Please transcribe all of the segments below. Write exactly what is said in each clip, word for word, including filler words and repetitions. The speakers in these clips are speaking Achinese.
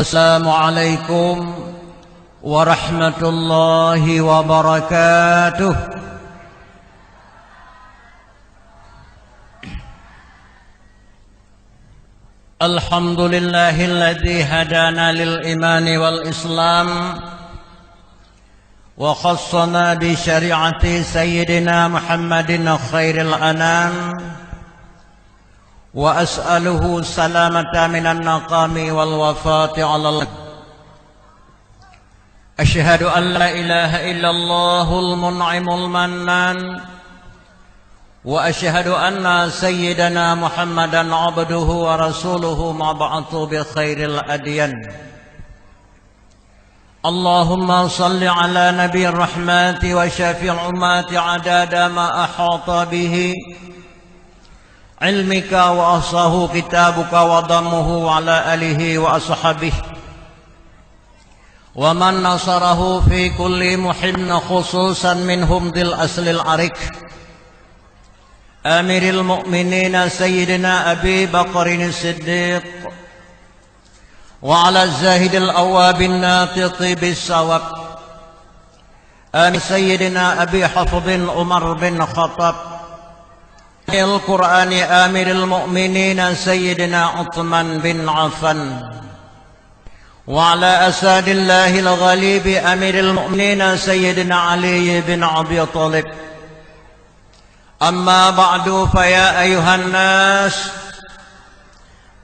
Assalamualaikum warahmatullahi wabarakatuh. Alhamdulillahilladzi hadana lil imani wal islam wa khassana bi syari'ati sayyidina Muhammadin khairil anam, wa as'aluhu salamata minan naqami wal wafati alal. Asyhadu an la ilaha illallahul mun'imul mannan, wa asyhadu anna sayyidana Muhammadan abduhu wa rasuluhu mab'utsu bi khairil adyan. Allahumma salli ala nabi rahmati wa syafi'il ummati adada ma ahata bihi ilmika wa ahsahu kitabuka wa dammuhu wa ala alihi wa ashabihi wa man nasarahu fi kulli muhin, khususan minhum dzil aslil arik, Amiril Mukminin Sayyidina Abi Bakrin Siddiq, wa ala Zahidil Awwabin Natiqi bis Sawab, Amin Sayyidina Abi Hafsin Umar bin Khattab, Al-Qur'ani Amiril Mukminin Sayyidina Utsman bin Affan, wa ala Asadillahil Ghalibi Amiril Mukminin Sayyidina Ali bin Abi Thalib. Amma ba'du, fa ya ayyuhan nas,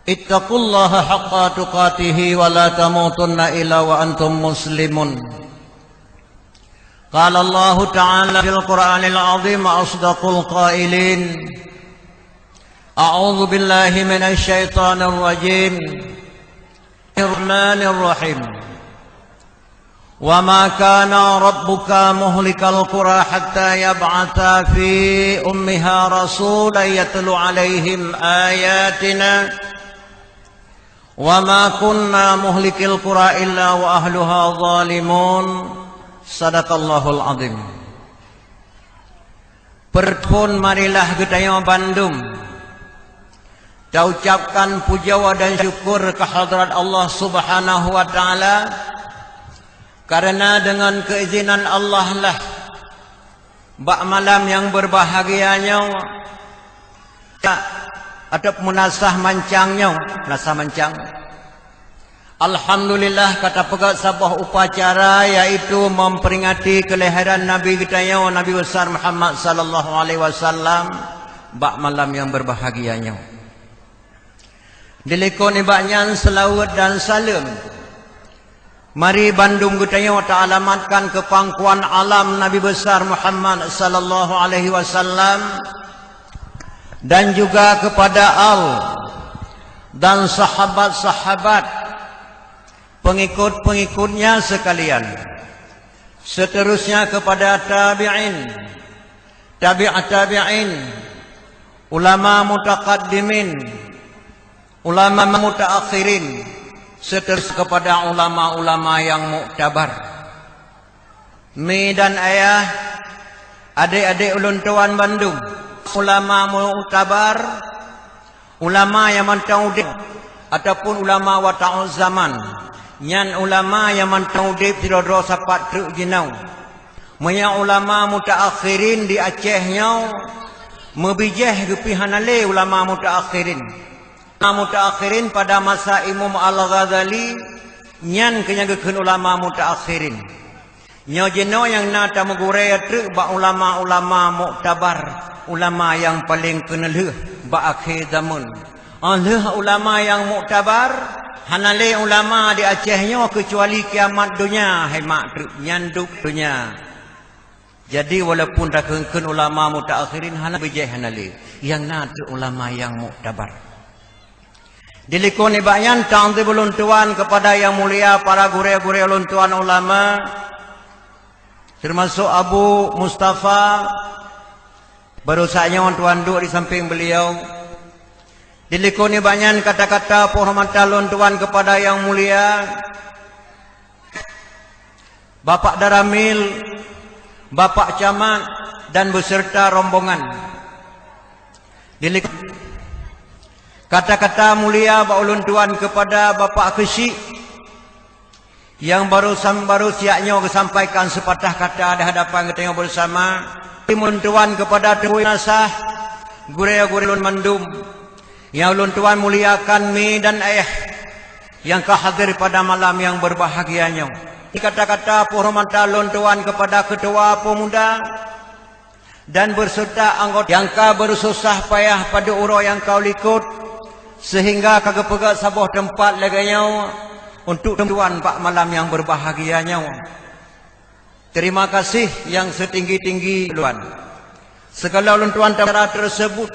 ittaqullaha haqqa tuqatihi wa la tamutunna illa wa antum muslimun. Qala Allahu ta'ala fil Qur'anil azim wa asdaqul qailin. A'udzu billahi minasy syaithanir rajim. Bismillahirrahmanirrahim. Wa ma kana rabbuka muhlikal qura hatta yab'atsa fi ummiha rasulan yatlu 'alaihim ayatina. Wa ma kunna muhlikil qura illa wa ahluha zalimun. Sadaqallahul azim. Peureuphon marilah geutanyoe bandum taucabkan pujoe dan syukur keu hadrat Allah Subhanahu wa Ta'ala, kareuna deungon keuizinan Allah lah bak malam nyang beubahgia nyoe, atau meunasah mancang nyoe, meunasah mancang. Alhamdulillah, ka tapeugét saboh upacara, yaitu memperingati kelahiran Nabi geutanyoe, Nabi Besar Muhammad sallallahu alaihi wasallam, bak malam nyang beubahgia nyoe. Dilikot nibak nyan, seulaweuet dan saleuem mari bandum geutanyoe taalamatkan keu pangkuan alam Nabi Besar Muhammad sallallahu alaihi wasallam dan juga kepada al dan sahabat-sahabat, pengikut-pengikutnya sekalian, seterusnya kepada tabi'in, tabi' tabi'in, ulama mutaqaddimin, ulama mutaakhirin, seterusnya kepada ulama-ulama yang muktabar. Mi dan ayah, adék-adék ulôn tuan bandum, ulama muktabar, ulama nyang mantong udeb, ataupun ulama wata'u zaman, nyan ulama nyang mantong udeb sidroe-droe sapat treuk jinoe. Meunyoe ulama mutaakhirin di Aceh nyoe, meubijéh geupih hana lé ulama mutaakhirin. Ulama mutaakhirin pada masa Imam Al-Ghazali, nyan keuh nyang geukheun ulama mutaakhirin. Nyoe jinoe nyang na tameugurée treuk bak ulama-ulama muktabar, ulama nyang paleng keuneulheueh bak akhé zamon. Óh lheueh ulama nyang muktabar, hana lé ulama di Aceh nyoe keucuali kiamat donya, hai mak treuk, nyan dub donya. Jadi, walaupun takheun-kheun ulama mutaakhirin, hana bijéh, hana lé. Nyang na treuk ulama nyang muktabar. Dilikot nibak nyan, ta'zim ulôn tuan kepada yang mulia para gurée-gurée ulôn tuan ulama, termasuk Abu Mustafa, baru saat nyoe tuan duek di samping beliau. Dilikot nibak nyan kata-kata penghormatan lôn tuan kepada yang mulia Bapak Daramil, Bapak Camat, dan beserta rombongan. Dilik-, kata-kata mulia bak ulôn tuan kepada Bapak Keuchik, Nyang baru sam-, baru siat nyoe geusampaikan seupatah kata di hadapan geutanyoe bersama. Ulôn tuan keupada Teungku Nasah, gurée-gurée lôn mandum, nyang ulôn tuan muliakan mi dan ayah nyang ka hadir pada malam nyang berbahagia nyoe. Kata-kata penghormatan lôn tuan keupada Ketua Pemuda, dan beserta anggota nyang ka beususah payah padub uroe nyang ka likot, sehingga ka geupeugét saboh teumpat lagée nyoe untuk tuan bak malam nyang berbahagia nyoe. Terima kasih nyang setinggi-tinggi lôn. Segala ulôn tuan acara tersebut,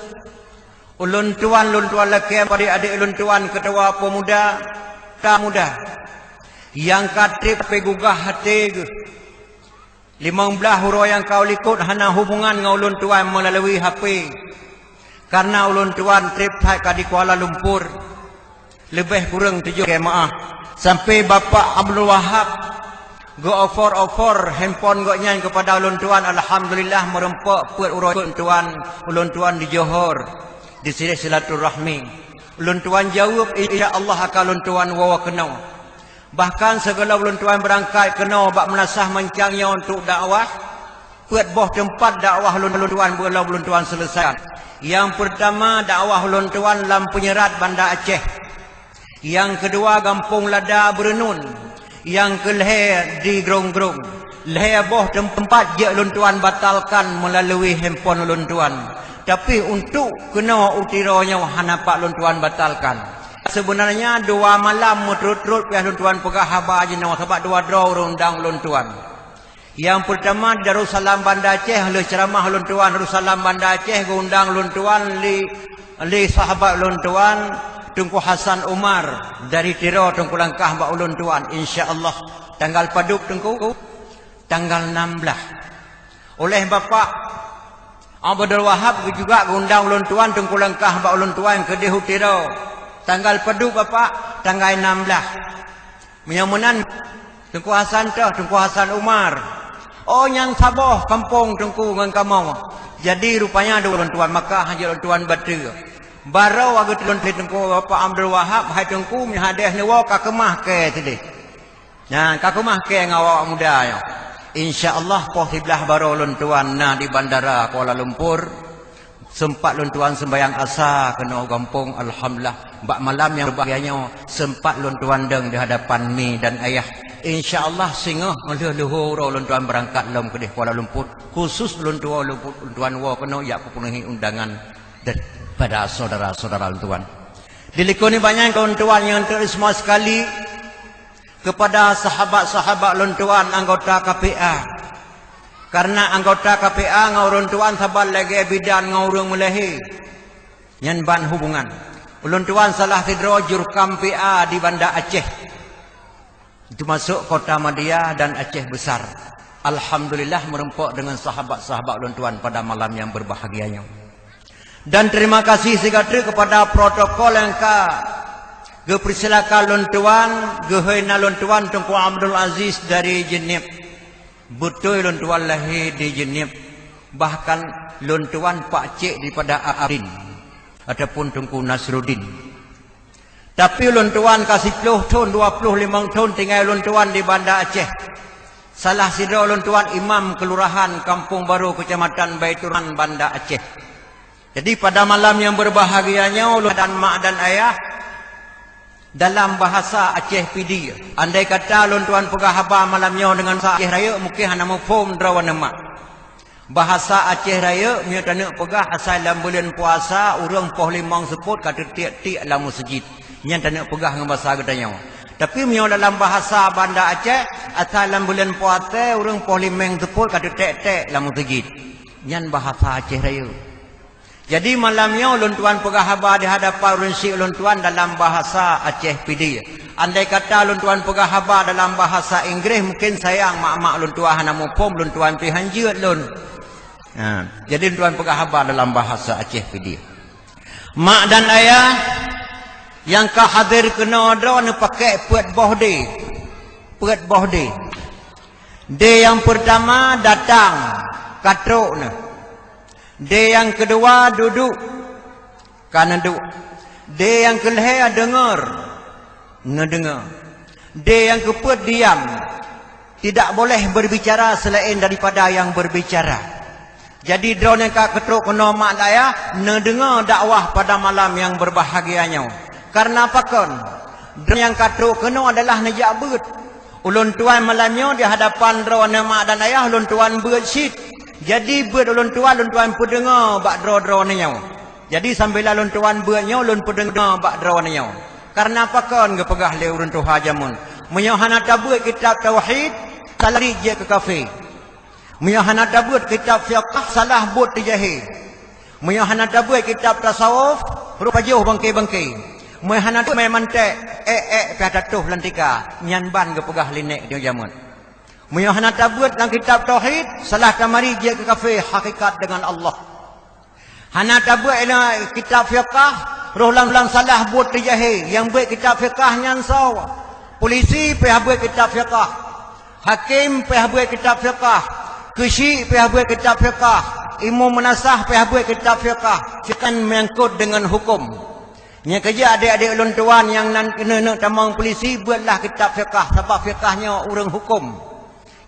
ulôn tuan, ulôn tuan lakée adik-adik ulôn tuan Ketua Pemuda, Pemuda nyang ka treb pih gugah até geuh. Limong blaih uroe nyang ka likot hana hubungan ngon ulôn tuan meulalu H P, karena ulôn tuan treb that ka di Kuala Lumpur, leubeh kureueng tujoh jeumaáh. Sampai Bapak Abdul Wahab geu-offer-offer handphone gobnyan keupada ulôn tuan, alhamdulillah, meurumpok peuet uroe ulôn tuan, ulôn tuan di Johor, di sireh silaturahmi. Ulôn tuan jaweueb, insya Allah akan ulôn tuan woe keunoe. Bahkan sigohlom ulôn tuan beurangkat keunoe bak meunasah meuncang nyoe untuk dakwah, peuet boh teumpat dakwah ulôn tuan beu-, ulôn tuan seuleusaikan. Nyang peurtama dakwah ulôn tuan lam Peunyerat Banda Aceh. Nyang keudua Gampông Lada Beureunun. Nyang keulhée di Grong-Grong. Lhée boh teumpat jeuet ulôn tuan batalkan meulalu handphone ulôn tuan. Tapi untuk keunoe u Tiro nyoe hana pat ulôn tuan batalkan. Seubeunarnya dua malam meuturot-turot pih ulôn tuan peugah haba jinoe sabab dua droe ureuëng undang ulôn tuan. Nyang peurtama di Darussalam Banda Aceh, lheueh ceuramah ulôn tuan Darussalam Banda Aceh geuundang ulôn tuan lé, lé sahabat ulôn tuan Teungku Hasan Umar dari Tiro, Teungku langkah bak ulôn tuan, insya Allah. Tanggal padub Teungku? Tanggal enam belas. Oleh Bapak Abdul Wahab juga geuundang ulôn tuan Teungku langkah bak ulôn tuan keudeh u Tiro. Tanggal padub Bapak? Tanggai enam belas. Meunyoe meunan Teungku Hasan toh, Teungku Hasan Umar. Oh, nyan saboh kampung Teungku ngon kamoe. Jadi rupanya dua ulôn tuan maka hana ulôn tuan bateue. Baroe geuteulon lé Teungku Bapak Abdul Wahab, "Hai Teungku, meunyoe hadeh neuwoe ka keumah kée sideh." Nyan ka keumah kée ngon awak muda nyoe. Insya Allah poh siblaih baroe ulôn tuan na di bandara Kuala Lumpur. Seumpat lôn tuan seumbahyang asa keunoe gampông, alhamdulillah. Bak malam nyang berbahagia nyoe seumpat lôn tuan dong di hadapan mi dan ayah. Insya Allah singoh lheueh luhur uroe lôn tuan beurangkat lom keudeh Kuala Lumpur. Khusus lôn tuan, lôn tuan woe keunoe jak peupeunuhi undangan daripada saudara-saudara lôn tuan. Di likot nibak nyan lôn tuan nyang teurimong sekali, kepada sahabat-sahabat lôn tuan anggota K P A. Karena anggota K P A ngon ulôn tuan saban lagée bidan ngon ureuëng meulahé. Nyan ban hubungan. Ulôn tuan salah sidroe jurkam P A di Banda Aceh. Itu masuk Kota Madya dan Aceh Besar. Alhamdulillah meurumpok dengan sahabat-sahabat ulôn tuan pada malam yang berbahagia nyoe. Dan terima kasih sigoe teuk kepada protokol nyang ka geupeursilakan lôn tuan, geuhôi na lôn tuan Teungku Abdul Aziz dari Jeunieb. Beutôi lôn tuan lahé di Jeunieb, bahkan lôn tuan pakcik daripada Abdin ataupun Teungku Nasruddin. Tapi ulôn tuan ka siplôh thon, dua ploh limong thon tinggai ulôn tuan di Banda Aceh. Salah sidroe ulôn tuan imam kelurahan Kampung Baru, Kecamatan Baituraman, Banda Aceh. Jadi pada malam yang berbahagia nyoe ulôn dan mak dan ayah dalam bahasa Aceh Pidie. Andai kata ulôn tuan peugah haba malam nyoe dengan bahasa Aceh Rayeuk, mungkin hana muphom droe aneuk mak. Bahasa Aceh Rayeuk meunyoe taneuk peugah asai lam buleuen puasa, ureuëng poh limong seupôt ka teutiek-tiek lam meuseujid. Nyan taneuk peugah ngon basa geutanyoe. Tapi meunyoe dalam bahasa Banda Aceh, asai lam buleuen puasa, ureuëng poh limong seupôt ka teutek-tek lam meuseujid. Nyan bahasa Aceh Rayeuk. Jadi malam nyoe ulôn tuan peugah haba di hadapan ureuëng syik ulôn tuan dalam bahasa Aceh Pidie. Andai kata ulôn tuan peugah haba dalam bahasa Inggréh, mungkin sayang mak-mak ulôn tuan hana muphom, ulôn tuan pih hanjeuet lôn. Ha, jadi ulôn tuan peugah haba dalam bahasa Aceh Pidie. Mak dan ayah nyang ka hadir keunoe droe neupakék peuet boh D. Peuet boh D. D nyang peurtama datang, ka trok na. D nyang keudua duduek, ka neuduek. D nyang keulhée deungoe, neudeungoe. Deh nyang keupeuet diam, tidak boleh berbicara selain daripada yang berbicara. Jadi droeneuh ka keutrok keunoe mak dan ayah, neudeungoe dakwah pada malam yang berbahagia nyoe. Karena pakon? Droeneuh nyang ka trok keunoe adalah neujak beuet. Ulôn tuan malam nyoe di hadapan droeneuh mak dan ayah, ulôn tuan beuet cit. Jadi beuet ulôn tuan, ulôn tuan peudeungoe bak droe-droeneuh nyoe. Jadi sambilan lôn tuan beuet nyoe, lôn peudeungoe bak droeneuh nyoe. Karena pakon geupeugah lé ureuëng tuha jameun, meunyoe hana tabeuet kitab tauhid, salah jeuet keu kafé. Meunyoe hana tabeuet kitab fiqah, salah buet teujahé. Meunyoe hana tabeuet kitab tasawuf, rôh pajoh bangke-bangke. Meunyoe hana tabeuet mantek, ék-ék pih tatoh lam tika, nyan ban geupeugah lé nèk nyoe jameun. Meunyoe hana tabeuet lam kitab tauhid, salah tamari jeuet keu kafé hakikat dengan Allah. Hana tabeuet lam kitab fiqah, rôh lam, lam salah buet teujahé, nyang beuet kitab fiqah nyan soe? Polisi pih beuet kitab fiqah, hakim pih beuet kitab fiqah, keuchik pih beuet kitab fiqah, imum meunasah pih beuet kitab fiqah, fiqah menyangkut dengan hukum. Nyang keujeuet adék-adék ulôn tuan nyang nan keuneuk tamong polisi, beuetlah kitab fiqah, sabab fiqah nyoe ureuëng hukum.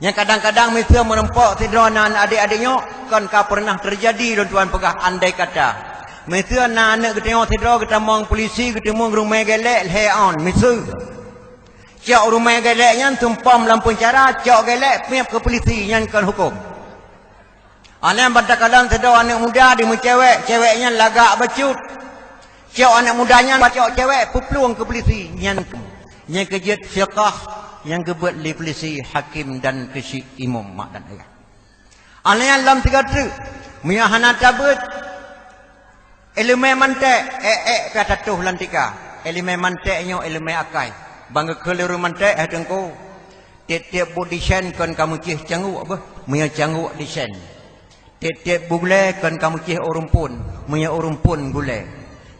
Nyang kadang-kadang miseue meurumpok sidroe nan adék-adék nyoe, kon ka peureunah teujadi lôn tuan peugah andai kata. Miseue na aneuëk geutanyoe sidroe geutamong polisi, geuteumeung rumai geulék lhée ôn, miseue. Cok rumai geulék nyan sumpom lam peuncara, cok geulék piep keu polisi, nyan kon huköm. Aneuk bantakalon sidroe aneuëk muda dimeucewek, cewek nyan lagak bacut. Cok aneuëk muda nyan bacok cewek peuplueng keu polisi. Nyan, nyan keujeuet fiqah nyang geubeuet lé polisi, hakim dan keuchik imum mak dan ayah. Aneuk nyan lom sigoe treuk, meunyoe hana tabeuet iéleumé mantek, ék-ék ka tatoh lam tika. Iéleumé mantek nyoe iéleumé akai. Ban geukheun lé ureuëng mantek, hai teungku, tieb-tieb buet disen kon ka meucéh cangguk beuh, meunyoe cangguk disen. Tieb-tieb buet gulée kon ka meucéh ureuëng phon, meunyoe ureuëng phon gulée.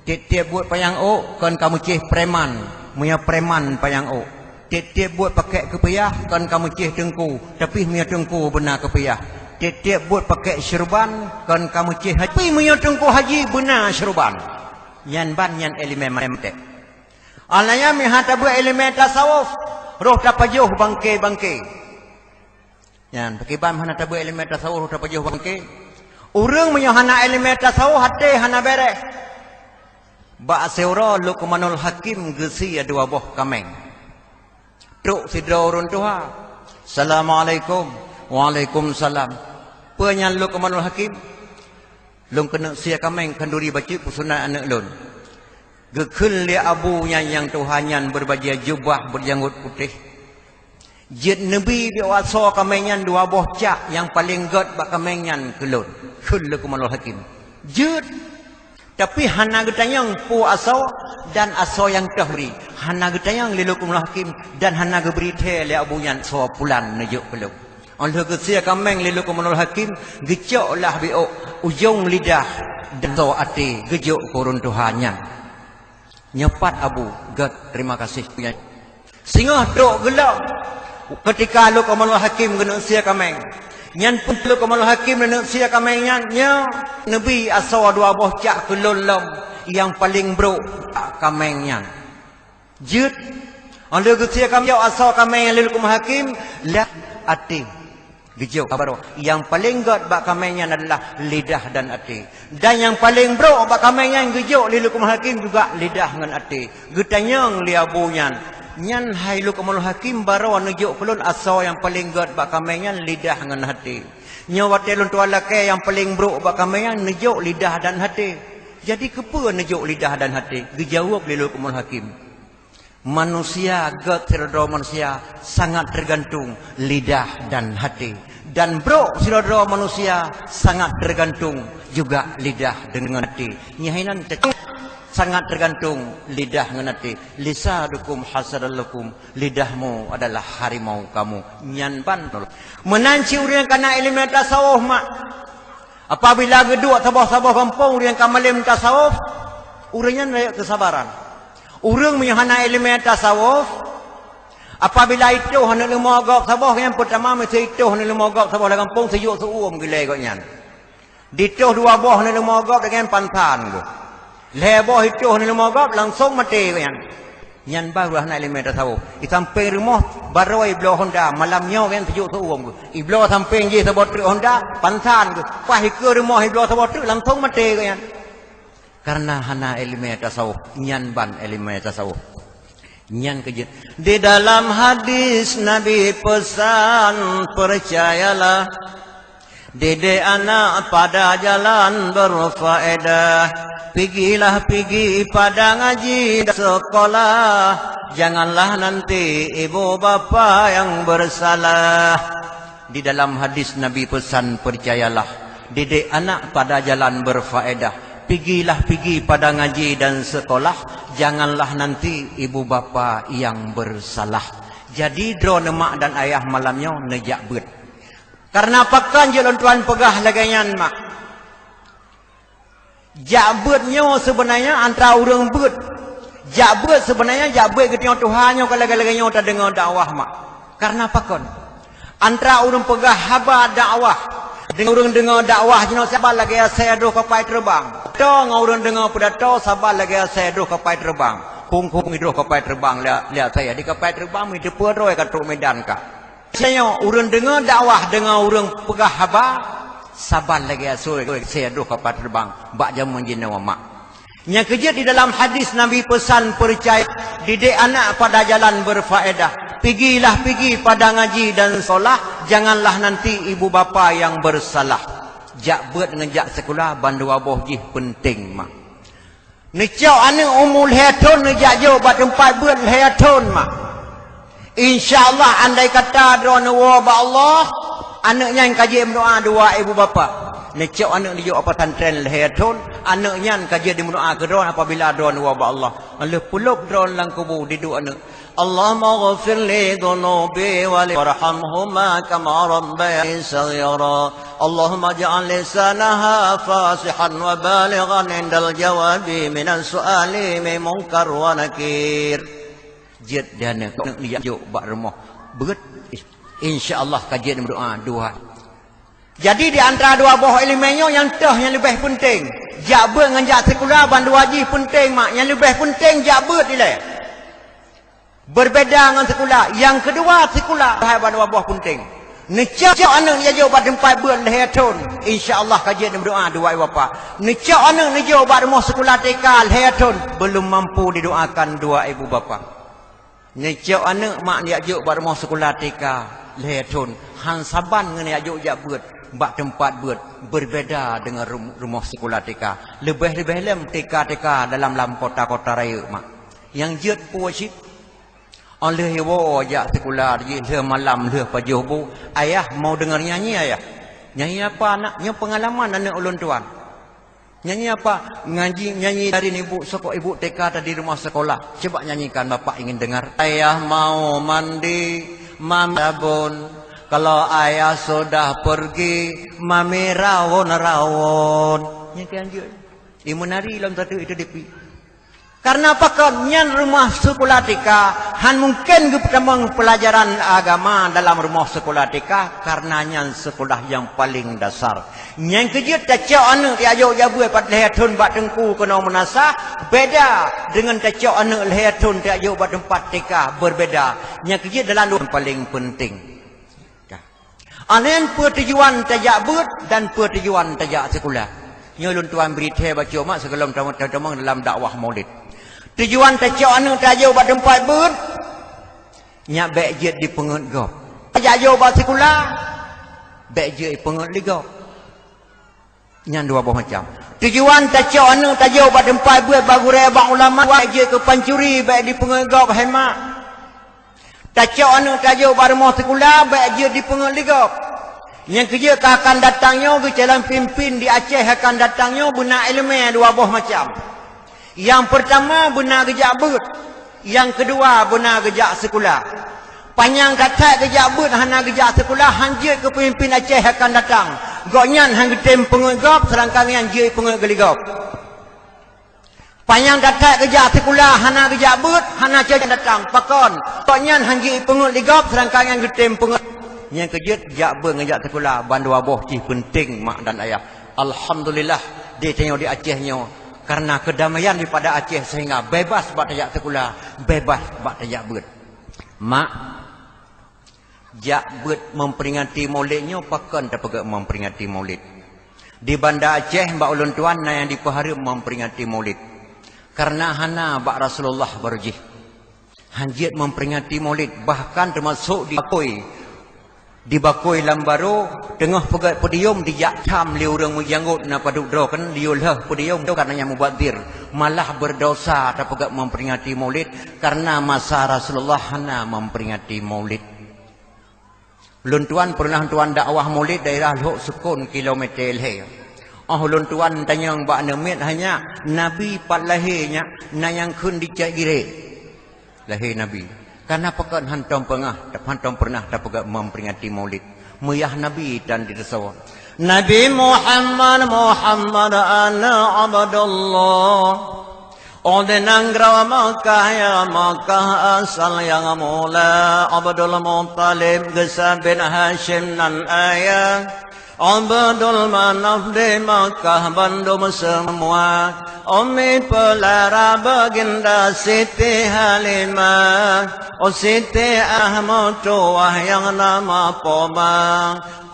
Tieb-tieb buet panyang ôk kon ka meucéh preman, meunyoe preman panyang ôk. Tieb-tieb buet pakék keupiah kon ka meucéh teungku, tapi meunyoe teungku beuna keupiah. Tieb-tieb buet pakék syeuruban kon ka meucéh haji, tapi meunyoe teungku haji beuna syeuruban. Nyan ban nyan iéleumé mantek. Aneuk nyan meuhana tabeuet iéleumé tasawuf, rôh tapajoh bangke-bangke. Nyan, pakriban hana tabeuet iéleumé tasawuf, rôh tapajoh bangke. Ureuëng meunyoe hana iéleumé tasawuf, até hana béréh. Bak siuroe Luqmanul Hakim geusie dua boh kaméng. Trok sidroe ureuëng tuha, "Assalamualaikum." "Waalaikumsalam." "Peue nyan Luqmanul Hakim?" "Lôn keuneuk sie kaméng khanduri bacut peusunat aneuëk lôn." Geukheun lé abu nyan nyang tuha nyan beubajée jubah beujanggot putéh, "Jeuet neubi bak asoe kaméng nyan dua boh cak nyang paleng gét bak kaméng nyan keu lôn," kheun Luqmanul Hakim. Jeuet, tapi hana geutanyong peue asoe dan asoe nyang toh bri. Hana geutanyong lé Luqmanul Hakim dan hana geubri thée lé abu nyan soe pulan neujok keu lôn. Óh lheueh geusie kaméng lé Luqmanul Hakim, geucok lah biôk ujong lidah dan soe até geujok keu ureuëng tuha nyan. Nyoe pat abu, gét, terima kasih. Singoh trok geulom, keutika Luqmanul Hakim geuneuk sie kaméng. Nyan pun Luqmanul Hakim geuneuk sie kaméng nyan, nyoe neubi asoe dua boh cak keu lôn lom nyang paleng brok bak kaméng nyan. Jeuet. Óh lheueh geusie kaméng, asoe kaméng lé Luqmanul Hakim, lidah até. Geujok baroe. Nyang paleng gét bak kaméng nyan adalah lidah dan até. Dan nyang paleng brok bak kaméng nyan geujok lé Luqmanul Hakim juga lidah ngon até. Geutanyong lé abu nyan, "Nyan hai Luqmanul Hakim, baroe neujok keu lôn asoe nyang paleng gét bak kaméng nyan lidah ngon até. Nyoe watée lôn tuan lakée nyang paleng brok bak kaméng nyan neujok lidah dan até. Jadi keupeue neujok lidah dan até?" Geujaweueb lé Luqmanul Hakim, "Manusia gét sidroe-droe manusia sangat tergantung lidah dan hati. Dan brok sidroe-droe manusia sangat tergantung juga lidah dengan hati." Nyan hainan cacok, sangat tergantung lidah ngon hati. "Lisanukum hasadul lakum," lidahmu adalah harimau kamu. Nyan ban. Meunan cit ureuëng ka na iéleumé tasawuf mak. Apabila geuduek saboh-saboh gampông ureuëng ka malem tasawuf, ureuëng nyan rayeuk keusabaran. Ureuëng meunyoe hana iéleumé tasawuf, apabila itoh aneuëk leumo gob saboh, nyang peutama meusti itoh aneuëk leumo gob saboh lam gampông sijok seu-uem gulée gobnyan. Ditoh dua boh aneuëk leumo gob deungon pansan geuh. Lhée boh itoh aneuëk leumo gob langsong maté gobnyan. Nyan baru hana ileumèe tasawuf. Di sampéng rumoh baroe ibloe honda, malam nyoe nyan seujok seuuem geuh. Ibloe sampéng jih saboh treuk honda, pansan geuh. Paih ikeue rumoh ibloe saboh treuk, langsong maté geuh nyan. Karena hana ileumèe tasawuf, nyan ban ileumèe tasawuf. Nyan keu jeuet. Di dalam hadis Nabi pesan, percayalah, didik anak pada jalan berfaedah. Pigilah pigi pada ngaji dan sekolah. Janganlah nanti ibu bapa yang bersalah. Di dalam hadis Nabi pesan, percayalah, didik anak pada jalan berfaedah. Pigilah pigi pada ngaji dan sekolah, janganlah nanti ibu bapa yang bersalah. Jadi, droeneuh mak dan ayah malam nyoe neujak beuet. Karena pakon jeuet lôn tuan peugah lagèe nyan, mak? Jak beuet nyoe seubeunanya antara ureueng beuet. Jak beuet seubeunanya jak beuet geutanyoe tuha nyoe ka lagèe-lagèe nyoe tadeungoe dakwah, mak. Karena pakon? Antara ureueng peugah haba dakwah, deungoe ureueng deungoe dakwah jinoe saban lagèe asèe droe kapai teubang. Toh ngon ureueng deungoe peudato saban lagèe asèe droe kapai teubang. Khong-khong droe kapai teubang lé, lé asèe di kapai teubang, mi teupeue droe ka trok Medan ka. Meunyoe ureueng deungoe dakwah, deungoe ureueng peugah haba, saban lagèe asèe droe kapai teubang bak jameun jinoe, mak. Nyang keu jeuet di dalam hadis Nabi pesan, percaya, didik anak pada jalan berfaedah. Pigilah pigi pada ngaji dan sekolah, janganlah nanti ibu bapa yang bersalah. Jak beuet ngon jak sikula bandua boh jih peunteng, mak. Neucok aneuk umu lhèe thon neujak jok bak teumpat beuet lhèe thon, mak. Insya Allah, andai kata droeneuh woe bak Allah, aneuk nyan ka jeuet meudoa dua ibu bapa. Neucok aneuk neujok bak pesantren lhèe thon, aneuk nyan ka jeuet dimeudoa keu droeneuh apabila droeneuh woe bak Allah. Lheueh peulop droeneuh lam kubu diduek aneuk. Allahumma ghfir li dhunubi wa li warhamhuma kama rabbayani shaghira. Allahumma ja'al lisanaha fasihan wa balighan indal jawabi minas su'ali min munkar wa nakir. Jeuet di aneuk, aneuk neujak jok bak rumoh beuet. Insya Allah ka jeuet meudoa dua. Jadi di antara dua boh ileumèe nyoe nyang toh nyang leubeh peunteng. Jak beuet ngon jak sikula bandua jih peunteng, mak. Nyang leubeh peunteng jak beuet ilèe. Berbeda ngon sikula. Nyang keudua sikula hai bandua boh peunteng. Neucok aneuk neujak jok bak teumpat beuet lhèe thon. Insya Allah ka jeuet meudoa dua ibu bapa. Neucok aneuk neujok bak rumoh sikula T K lhèe thon. Belum mampu didoakan dua ibu bapa. Neucok aneuk mak neujak jok bak rumoh sikula T K lhèe thon, han saban ngon neujak jok jak beuet bak teumpat beuet, berbeda deungon rum-, rumoh sikula T K. Leubeh-leubeh lom T K-T K dalam-lam kota-kota rayeuk, mak. Nyang jeuet peue cit? Óh lheueh iwoe jak sikula jih lheueh malam lheueh pajoh bu, "Ayah, mau dengar nyanyi, Ayah?" "Nyanyi apa, Nak?" "Nyoe peungalaman aneuk ulôn tuan." Nyanyi apa? Ngaji, nyanyi dari ibu seko-, ibu T K tadi rumah sekolah. Coba nyanyikan, Bapak ingin dengar. Ayah mau mandi, mami sabun. Kalau ayah sudah pergi, mami rawon-rawon. Nyan kan jeuet. Ieu meunari lom satu itu dipi. Karena pakon nyan rumah sekolah T K, han mungken geupeutamong pelajaran agama dalam rumah sekolah T K, karena nyan sekolah yang paling dasar. Nyang keujeuet tacok aneuk tajok jak beuet pat lhèe thon bak teungku keunoe meunasah, beda deungon tacok aneuk lhèe thon tajok bak teumpat T K, berbeda. Nyang keujeuet dalam dua paleng peunteng. Aneuk peue tujuan tajak beuet dan peue tujuan tajak sikula. Nyoe lôn tuan bri thèe bacut mak sigohlom tamong dalam dakwah Maulid. Tujuan tacok aneuk tajok bak teumpat beuet, nyak bèk jeuet dipeungeut gob. Tajak jok bak sikula, bèk jeuet dipeungeut lé gob. Nyan dua boh macam. Tujuan tacok aneuk tajok bak teumpat beuet bak gurèe bak ulama, bèk jeuet keu pancuri, bèk dipeungeut gob hai mak. Tacok aneuk tajok bak rumoh sikula, bèk jeuet dipeungeut lé gob. Nyang keujeuet ka akan datang nyoe geucalon pimpin di Aceh akan datang nyoe beuna ileumèe dua boh macam. Nyang peurtama beuna geujak beuet, nyang keudua beuna geujak sikula. Panyang that-that geujak beuet hana geujak sikula, han jeuet keu peumimpin Aceh akan datang. Gobnyan han geutem peungeut gob, seudangkan nyan jeuet peungeut geuligob. Panyang that-that geujak sikula hana geujak beuet, hana cit datang. Pakon? Gobnyan han jeuet peungeut ligob, seudangkan nyan geutem peungeut. Nyang keujeuet jak beuet ngon jak sikula, bandua boh jih peunteng mak dan ayah. Alhamdulillah, di tanyoe di Aceh nyoe, Karena keudamaian daripada Aceh sehingga bebas bak tajak sikula, bebas bak tajak beuet. Mak, jak beuet memperingati Maulid nyoe pakon tapeugah memperingati Maulid. Di Banda Aceh bak ulôn tuan na nyang dipeuhareuem memperingati Maulid. Karena hana bak Rasulullah barô jih. Hanjeuet memperingati Maulid, bahkan teumasok di bakoi. Di bakoi lam barô, teungoh peugét podium dijak cam lé ureuëng meujanggot na padub droe kan, liyue lheueh podium karena nyang mubazir. Malah berdosa tapeugét memperingati Maulid karena masa Rasulullah hana memperingati Maulid. Lôn tuan pernah tuan dakwah Maulid daerah Lhok Sukon kilometer lhée. Oh lôn tuan tanyong bak aneuk miet hanya Nabi pat lahé nyak na nyang kheun dicak girek. Lahé Nabi. Karena pakon hántom peungah, hántom pernah tapeugét memperingati Maulid. Meuyah Nabi dan didesawa. Nabi Muhammad, Muhammad aneuk Abdullah. Óh di nanggroe Makkah, ya Makkah asal nyang mula, Abdul Muttalib geusa bin Hasyim nan ayah, Abdul Manaf di Makkah bandum seumua, Ummi Peulara Baginda Siti Halimah, oh Siti Ahmad tuwah nyang nama Poma.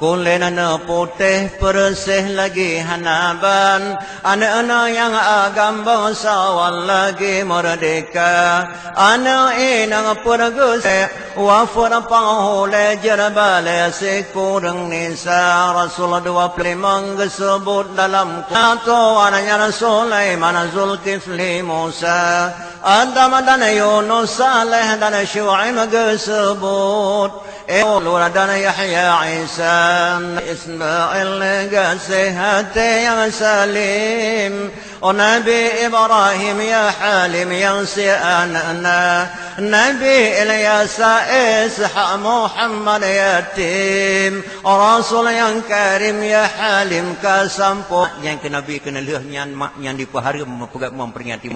Kulét na putéh peureuseh lagi hana ban, aneuk-aneuk nyang agam bangsawan lagi meurdeka, aneuk inong peureugeusék wafeuet panghulée jeuet balée sikureueng nisa. Rasul dua ploh limong geuseubut dalam kutoan nyan Sulaiman, Zulkifli, Musa, Adam dan Yunus, Saleh dan Syu'aib geuseubut. Eh, ulôn dan Yahya, Isa, Ismail, gaséh até nyang salim. Oh Nabi Ibrahim, ya Halim, nyang si aneuk na. Nabi Ilyas, Ishak, Muhammad yatim. Oh Rasul nyang karim, ya Halim, ka sampoe. Nyang keu Nabi keuneulheueh nyan mak nyang dipeuhareuem meupeugah memperingati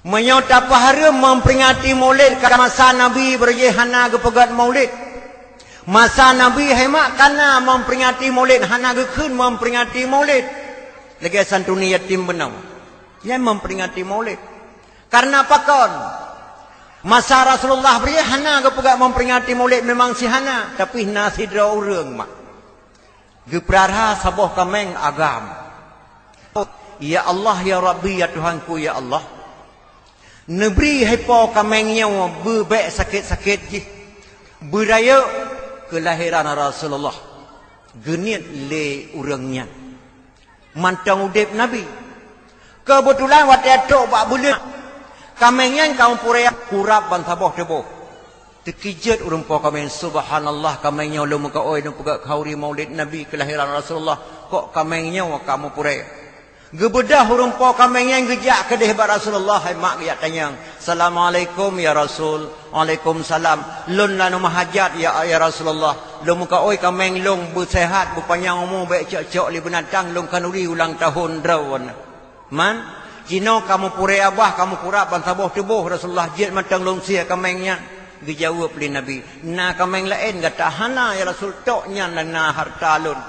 Meunyoe tapeuhareuem memperingati Maulid, ka masa Nabi beureuji hana geupeugét Maulid. Masa Nabi hai mak kana memperingati Maulid, hana geukheun memperingati Maulid. Lagée santuni yatim beunong. Nyan memperingati Maulid. Karena pakon? Masa Rasulullah beureuji hana geupeugét memperingati Maulid memang si hana, tapi na sidroe ureuëng mak. Geupeurara saboh kaméng agam. Ya Allah, ya Rabbi, ya Tuhanku, ya Allah. Neubri hai po kaméng nyoe beubék sakét-sakét jih. Beurayeuk keulahiran Rasulullah. Geuniet lé ureuëng nyan. Mantong udeb Nabi. Keubeutulan watée trok bak buleuen, kaméng nyan ka meupurée kurab ban saboh tuboh. Teukeujot ureuëng po kaméng, "Subhanallah, kaméng nyoe lôn meukaôi lôn peugét khanduri Maulid Nabi keulahiran Rasulullah, kok kaméng nyoe ka meupurée?" Geubeudôh ureuëng po kaméng nyan geujak keudeh bak Rasulullah, hai mak geujak tanyong, "Assalamualaikum ya Rasul." "Waalaikumsalam. Lôn lam rumoh hajat ya, ya Rasulullah. Lôn meukaôi kaméng lôn beuseuhat, beupanyang umu bék cok-cok lé beunatang, lôn khanduri ulang tahun droe." Man, jinoe ka meupurée abah, ka meukurab ban saboh tuboh Rasulullah, jeuet mantong lôn sie kaméng nyan. Geujaweueb lé Nabi, "Na kaméng laén gata?" "Hana ya Rasul, tok nyan na hareuta lôn."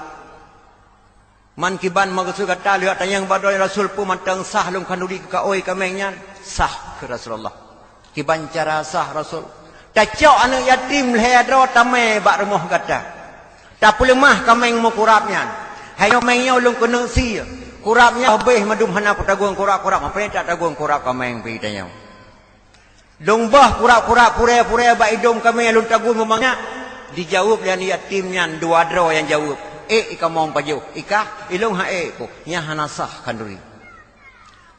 "Man kiban meukeusud gata lheueh tanyong bak droe ya Rasul, peue mantong sah lôn khanduri keu kaôi kaméng nyan?" "Sah," kheun Rasulullah. "Kiban cara sah Rasul?" "Tacok aneuk yatim lhée droe tamé bak rumoh gata. Tapeuleumah kaméng meukurab nyan. Hai nyoe kaméng nyoe lôn keuneuk sie. Kurab nyan habéh mandum hana kutagun kurab-kurab, mape tak tagun kurab kaméng pih tanyoe. Lôn boh kurab-kurab purée-purée bak idong kaméng lôn tagun meumang nyak." Dijaweueb lé aneuk yatim nyan dua droe nyang jaweueb, "Ék i kamoe pajoh, i kah, i lôn han ék ku, nyan hana sah khanduri."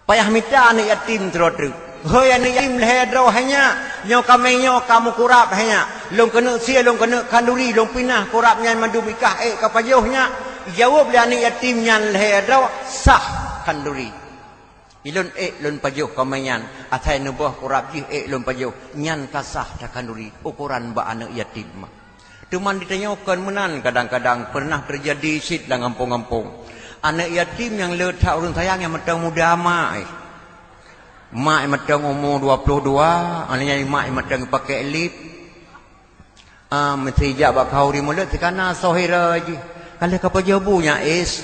Payah mita aneuk yatim sidroe treuk. "Hôi aneuk yatim lhée droe hai nyak, nyoe kaméng nyoe ka meukurab hai nyak. Lôn keuneuk sie, lôn keuneuk khanduri, lôn pinah kurab nyan mandum i kah ék kapajoh nyak." Jaweueb lé aneuk yatim nyan lhée droe, "Sah khanduri. Ilôn ék lôn pajoh kaméng nyan, asai neuboh kurab jih ék lôn pajoh, nyan ka sah takhanduri, ukoran bak aneuk yatim." Teuma di tanyoe kon meunan, kadang-kadang pernah teujadi cit lam gampông-gampông. Aneuk yatim nyang le that ureuëng sayang nyang mantong muda mak, eh. Mak mantong umu dua ploh dua, aneuk nyan mak mantong pakèk lip. Ah, meusi jak bak khanduri mulod, sikana soe hira jih. Ka lheueh kapajoh bu nyak, is.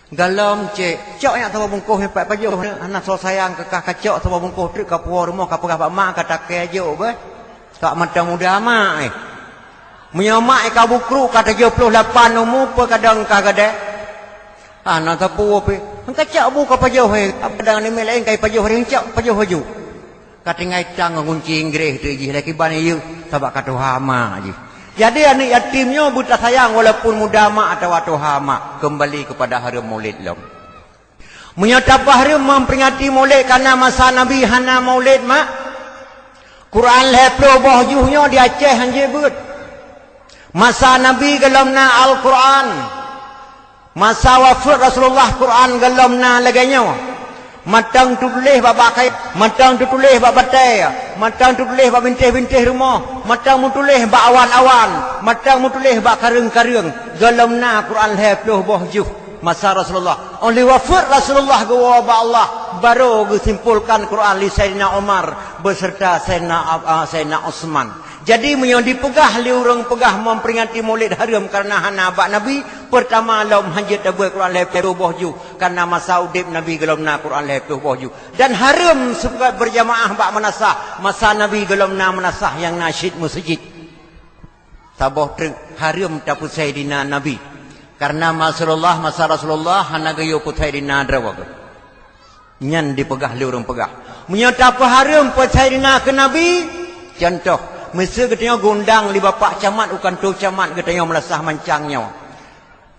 Galom cek, cok nyak saboh bungkôh nyan pat pajoh, hana soe sayang keu kah, kacok saboh bungkôh treuk kapuwoe rumoh, kapeugah bak mak, katakée jok beh. Kak mantong muda mak, eh. Meunyoe mak, eh, ka bukru, ka tujoh ploh lapan umu, peue kadang ka gadée. Hana sapeue pih. Kacok bu kapajoh, eh. Kadang aneuk miet laén ka ipajoh, ring cok pajoh aju. Ka tinggai tang ngon gunci Inggréh teuk jih, lé kiban yeuh, sabab ka tuha mak jih. Jadi, aneuk yatim nyoe beutasayang walaupun muda mak atawa tuha mak, keumbali keupada hareuem Maulid lom. Meunyoe tapeuhareuem memperingati Maulid kareuna masa Nabi hana Maulid, mak, Quran lhée ploh boh juh nyoe di Aceh hanjeuet beuet. Masa Nabi gohlom na Al-Quran. Masa wafeuet Rasulullah, Quran gohlom na lagée nyoe. Mantong teutuléh bak-bak kayée, mantong teutuléh bak batée, mantong teutuléh bak bintéh-bintéh rumoh, mantong meutuléh bak awan-awan, mantong meutuléh bak kareueng-kareueng. Gohlom na Quran lhée ploh boh juh masa Rasulullah. Óh lheueh wafeuet Rasulullah geuwoe bak Allah, barô geusimpolkan Quran lé Saidina Umar beserta Saidina Ab-, a, Saidina Utsman. Jadi, meunyoe dipeugah lé ureuëng peugah memperingati Maulid hareuem kareuna hana bak Nabi, peurtama lom hanjeuet tabeuet Quran lhée ploh boh juh, kareuna masa udeb Nabi gohlom na Quran lhée ploh boh juh. Dan hareuem seugét beurjamaah bak meunasah, masa Nabi gohlom na meunasah nyang na cit meuseujid. Saboh treuk hareuem tapeusaidina Nabi. Kareuna masa Rasulullah, masa Rasulullah hana geuyue peusaidina droe. Nyan dipeugah lé ureuëng peugah. Meunyoe tapeuhareuem peusaidina keu Nabi, cuntoh, meuseu geutanyoe geuundang lé bapak camat u kantô camat geutanyoe Meulasah Mancang nyoe.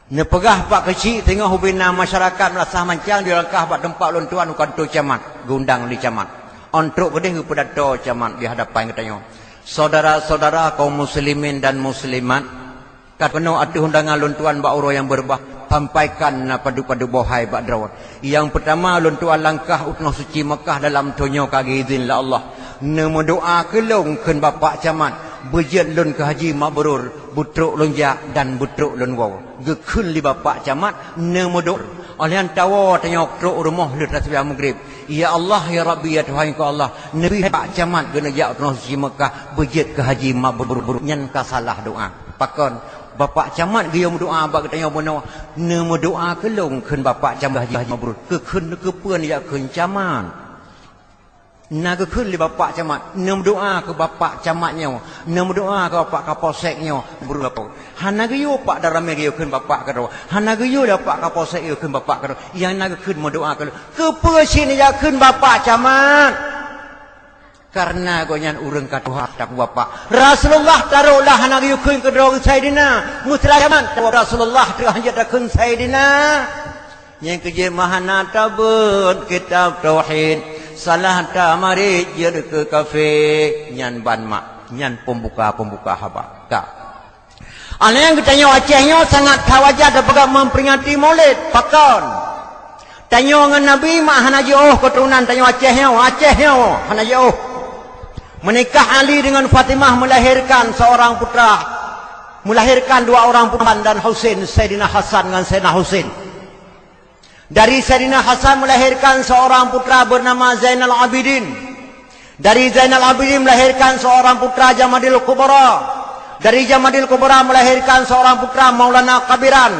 Neupeugah pak keuchik teungoh ubena masyarakat Meulasah Mancang dilangkah bak teumpat ulôn tuan u kantô camat, geuundang lé camat. Ôn trok keudeh geupeudato camat di hadapan geutanyoe. Saudara-saudara kaum muslimin dan muslimat, Ka keunoe ateueh undangan lôn tuan bak uroe nyang beureubah, sampaikan na padub-padub boh hai bak droe. Nyang peutama lôn tuan langkah u Tanoh Suci Meukah dalam thon nyoe ka geuidhin lé Allah. Neumeudoá keu lôn kheun Bapak Camat, beujeuet lôn keu haji mabrur, beutrok lôn jak dan beutrok lôn woe. Geukheun lé Bapak Camat neumeudoá. Óh lheueh nyan tawoe tanyoe trok u rumoh lheueh taseubiah Maghrib. Ya Allah, ya Rabbi, ya Tuhan ku Allah, neubri Bapak Camat keuneuk jak u Tanoh Suci Meukah, beujeuet keu haji mabrur, nyan ka salah doá. Pakon? Bapak Camat geuyue meudoá bak geutanyoe bunoe, neumeudoá keu lôn kheun Bapak Camat haji mabrur. Keu kheun keu peue neujak kheun Camat? Na geukheun lé Bapak Camat, neumeudoá keu Bapak Camat nyoe, neumeudoá keu Bapak Kapolsek nyoe, mabrur Bapak. Hana geuyue Pak Danramil geuyue kheun Bapak keudroe, hana geuyue lé Bapak Kapolsek geuyue kheun Bapak keudroe. Nyang na geukheun meudoá keu lôn. Keu peue cit neujak kheun Bapak Camat? Kareuna gobnyan ureuëng ka tuha tapeue Bapak. Rasulullah tarok lah hana geuyue kheun keudroe Saidina. Meuseulamat Rasulullah teuk hanjeuet takheun Saidina. Nyang keujeuet meuhana tabeuet kitab tauhid, salah tamarit jeuet keu kafé. Nyan ban mak, nyan peumbuka-peumbuka haba. Ka. Alèh nyan geutanyoe Aceh nyoe sangat that wajar tapeugah memperingati Maulid. Pakon? Tanyoe ngon Nabi mak hana jiôh keuturonan tanyoe Aceh nyoe, Aceh nyoe hana jiôh. Meunikah Ali dengan Fatimah melahirkan seorang putra, melahirkan dua orang putra dan Husain, Saidina Hasan ngon Saidina Husain. Dari Saidina Hasan melahirkan seorang putra bernama Zainal Abidin. Dari Zainal Abidin melahirkan seorang putra Jamadil Kubra. Dari Jamadil Kubra melahirkan seorang putra Maulana Kabiran.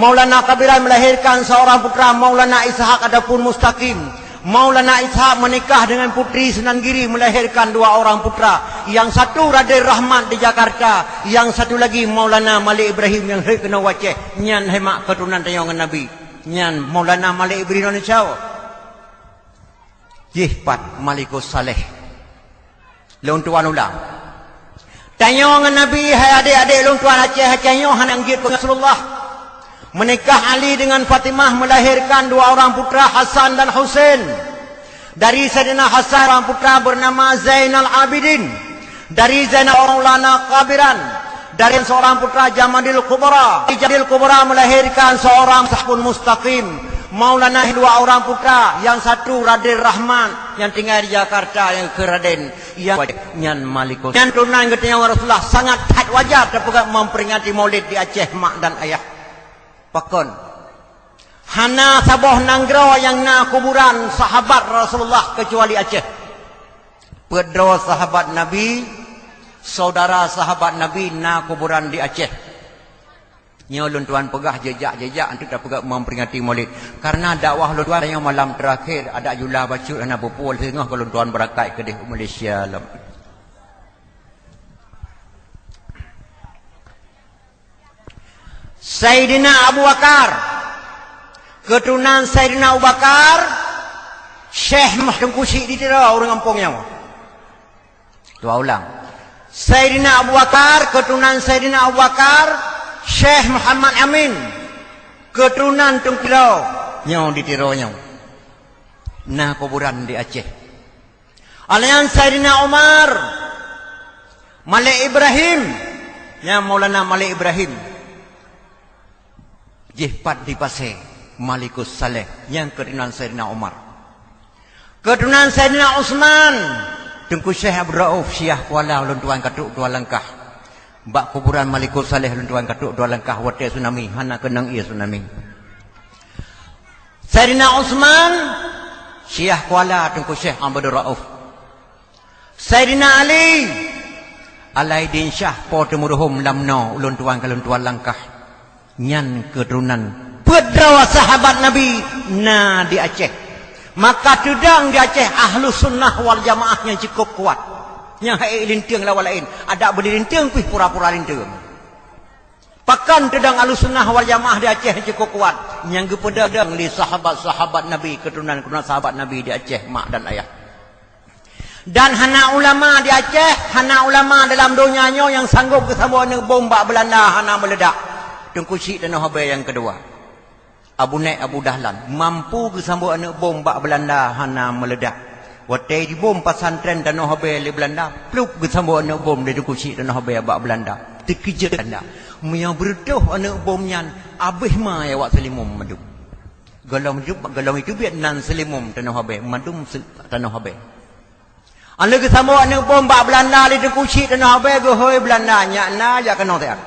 Maulana Kabiran melahirkan seorang putra Maulana Ishak ataupun Mustaqim. Maulana Ishak menikah dengan putri Sunan Giri, melahirkan dua orang putra. Yang satu Raden Rahmat di Jakarta, yang satu lagi Maulana Malik Ibrahim nyang hei keunoe u Aceh. Nyan hai mak keuturonan tanyoe ngon Nabi. Nyan Maulana Malik Ibrahim Indonesia. Jih pat Malikus Saleh. Lôn tuan ulang. Tanyoe ngon Nabi hai adék-adék lôn tuan Aceh, Aceh nyoe hana ngieng keu Rasulullah. Menikah Ali dengan Fatimah melahirkan dua orang putra Hasan dan Husain. Dari Saidina Hasan seorang putra bernama Zainal Abidin. Dari Zainal Maulana Kabiran. Dari seorang putra Jamadil Kubra. Jamadil Kubra melahirkan seorang Sahbun Mustaqim. Maulana dua orang putra, yang satu Raden Rahman yang tinggal di Jakarta, yang ke Raden, yang nyan Malikus. Nyan turunan geutanyoe Rasulullah sangat that wajar tapeugah memperingati Maulid di Aceh mak dan ayah. Pakon? Hana saboh nanggroe nyang na kuburan sahabat Rasulullah keucuali Aceh. Peuet droe sahabat Nabi, saudara sahabat Nabi na kuburan di Aceh. Nyoe lôn tuan peugah jeujak-jeujak untuk tapeugah memperingati Maulid. Karena dakwah lôn tuan nyoe malam terakhir, adak jula bacut hana peue-peue, singoh keu lôn tuan beurakai keudeh u Malaysia lom. Saidina Abu Bakar, keuturonan Saidina Abu Bakar, Syekh Muh-, Teungku Chik di Tiro, ureuëng gampông nyoe. Dua ulang. Saidina Abu Bakar, keuturonan Saidina Abu Bakar, Syekh Muhammad Amin, keuturonan Teungku Tiro, nyoe di Tiro nyoe. Na kuburan di Aceh. Alayan Saidina Umar, Malik Ibrahim, nyan Maulana Malik Ibrahim. Jih pat di Pasé, Malikus Saleh, nyang keuturonan Saidina Umar. Keuturonan Saidina Utsman, Teungku Syekh Abdul Rauf, Syiah Kuala, lôn tuan ka trok dua langkah. Bak kuburan Malikus Saleh lôn tuan ka trok dua langkah watée tsunami, hana keunong ié tsunami. Saidina Utsman, Syiah Kuala, Teungku Syekh Abdul Rauf. Saidina Ali, Alaidin Syah, Po Teumeuruhom lam noe, ulôn tuan ka lôn tuan langkah. Nyan keuturonan peuet droe sahabat Nabi na di Aceh. Maka teudong di Aceh Ahlus Sunnah wal Jamaah nyang cukôp kuat. Nyang hai linteung lawan laén, adak beudi linteung pih pura-pura linteung. Pakon teudong Ahlussunnah wal Jamaah di Aceh cukôp kuat, nyang geupeudong lé sahabat-sahabat Nabi, keuturonan-keuturonan sahabat Nabi di Aceh, mak dan ayah. Dan hana ulama di Aceh, hana ulama dalam donya nyoe nyang sanggop geusambot aneuëk bom bak Beulanda hana meuledak. Teungku Chik Tanoh Abée nyang keudua. Abu Naik Abu Dahlan mampu geusambot aneuëk bom bak Beulanda hana meuledak. Watée jibom pesantren Tanoh Abée lé Beulanda, plup geusambot aneuëk bom lé Teungku Chik Tanoh Abée bak Beulanda. Teukeujot Beulanda. Meunyoe beureutoh aneuëk bom nyan, abéh ma awak Seulimum mandum. Gohlom jeuet, gohlom jiteubiet nan Seulimum Tanoh Abée, mandum se-, Tanoh Abée. Óh lheueh geusambot aneuëk bom bak Beulanda lé Teungku Chik Tanoh Abée, geuhôi Beulanda, "Nyak na jak keunoe siat."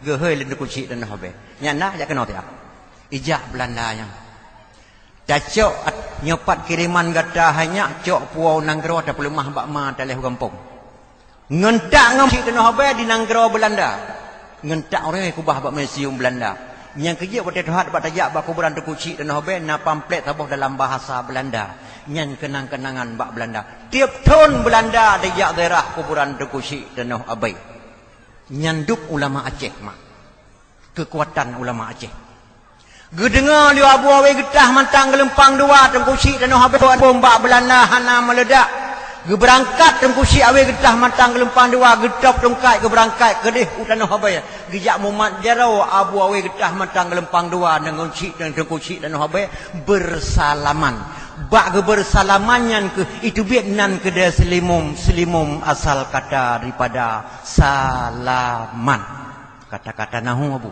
Geuhôi lé Teungku Chik Tanoh Abée, "Nyak na jak keunoe siat." Ijak Beulanda nyan. Tacok at-, nyoe pat kiriman gata hai nyak, cok puwoe nanggroe tapeuleumah bak ma taleuh gampông. Ngon tak ngon Chik Tanoh Abée di nanggroe Beulanda. Ngon tak ureuëng kubah bak museum Beulanda. Nyang keujeuet watée teuhat bak tajak bak kuburan Teungku Chik Tanoh Abée na pamflet saboh dalam bahasa Beulanda. Nyan keunang-keunangan bak Beulanda. Tieb thon Beulanda dijak ziarah kuburan Teungku Chik Tanoh Abée. Nyan dub ulama Aceh mak. Keukuatan ulama Aceh. Geudeungoe lé Abu Awé Geutah Mantang Geulumpang Dua, Teungku Chik Tanoh Abée bom bak Beulanda hana meuledak. Geubeurangkat Teungku Chik Awé Geutah Mantang Geulumpang Dua, geutôb tungkat geubeurangkat keudeh u Tanoh Abée. Geujak mumat jaroe Abu Awé Geutah Mantang Geulumpang Dua ngon Chik, Teungku Chik Tanoh Abée beusalaman. Bak geubeursalaman nyan keuh iteubiet nan keudeh Seulimum, Seulimum asal kata daripada salaman. Kata-kata nahu Abu.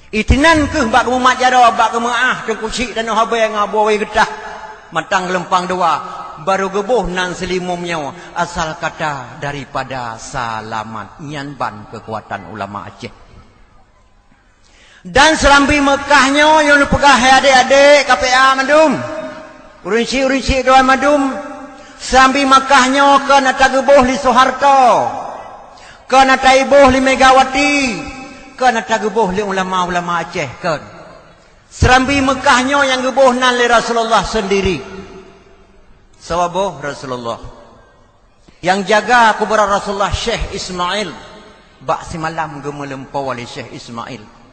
Itinan keuh bak geumumat jaroe, bak geumeu'ah Teungku Chik Tanoh Abée ngon Abu Awé Geutah Mantang Geulumpang Dua, barô geuboh nan Seulimum nyoe asal kata daripada salaman. Nyan ban keukuatan ulama Aceh. Dan seurambi Meukah nyoe nyang neupeugah hai adék-adék K P A mandum. Ureuëng chik-ureuëng chik droe mandum, seurambi Makkah nyoe kon ata geuboh lé Soeharto, kon ata iboh lé Megawati, kon ata geuboh lé ulama-ulama Aceh kon. Seurambi Makkah nyoe nyang geuboh nan lé Rasulullah seundiri. Saboh Rasulullah. Nyang jaga kuburan Rasulullah Syekh Ismail, bak simalam geumeulumpoe lé Syekh Ismail.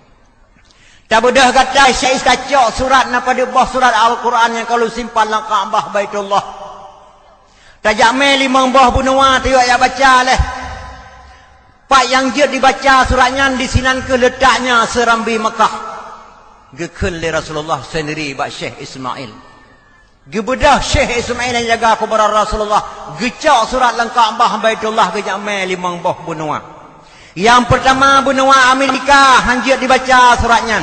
Tabeudôh gata Syekh Is-, tacok surat na padub boh surat Al-Quran nyang ka lôn simpan lam Ka'bah Baitullah. Tajak mé limong boh beunua tayue jak baca lé. Pat nyang jeuet dibaca surat nyan disinan keuh leutaknya seurambi Makkah. Geukheun lé Rasulullah seundiri bak Syekh Ismail. Geubeudôh Syekh Ismail nyang jaga kuburan Rasulullah, geucok surat lam Ka'bah Baitullah geujak mé limong boh beunua. Nyang peurtama beunua Amerika hán jeuet dibaca surat nyan.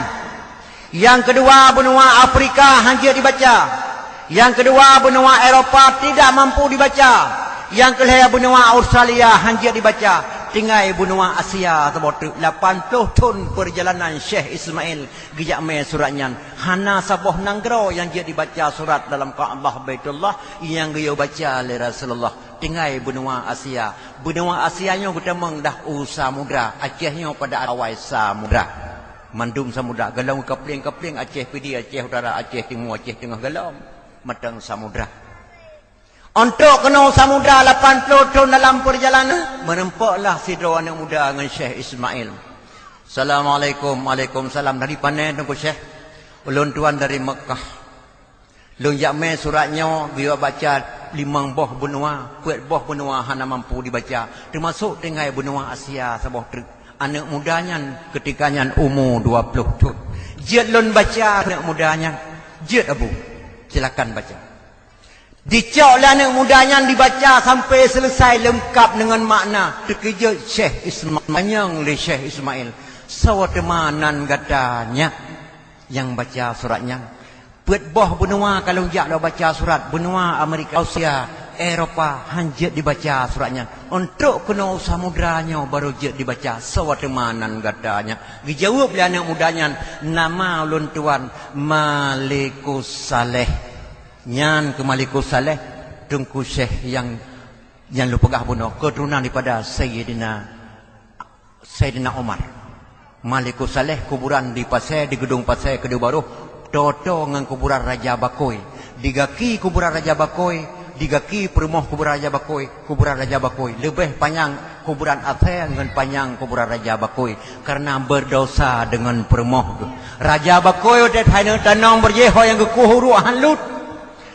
Nyang keudua beunua Afrika hán jeuet dibaca. Nyang keudua beunua Eropa tidak mampu dibaca. Nyang keulhée beunua Australia hán jeuet dibaca. Tinggai beunua Asia saboh teuk. Lapan ploh thon peurjalanan Syekh Ismail geujak mé surat nyan. Hana saboh nanggroe nyang jeuet dibaca surat dalam Ka'bah Baitullah nyang geuyue baca lé Rasulullah. Tinggai beunua Asia. Beunua Asia nyoe geutamong dah u samudra. Aceh nyoe pada awai samudra. Mandum samudra, golom kapling-kapling, Aceh Pidie, Aceh Utara, Aceh Timu, Aceh Teungoh, golom mantong samudra. Untuk keunoe samudra lapan ploh thon dalam peurjalanan, meurumpoklah sidroe aneuk muda ngon Syekh Ismail. "Assalamualaikum." "Waalaikumsalam." "Dari pane, Teungku Syekh?" "Ulôn tuan dari Meukah. Lôn jak mé surat nyoe, geuyue baca limong boh benua, peuet boh benua hana mampu dibaca, teumasok tinggai benua Asia saboh treuk. Aneuk muda nyan keutika nyan umu dua ploh thon." "Jeuet lôn baca, aneuk muda nyan." "Jeuet, Abu. Silakan baca." Dicok lé aneuk muda nyan, dibaca sampai selesai leungkap deungon makna. Teukeujot Syekh Ismail, tanyong lé Syekh Ismail, "Soe teuma nan gata nyak nyang baca surat nyan?" "Peuet boh benua ka lôn jak lôn baca surat, benua Amerika, Australia, Eropa, han jeuet dibaca surat nyan. Untuk keunoe samudra nyoe barô jeuet dibaca, soe teuma nan gata nyak?" Geujaweueb lé aneuk muda nyan, "Nama ulôn tuan Malikus Saleh." Nyan keuh Malikus Saleh, Teungku Syekh nyang, nyang lôn peugah bunoe, keuturonan daripada Sayyidina, Sayyidina Umar. Malikus Saleh kuburan di Pasè, di Geudong Pasè Keudeuh Barôh, toe-toe ngon kuburan Raja Bakôi. Di gaki kuburan Raja Bakôi, di gaki peurumoh kuburan Raja Bakôi, kuburan Raja Bakôi. Leubeh panyang kuburan asèe ngon panyang kuburan Raja Bakôi, kareuna beudôsa deungon peurumoh geuh. Raja Bakôi watèe hana tanong beurjih, ho nyang geukueh uruek han lut.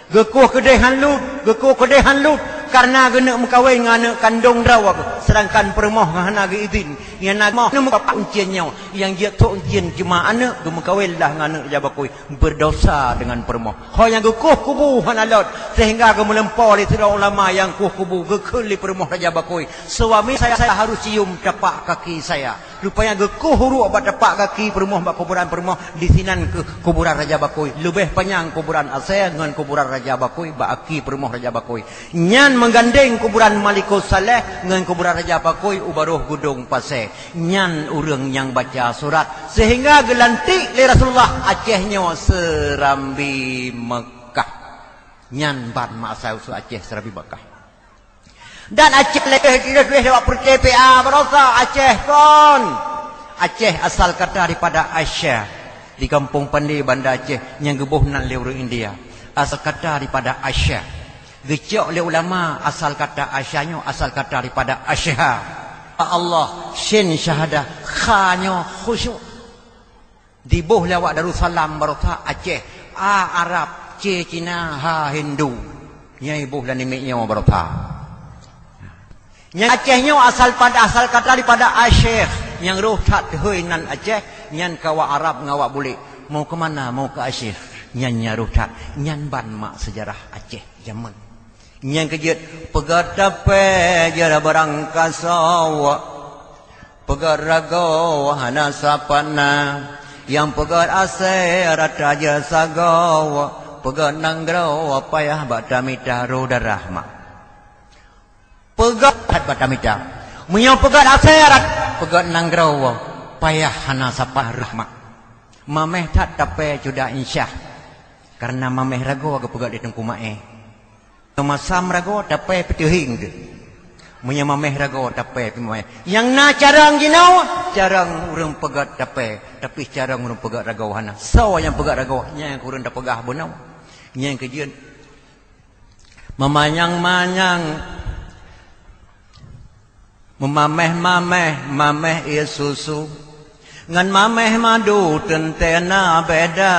Geukueh keudéh han lut, geukueh keudéh han lut, kareuna geuneuk meukawen ngon aneuk kandông droe geuh, seudangkan peurumoh hana geuidhin. Nyang na moh neumeukapak uncien nyoe, nyang jeuet thok uncien cuma aneuk, geumeukawen lah ngon aneuk Raja Bakôi, beudôsa deungon peurumoh. Ho nyang geukueh kubu hana lot, sehingga geumeulumpo lé sidroe ulama nyang kueh kubu, geukheun lé peurumoh Raja Bakôi, "Suami saya, saya harus cium tapak kaki saya." Rupanya geukueh uruek bak tapak gaki peurumoh, bak kuburan peurumoh, disinan keuh kuburan Raja Bakôi. Leubeh panyang kuburan asèe ngon kuburan Raja Bakôi, bak gaki peurumoh Raja Bakôi. Nyan meugandeng kuburan Malikus Saleh ngon kuburan Raja Bakôi u barôh Geudong Pasè. Nyan ureueng nyang baca surat, sehingga geulantik lé Rasulullah Aceh nyoe Serambi Meukah. Nyan ban masa usoe Aceh Serambi Meukah. Dan Aceh leubeh, leubeh lewat peureute P A barosa Aceh kon. Aceh asal kata daripada Asia. Di Kampung Pande, Banda Aceh, nyang geuboh nan lé ureueng India. Asal kata daripada Asia. Geucok lé ulama asal kata Asia nyoe, asal kata daripada Asia. Allah, shin syahadah, kha nyoe khusyuk. Diboh lé awak Darussalam barosa Aceh, A Arab, C Cina, ha Hindu. Nyan iboh lam namiet nyoe barosa. Nyan Aceh nyoe asal pada, asal kata daripada Asyikh, nyang roh that hôi nan Aceh, nyan keu awak Arab ngon awak bulek. Mau ke mana? Mau ke Asyikh. Nyan nyang roh that. Nyan ban mak sejarah Aceh jameun. Nyang keujeuet, peugöt tapè jeuet barangkasoe, peugöt ragoe hana sapat na, nyang peugöt asèe rata jeuet sagoe, peugöt nanggroe payah bak tamita roh darah mak. Peugöt that bak tamita. Meunyoe peugöt asèe rat, peugöt nanggroe payah hana sapat roh mak. Mamèh that tapè cuda insyah, kareuna mamèh ragoe geupeugöt lé Teungku Maé. Masam ragoe tapè peuteuhieng teuh. Meunyoe mamèh ragoe tapè pih mamèh. Nyang na carông jinoe, carông ureueng peugöt tapè, tapi carông ureueng peugöt ragoe hana. Soe nyang peugöt ragoe? Nyan ureueng tapeugah bunoe. Nyang keujeuet, meumanyang-manyang, meumamèh-mamèh, mamèh ié susu, ngon mamèh madu teuntèe na beda.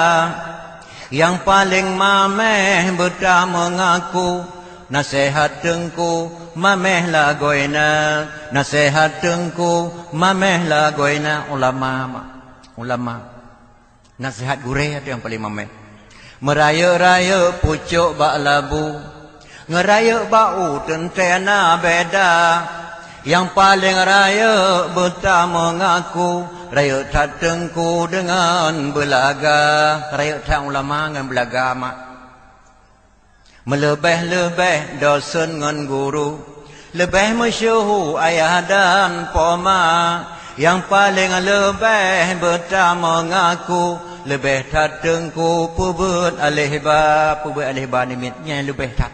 Nyang paleng mamèh beutameungaku, naseuhat teungku, mamèh lagoe na, naseuhat teungku, mamèh lagoe na. Ulama, ulama. Naseuhat gurèe ateueh nyang paleng mamèh. Meurayeuk-rayeuk pucôk bak labu, ngon rayeuk bak u teuntèe na beda. Nyang paleng rayeuk beutameungaku, rayeuk that teungku deungon beulaga. Rayeuk that ulama ngon beulaga mak. Meuleubèh-leubèh dosen ngon guru, leubèh meusyeuhu ayah dan poma. Nyang paleng leubèh beutameungaku, leubèh that teungku peubeuet aléh ba, peubeuet aléh ba namiet nyan leubèh that.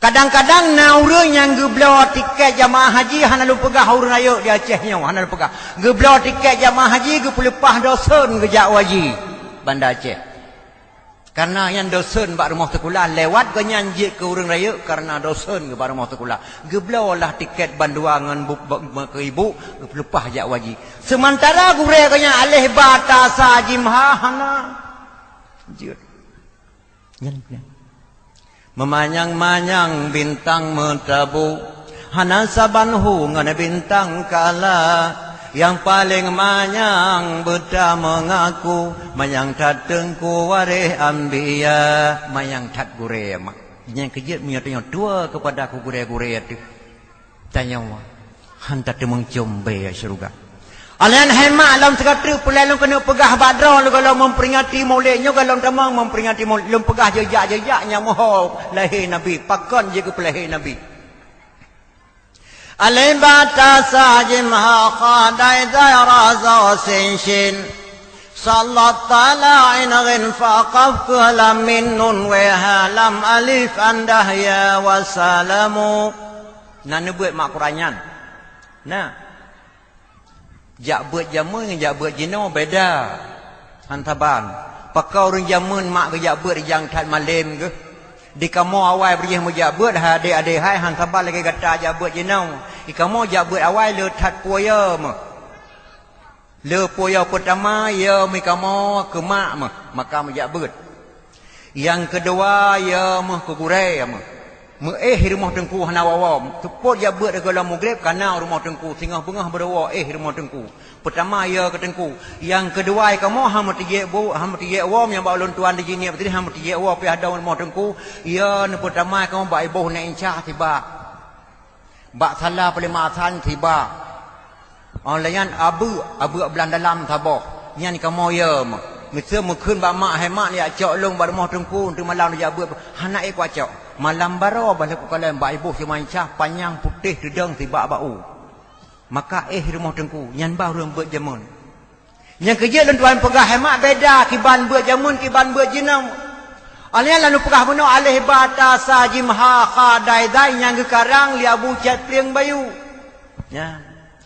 Kadang-kadang na ureuëng nyang geubloe tiket jamaah haji, hana lôn peugah ureuëng rayeuk di Aceh nyoe, hana lôn peugah. Geubloe tiket jamaah haji, geupeuleupah dosen geujak u haji Banda Aceh. Kareuna nyan dosen bak rumoh sikula, lewat geuh nyan jeuet keu ureuëng rayeuk kareuna dosen geuh bak rumoh sikula. Geubloe lah tiket bandua ngon bu-, bu-, bu-, keu ibu, geupeuleupah jak u haji. Seumantara gurée geuh nyan aléh ba tasa jimha hana jeuet. Nyan, nyan. Meumanyang-manyang bintang meutabu, hana saban hu ngon bintang kala. Nyang paleng manyang beuta meungaku, manyang that teungku waréh anbiya. Manyang that gurée mak. Nyang keujeuet meunyoe tanyoe tuwoe keupada ku gurée-gurée teuh. Tanyoe han tateumeung-com bée syeuruga. Aleuhan hai mak lom sigoe teuk peulai lôn keuneuk peugah bak droe lôn gohlom memperingati Maulid nyoe gohlom tamong memperingati Maulid lôn peugah jeujak-jeujak nyang meuho lahé Nabi pakon jeuet keu peulahé Nabi. Alif ba ta sa jim ha kha dai zai ra za sin shin. Sallat tala in ghin fa qaf keu lam mim nun wee ha lam alif an dahya wa salamu. Na neubeuet mak Quran nyan. Na. Jak beuet jameun ngon jak beuet jinoe beda. Han saban. Pakon ureuëng jameun mak geujak beuet rijang that malem geuh. Di kamoe awai beurjih meujak beuet hai adé-adé hai han saban lagée gata jak beuet jinoe. Di kamoe jak beuet awai le that puwoe meuh. Le puwoe peutama ye meuh kamoe keu mak meuh maka meujak beuet. Nyang keudua, ye meuh keu gurée meuh. Meuéh rumoh teungku hana woe-woe. Seupôt jak beuet gohlom mugreb kana rumoh teungku singoh beungoh beudowoe éh rumoh teungku. Peutama ye keu teungku. Nyang keudua kamoe hana meutijék bu, hana meutijék woe nyang bak ulôn tuan di jinie beutôi hana meutijék woe piah dong rumoh teungku. Ye neupeutama kamoe bak iboh na inca sibak. Bak sala peulimasan sibak. Óh lheueh nyan abeuk, abeuk blang dalam saboh. Nyan kamoe ye meuh. Miseue meukheun bak mak, "Hai mak, neujak cok lôn bak rumoh teungku, teuma malam neujak beuet." "Hana ék kucok." Malam baroe bah lheueh kukalon bak iboh cuma inca panyang putéh teudong sibak bak u. Maka éh rumoh teungku, nyan bah ureuëng beuet jameun. Nyang keujeuet lôn tuan peugah hai mak beda kiban beuet jameun kiban beuet jinoe. Alheuh nyan lôn peugah bunoe alif ba ta sa jim ha kha dai zai nyang geukarang lé Abu Cét Plieng Bayu. Nya.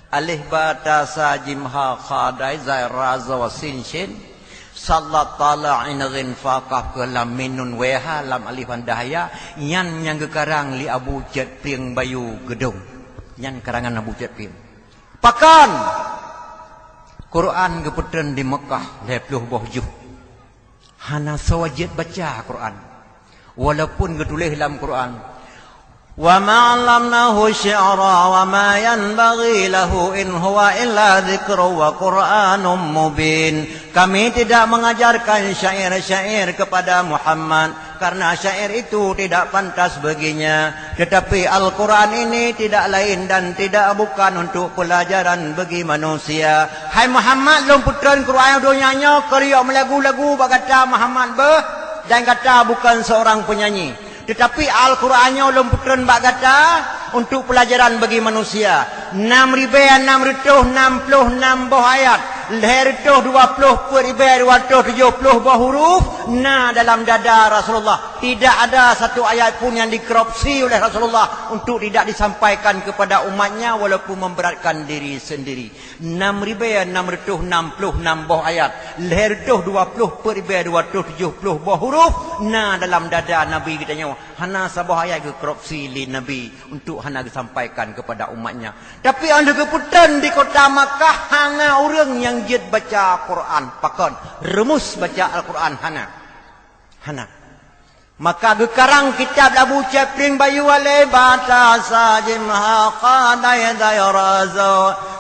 Alif ba ta sa jim ha kha dai zai ra za sin shin. Sallat tala in ghin fa qaf keu lam mim nun wee ha lam alif an dahya. Nyan nyang geukarang lé Abu Cét Plieng Bayu Geudong. Nyan karangan Abu Cét Plieng. Pakon? Quran geupeutreun di Meukah lhée ploh boh juh. Hana soe jeuet baca Quran. Walaupun geutuléh lam Quran, "Wa ma 'allamnahu syi'ra wa ma yanbaghi lahu in huwa illa dzikrun wa Qur'anun mubin." Kami tidak mengajarkan syair-syair kepada Muhammad. Karena syair itu tidak pantas baginya. Tetapi Al-Quran ini tidak lain dan tidak bukan untuk pelajaran bagi manusia. Hai Muhammad, lôn peutreun Quran donya nyoe keu riok meulagu-lagu bak gata Muhammad beuh, dan gata bukan seorang penyanyi. Tetapi Al-Quran nyoe lôn peutreun bak gata untuk pelajaran bagi manusia. Nam ribée nam reutôh nam ploh nam boh ayat, lhée reutôh dua ploh peuet ribée dua reutôh tujoh ploh boh huruf na dalam dada Rasulullah. Tidak ada satu ayat pun yang dikorupsi oleh Rasulullah untuk tidak disampaikan kepada umatnya walaupun memberatkan diri sendiri. Nam ribée nam reutôh nam ploh nam boh ayat, lhée reutôh dua ploh peuet ribée dua reutôh tujoh ploh boh huruf na dalam dada Nabi geutanyoe. Hana saboh ayat geukorupsi lé Nabi untuk hana geusampaikan kepada umatnya. Tapi óh lheueh geupeutreun di kota Makkah, hana ureuëng nyang jeuet baca Quran. Pakon? Rumus baca Al-Quran hana. Hana. Maka geukarang kitab Abu Cét Plieng Bayu alif ba ta sa jim ha kha dai zai ra za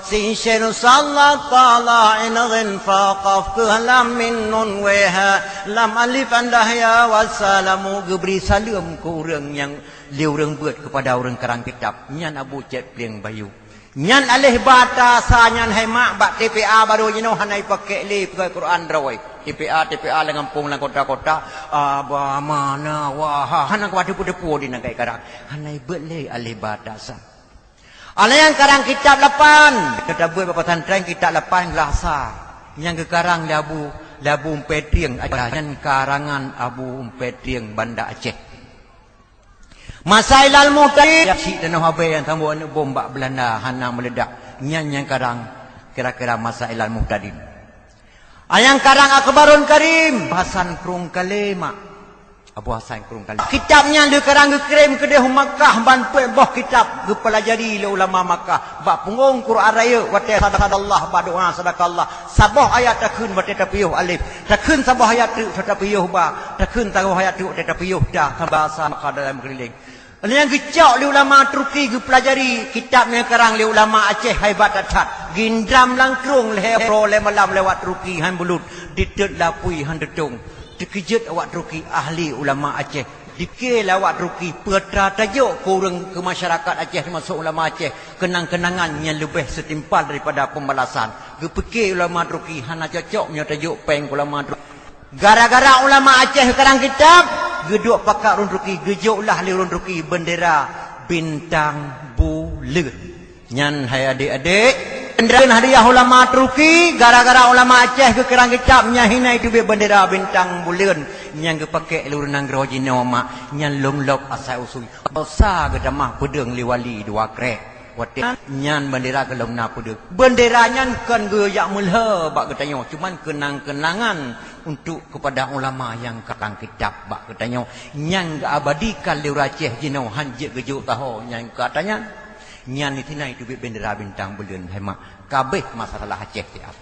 sin shin sallat tala in ghin fa qaf keu lam mim nun wee ha lam alif an dahya wa salamu geubri saleuem keu ureuëng nyang lé ureuëng beuet keupada ureuëng karang kitab. Nyan Abu Cét Plieng Bayu. Nyan alif ba ta sa nyan hai mak bak T P A barô jinoe hana jipakék lé peugah Quran droe. T P A, T P A lam gampông, lam kota-kota, a, ba, ma, na, wa, ha, hana kuat teupeu-teupeu di nangkai karang. Hana jibeuet lé alif ba ta sa. Alai nyang karang kitab lapan. Kita beuet bak pesantren kitab lapan geulasa. Nyang geukarang lé Abu, lé Abu Umpé Trieng, nyan karangan Abu Umpé Trieng Banda Aceh. Masa Hilal Muhtadin, cit tanoh Abee nyang sambot aneuk bom bak Beulanda hana meuledak. Nyan nyang karang kira-kira masa Hilal Muhtadin. Nyang karang Akhbarun Karim, Hasan Krueng Kalé, mak. Abu Hasan Krueng Kalé. Kitab nyan lheueh karang geukirém keudeh u Makkah, ban peuet boh kitab geupeulajari lé ulama Makkah. Bak punggong Quran rayeuk watée sadaqallah, bak doa sadaqallah. Saboh ayat takheun watée tapiôh alif. Takheun saboh ayat treuk watée tapiôh ba. Takheun saboh ayat treuk watée tapiôh ta. Sabasa maka dalam keuliléng. Nyang geucok lé ulama Turki geupeulajari kitab nyang karang lé ulama Aceh, hebat that-that. Geundam lam krueng lhée uroe lhée malam lewat Turki han bulut, diteuet lapui han teutông. Teukeujot awak Turki ahli ulama Aceh. Dipike lé awak Turki peue atra tajok keu ureuëng, keu masyarakat Aceh, teumasok ulama Aceh, keunang-keunangan nyang leubeh seutimpal daripada peubalasan. Geupike ulama Turki hana cocok meunyoe tajok péng keu ulama Turki. Gara-gara ulama Aceh karang kitab, geuduek pakat ureuëng Turki, geujok lah lé ureuëng Turki bendera bintang buleuen. Nyan hai adék-adék, bendera hadiah ulama Turki, gara-gara ulama Aceh geukarang kitab nyan hina itu bendera bintang buleuen nyang geupakék lé ureuëng nanggroe jinoe mak, nyan lôn lok asai usui. Dosa geutamah peudeueng lé wali dua krek. Watée nyan bendera gohlom na peudeueng. Bendera nyan kon geujak meulhö bak geutanyoe, cuman keunang-keunangan untuk kepada ulama nyang karang kitab bak geutanyoe, nyang geuabadikan lé ureuëng Aceh jinoe han jeuet geujok taho nyang keu atra nyan. Nyan di sinan teubiet bendera bintang buleuen hai mak. Ka abéh masalah Aceh siat.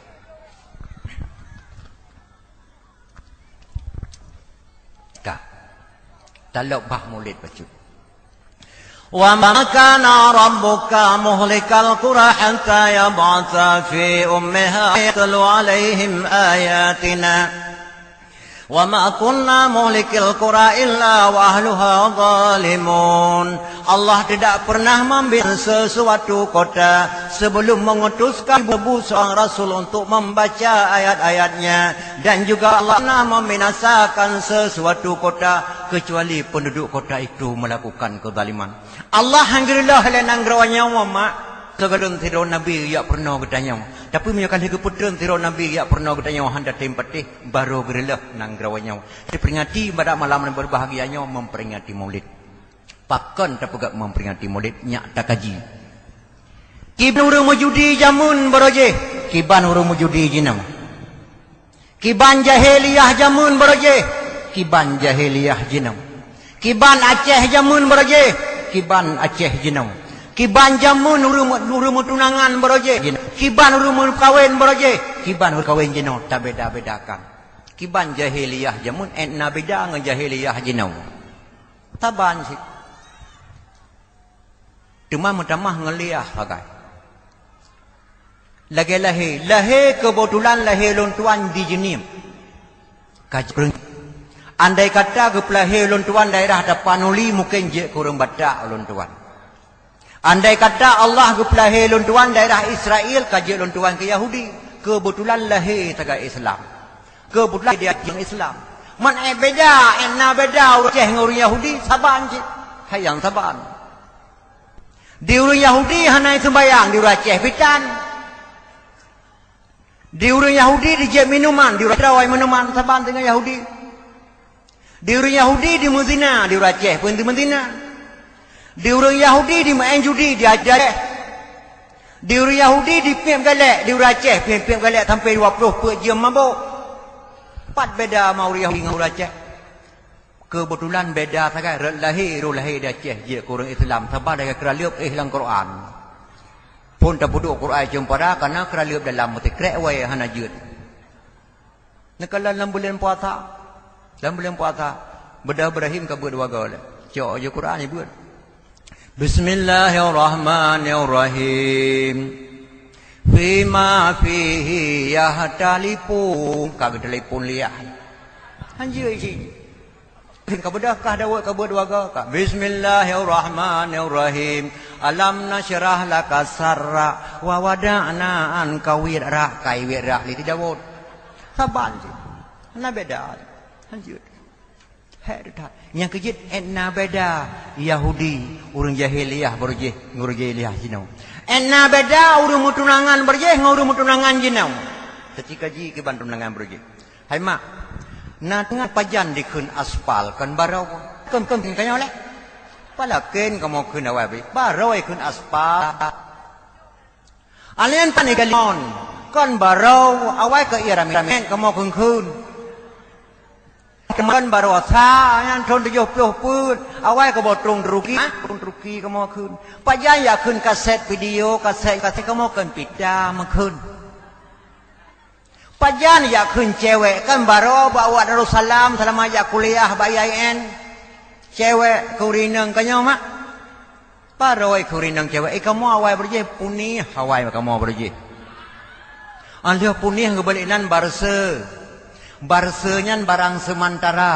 Ka. Talok bah Maulid bacut. Wa ma kana rabbuka muhlikal qura hatta yab'atha fi ummiha yatlu 'alaihim ayatina. Wa ma kunna muhlikil qura illa wa ahluha zalimun. Allah tidak pernah membiarkan sesuatu kota sebelum mengutuskan seribu seorang rasul untuk membaca ayat-ayatnya. Dan juga Allah pernah membinasakan sesuatu kota kecuali penduduk kota itu melakukan kezaliman. Allah han geureuloh lé nanggroe nyoe mak. Sigohlom sidroe nabi jak peurunoe geutanyoe. Tapi meunyoe ka lheueh geupeutrön sidroe nabi jak peurunoe geutanyoe han tatem patéh, barô geureuloh nanggroe nyoe. Diperingati pada malam yang berbahagia nyoe memperingati Maulid. Pakon tapeugah memperingati Maulid, nyak takaji. Kiban ureuëng meujudi jameun baroe jih, kiban ureuëng meujudi jinoe. Kiban jahiliyah jameun baroe jih, kiban jahiliyah jinoe. Kiban Aceh jameun baroe jih, kiban Aceh jinoe. Kiban jameun ureuëng, ureuëng meutunangan baroe jih, kiban ureuëng meukawen baroe jih, kiban ureuëng kawen jinoe tabeda-bedakan. Kiban jahiliyah jameun ék na beda ngon jahiliyah jinoe. Saban cit. Teuma meutamah ngon liyah sagai. Lagée lahé, lahé keubeutulan lahé lôn tuan di Jeunieb. Ka jeuet. Andai kata geupeulahé lôn tuan daerah Tapanuli, mungken jeuet keu ureuëng Batak lôn tuan. Andai kata Allah geupeulahé lôn tuan daerah Israel, ka jeuet lôn tuan keu Yahudi. Keubeutulan lahé sagai Islam. Keubeutulan di agama Islam. Man ék beda, ék na beda ureuëng Aceh ngon ureuëng Yahudi, saban cit. Hai nyang saban. Di ureuëng Yahudi hana seumbayang, di ureuëng Aceh pitan. Di ureuëng Yahudi dijép minuman, di ureuëng Aceh minuman, saban teungoh Yahudi. Di ureuëng Yahudi dimeuzina, di ureuëng Aceh pun dimeuzina. Di ureuëng Yahudi dimeu'en judi, di Aceh. Di ureuëng Yahudi dipiep galek, di ureuëng Aceh piep-piep galek sampai dua puluh peuet jeuem mabök. Pat beda ma ureuëng Yahudi ngon ureuëng Aceh. Keubeutulan beda sagai, rot lahé, roh lahé di Aceh jeuet keu ureuëng Islam, saban lagée keuraleueb éh lam Quran. Phon tapeuduek Quran cumpada kana keuraleueb dalam meusikrek wée hana jeuet. Neukalon lam buleuen puasa. Lam buleuen puasa, beudah Ibrahim ka beuet dua goe lé. Cok ju Quran jibeuet. Bismillahirrahmanirrahim. Fima fihi yahtalifun. Ka geutelepon liah. Hanjeuet cit. Ka beudah kah Daud ka beuet dua goe ka. Bismillahirrahmanirrahim. Alam nasyrah laka sadrak wa wada'na anka wizrak. Kai wizrak lé ti Daud. Saban cit. Hana beda. Hanjeuet. Hék that. Nyang keujeuet, ék na beda Yahudi, ureuëng jahiliyah baroe jih, ngon ureuëng jahiliyah jinoe. Ék na beda ureuëng meutunangan baroe jih ngon ureuëng meutunangan jinoe. Teuci kaji kiban tunangan baroe jih. Hai mak, na teungoh pajan dikheun aspal kon barô. Kon, kon, kon kayong lé. Palaken kamoe kheun awai bri, barô kheun aspal. Alien pan igalon, kon barô awai keu ie ramé-ramé kamoe kheun-kheun. Teuma barô sa nyan thon tujoh ploh peuet, awai keu boh trong Turki, ha? Trong Turki kamoe kheun. Pajan jak kheun kaset video, kaset, kaset kamoe kheun pita meukheun. Pajan jak kheun cewek, kan barô bak awak Darussalam, seulama jak kuliah bak I A I N. Cewek keu ureueng inong keu nyoe mak. Barô keu ureueng inong cewek, eh, kamoe awai beureuji, punih awai kamoe beureuji. Óh lheueh punih geubalek nan barse. Barse nyan barang seumantara.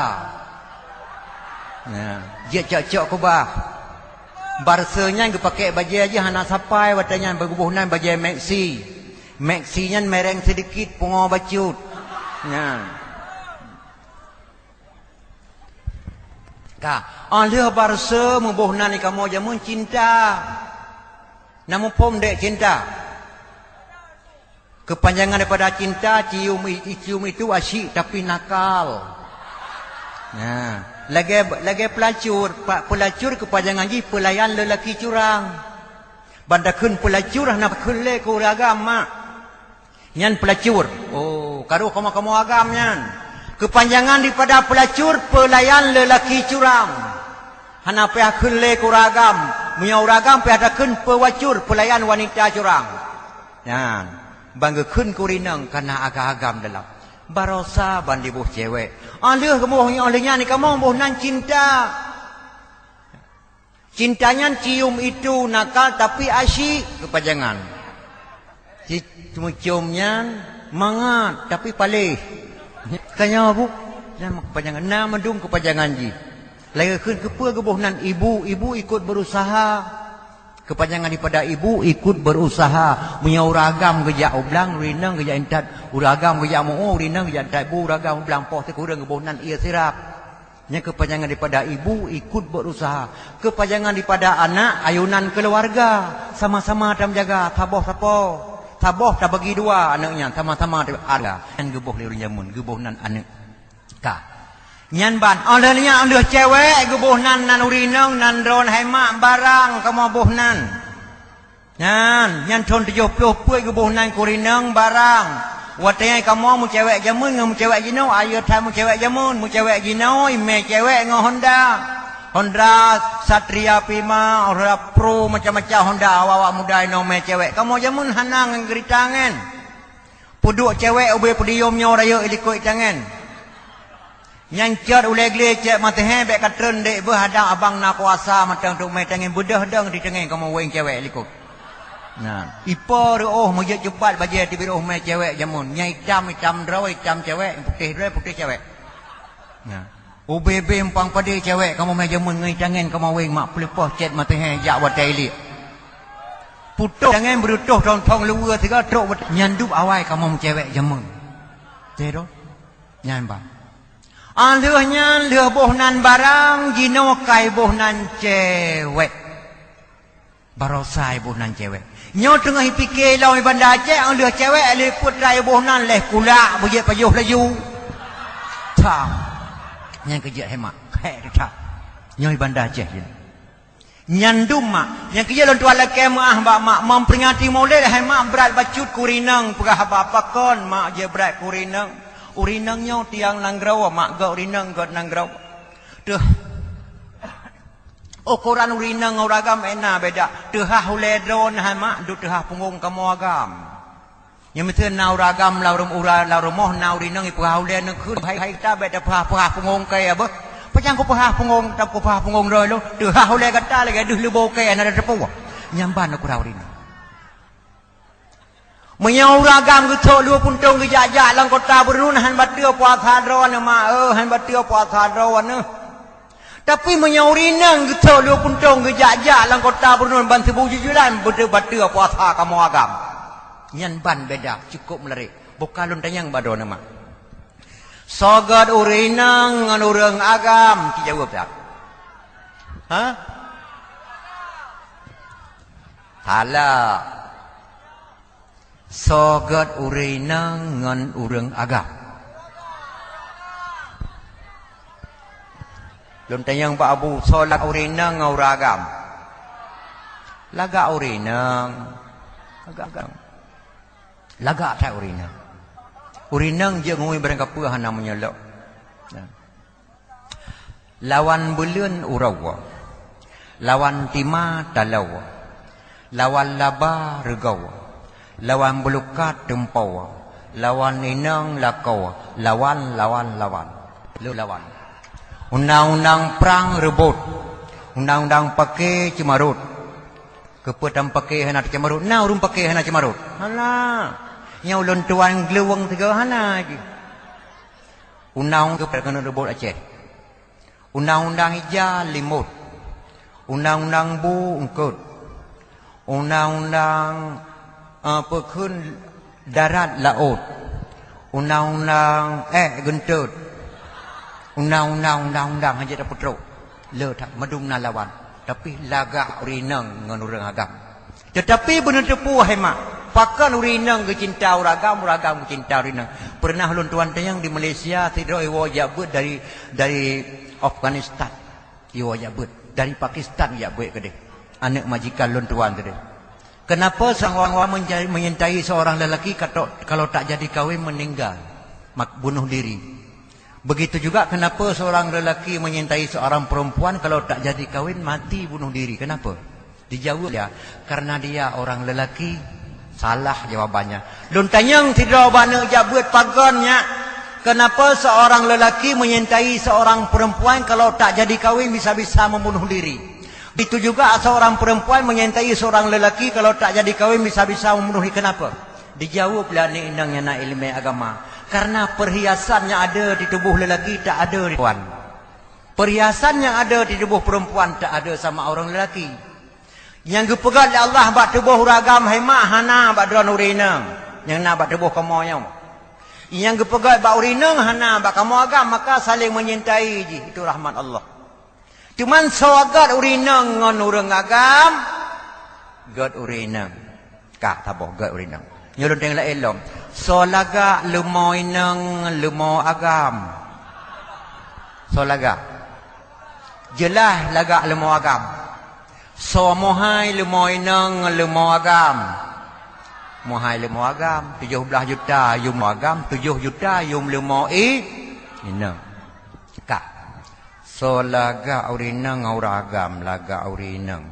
Nah, jeuet cok-cok keubah. Barse nyan geupakèk bajèe jih hana sapai watèe nyan, beuboh nan bajèe Maxi. Maxi nyan mereng seudikit pungo bacut. Nyan. Ka, óh lheueh barse meuboh nan di kamoe jameun cinta. Na muphom dek cinta? Keupanjangan daripada cinta, cium i-, cium itu asyik tapi nakal. Nah, lagèe, lagèe peulacur, pa-, peulacur keupanjangan jih peulayan lelaki curang. Ban takheun peulacur hana kheun lé keu ureueng agam mak. Nyan peulacur. Oh, ka rôh kamoe-kamoe agam nyan. Keupanjangan daripada peulacur, peulayan lelaki curang. Hana payah kheun lé keu ureueng agam. Meunyoe ureueng agam payah takheun peuwacur, peulayan wanita curang. Nyan, ban geukheun keu ureueng inong kana agam-agam dalam. Barosa ban diboh cewek. Óh lheueh geuboh nyoe lheueh nyan kamoe boh nan cinta. Cinta nyan cium itu nakal tapi asyik keupajangan. Ci-, meucium nyan mangat tapi paléh. Tanyoe bu, nyan keupajangan. Na mandum keupajangan jih. Lagèe kheun keupeue geuboh nan ibu, ibu ikut berusaha. Keupanjangan daripada ibu ikut berusaha. Meunyoe ureueng agam geujak u blang, ureueng inong geujak intat. Ureueng agam geujak meu-, ureueng inong geujak intat bu, ureueng agam u blang poh sikureueng geuboh nan ie sirap. Nyan keupanjangan daripada ibu ikut berusaha. Keupanjangan daripada anak ayunan keuluwarga. Sama-sama tameujaga, saboh sapo. Saboh tabagi dua aneuk nyan, sama-sama ada. Nyan geuboh lé ureueng jameun, geuboh nan aneuk. Ka. Nyan ban, óh lheueh nyan óh lheueh cewek geuboh nan, nan ureueng inong, nan droeneuh hai mak barang kamoe boh nan. Nyan, nyan thon tujoh ploh peuet geuboh nan keu ureueng inong barang. Watèe nyan kamoe meucewek jameun ngon meucewek jinoe, ayo that meucewek jameun, meucewek jinoe, imè cewek ngon Honda. Honda Satria Prima, Honda Pro, macam-macam Honda, awak-awak muda inoe mè cewek. Kamoe jameun hana ngon geurita ngen. Peuduek cewek ubé podium nyoe rayeuk i likot tangen. Nyan cot ulèe glé cek mateuhé bèk ka treun dek beuh hadang abang na kuasa mantong tu mè tangen beudeuh dong di tangen kamoe wéng cewek likot. Nah, ipo reuôh meujeuet cupat bajèe teubiet reuôh mè cewek jameun. Nyan itam, itam droe, itam cewek, putéh droe, putéh cewek. Nah. Ubé-bé umpang padé cewek kamoe mè jameun ngon tangen kamoe wéng mak peuleupoh cet mateuhé jak watèe iliek. Putôh tangen beureutoh thong-thong luweue sigoe trok nyan dub awai kamoe meucewek jameun. Teuh doh? Nyan ba. Óh lheueh nyan lheueh boh nan barang jinoe kai boh nan cewek. Barosa iboh nan cewek. Nyoe teungoh ipike lom i Banda Aceh, óh lheueh cewek lé peuet rai iboh nan lheueh kulak beujeuet pajoh laju. Tham. Nyan keujeuet hai mak. Hék teutab. Nyoe i Banda Aceh jih. Nyan dum mak. Nyang keujeuet lôn tuan lakèe meuáh bak mak. Memperingati Maulid hai mak brat bacut keu ureueng inong peugah haba pakon mak jeuet brat keu ureueng inong. Ureueng inong nyoe tiang nanggroe mak gèt ureueng inong gèt nanggroe. Teuh. Ukoran ureueng inong ngon ureueng agam ék na beda. Teuhah ulèe droeneuh hai mak, duek teuhah punggong kamoe agam. Nyang miseue na ureueng agam lam rum-, ura-, lam rumoh na ureueng inong ipeugah ulèe neukheun, hai, hai gata bèk tapeugah-peugah punggong kèe beuh. Pajan kupeugah punggong, tapeugah punggong droe lôn. Teuhah ulèe gata lagèe deuh leubo kèe hana teupeue. Nyan ban ukoran ureueng inong. Meunyoe ureueng agam geusok lue puntông geujak-jak lam kota Beureuneun, han bateue puasa droeneuh mak, eh, han bateue puasa droeneuh. Tapi meunyoe ureueng inong geusok lue puntông geujak-jak lam kota Beureuneun ban sibu jujulan, bateue-bateue puasa kamoe agam. Nyan ban beda, cukôp meularéh. Boh ka lôn tanyong bak droeneuh mak. Soe gèt ureueng inong ngon ureueng agam, ci jaweueb that. Ha? Salah. Soe gèt ureueng inong ngon ureueng agam? Lôn tanyong bak Abu, soe lagak ureueng inong ngon ureueng agam? Lagak ureueng inong. Lagak, lagak. Lagak that ureueng inong. Ureueng inong jeuet ngui barang kapeue hana meunyeulok. Nah. Lawan buleuen uroe, lawan tima taloe, lawan laba reugoe, lawan bulukat teumpoe, lawan inong lakoe, lawan, lawan, lawan. Lôn lawan. Undang-undang prang reubot, undang-undang paké ceumarot. Keupeue tam paké hana teuceumarot? Na ureueng paké hana ceumarot? Hana. Nyang ulôn tuan geuleuweng sigoe hana jih. Undang-undang keupeue keuneuk reubot Aceh? Undang-undang ija limot, undang-undang bu eungkot, undang-undang, eh, peukheun darat laôt, undang-undang ék geuntot, undang-undang, undang-undang hana jeuet tapeutrok. Le that mandum na lawan, tapi lagak ureueng inong ngon ureueng agam. Teutapi beuneuteupeu hai mak, pakon ureueng inong geucinta ureueng agam, ureueng agam geucinta ureueng inong. Peureunah lôn tuan tanyong di Malaysia, sidroe iwoe jak beuet dari, dari Afghanistan, iwoe jak beuet, dari Pakistan jak beuet keudeh. Aneuk majikan lôn tuan keudeh. Kenapa seorang wanita mencintai seorang lelaki kato-, kalau tak jadi kawin meninggal, mak-, bunuh diri? Begitu juga kenapa seorang lelaki mencintai seorang perempuan kalau tak jadi kawin mati bunuh diri? Kenapa? Dijawab dia, karena dia orang lelaki. Salah jawabannya. Lôn tanyong sidroe bak aneuk jak beuet pakon nyak. Kenapa seorang lelaki mencintai seorang perempuan kalau tak jadi kawin bisa-bisa membunuh diri? Begitu juga seorang perempuan mencintai seorang lelaki kalau tak jadi kawin bisa-bisa membunuh diri. Kenapa? Dijawab lé aneuk inong nyang na ileumèe agama, karena perhiasan nyang ada di tuboh lelaki tak ada di perempuan. Perhiasan nyang ada di tuboh perempuan tak ada sama ureueng lelaki. Nyang geupeugét lé Allah bak tuboh ureueng agam hai mak hana bak droeneuh ureueng inong nyang na bak tuboh kamoe nyoe. Nyang geupeugét bak ureueng inong hana bak kamoe agam, maka saling menyintai jih, itu rahmat Allah. Teuma soe gét ureueng inong ngon ureueng agam, gét ureueng inong. Ka saboh gét ureueng inong. Nyoe lôn teuntèe laén lom. Soe lagak leumo inong leumo agam? Soe lagak? Jeulaih lagak leumo agam. Soe meuhai leumo inong leumo agam? Meuhai leumo agam, tujoh blaih juta yum agam, tujoh juta yum leumo i-, inong. Ka. Soe lagak ureueng inong ngon ureueng agam, lagak ureueng inong.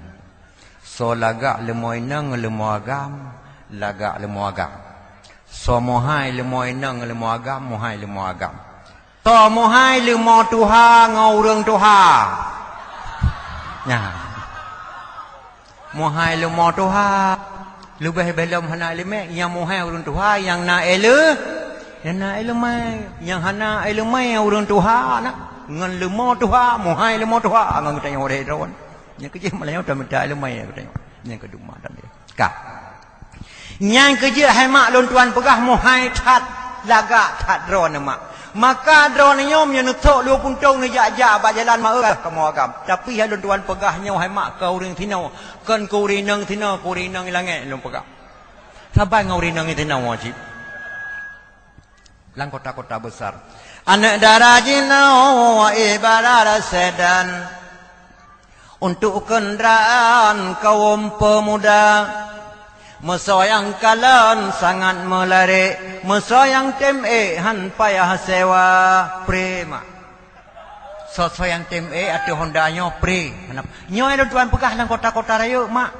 Soe lagak leumo inong ngon leumo agam, lagak leumo agam. Soe meuhai leumo inong ngon leumo agam, meuhai leumo agam. Soe meuhai leumo tuha ngon ureueng tuha? Nyan. Meuhai leumo tuha. Leubeh-leubeh lom hana ileumèe, nyang meuhai ureueng tuha, nyang na ileu-, nyang na ileumèe. Nyang hana ileumèe ureueng tuha na, ngon leumo tuha, meuhai leumo tuha ngon geutanyoe udép droe. Nyang keujih malah nyoe tamita ileumèe geutanyoe. Nyang keuduma dan dia. Ka. Nyang keujeuet hai mak lôn tuan peugah meuhai that, lagak that droeneuh mak. Maka droeneuh nyoe meunyoe neusok lue puntông neujak-jak bak jalan meu'eu kamoe agam. Tapi hai lôn tuan peugah nyoe hai mak keu ureueng sinoe, kon keu ureueng inong sinoe, keu ureueng inong langèt lôn peugah. Saban ngon ureueng inong sinoe cit. Lam kota-kota besar. Aneuk dara jinoe ibarat sedan untuk kenderaan kaum pemuda. Meusoe nyang kalon sangat meularék, meusoe nyang tem ék han payah sewa. Prima. Soe-soe nyang tem ék ateueh honda nyoe pré. Nyoe lôn tuan peugah lam kota-kota rayeuk mak.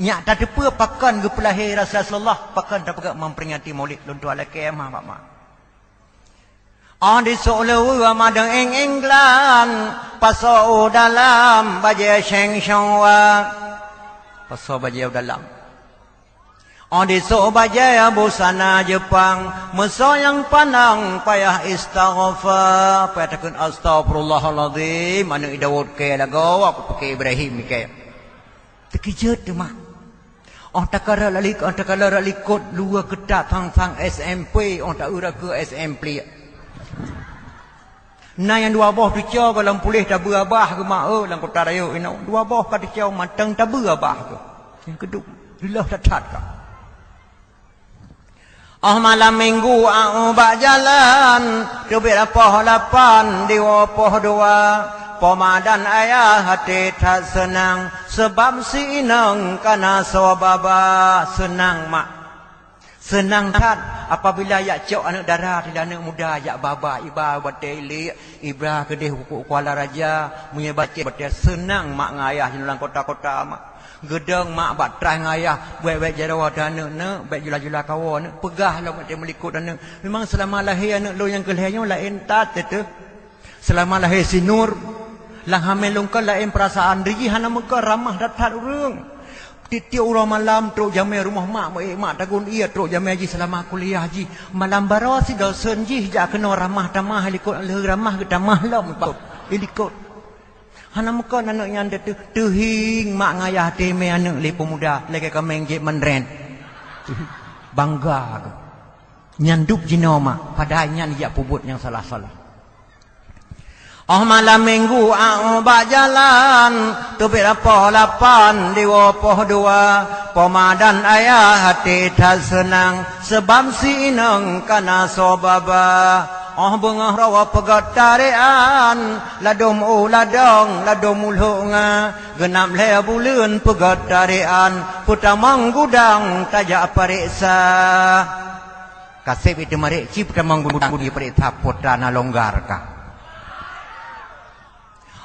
Nyak tateupeue pakon geupeulahé Rasulullah, pakon tapeugah memperingati Maulid lôn tuan lakèe mah bak mak. Óh disôk leuweue madeueng England, pasoe u dalam bajèe Sheng Shong Wa. Pasoe bajèe u dalam. Óh disôk bajèe busana Jeupang, meusoe nyang pandang payah istighfar, payah takheun astagfirullahalazim, aneuk Daud kèe lagoe, aku pike Ibrahim kèe. Teukeujot teuma. Óh takalon lik-, óh takalon likot luwa keutat sang-sang S M P, óh taeu rakeu S M P. Na nyang dua boh teucok goh lam puléh tabeue babah geuh mak, eh, lam kota rayeuk inoe. Dua boh ka teucok mantong tabeue babah geuh. Nyang keudum, leuh that-that ka. Óh malam minggu a'u bak jalan, teubiet poh lapan diwoe poh dua. Poma dan ayah até that seunang, seubab si inong ka na soe baba. Seunang mak. Seunang that apabila jak cok aneuk dara, tidak aneuk muda jak baba, iba batée ilik, ibra keudeh u Kuala Raja, meunyoe batée, batée seunang mak ngon ayah jinoe lam kota-kota mak. Geudong mak bak traih ngon ayah, buet-buet jaroe aneuk-neuk, bék jula-jula kawoe aneuk, peugah lom até meulikot aneuk. Memang seulama lahé aneuk lôn nyang keu lhée nyoe laén that teuh. Seulama lahé si Nur, lam hamé lôn kon laén peurasaan, di jih hana meukeue ramah that-that ureuëng. Tiep-tiep uroe malam trok jamé rumoh mak, meuék mak tagun ié trok jamé jih seulama kuliah jih. Malam baroe si dosen jih jak keunoe ramah tamah, ilikot lheueh ramah geutamah lom ilikot. Hana meukeue aneuk nyan teuh, teuhieng mak ngon ayah até mé aneuk lé peumuda lagée kaméng jép meunrén. Bangga geuh. Nyan dub jinoe mak, padahai nyan jak peubuet nyang salah-salah. Óh malam minggu aoh bak jalan, teubiet poh lapan diwoe poh dua, poma dan ayah até that seunang, seubab si inong ka na soe baba. Óh beungoh droe peugét tarékan, ladôm u ladong, ladôm u lhok nga, geunab lhée buleuen peugét tarékan, peutamong gudang tajak pareksa. Kaseb itu marék ci peutamong gudang, gudang pareksa po tan na longgar ka.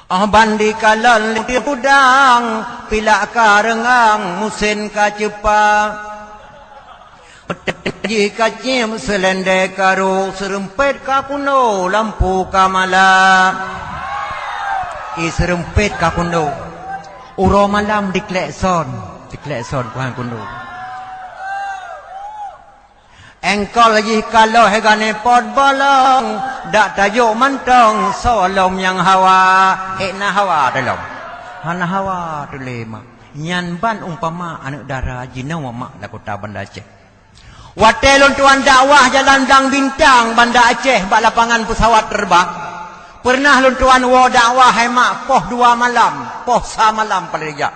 Óh ban dikalon di gudang, pilak ka reungang, musén ka ceupa. Jih ka ciem seulendé karu, seureumpet ka kundo, lampu ka mala. I seureumpet ka kundo. Uroe malam diklekson, diklekson kuhan kundo. Engkol jih ka lheueh ganéh pot bolong, dak tajok mantong soe lom nyang hawa, ék na hawa teuh lom. Hana hawa teuh lé mak. Nyan ban umpama aneuk dara jinoe mak lam kota Banda Aceh. Watée lôn tuan dakwah jalan Blang Bintang Banda Aceh bak lapangan peusawat teureubang, peureunah lôn tuan woe dakwah hai mak poh dua malam, poh sa malam paleng jak.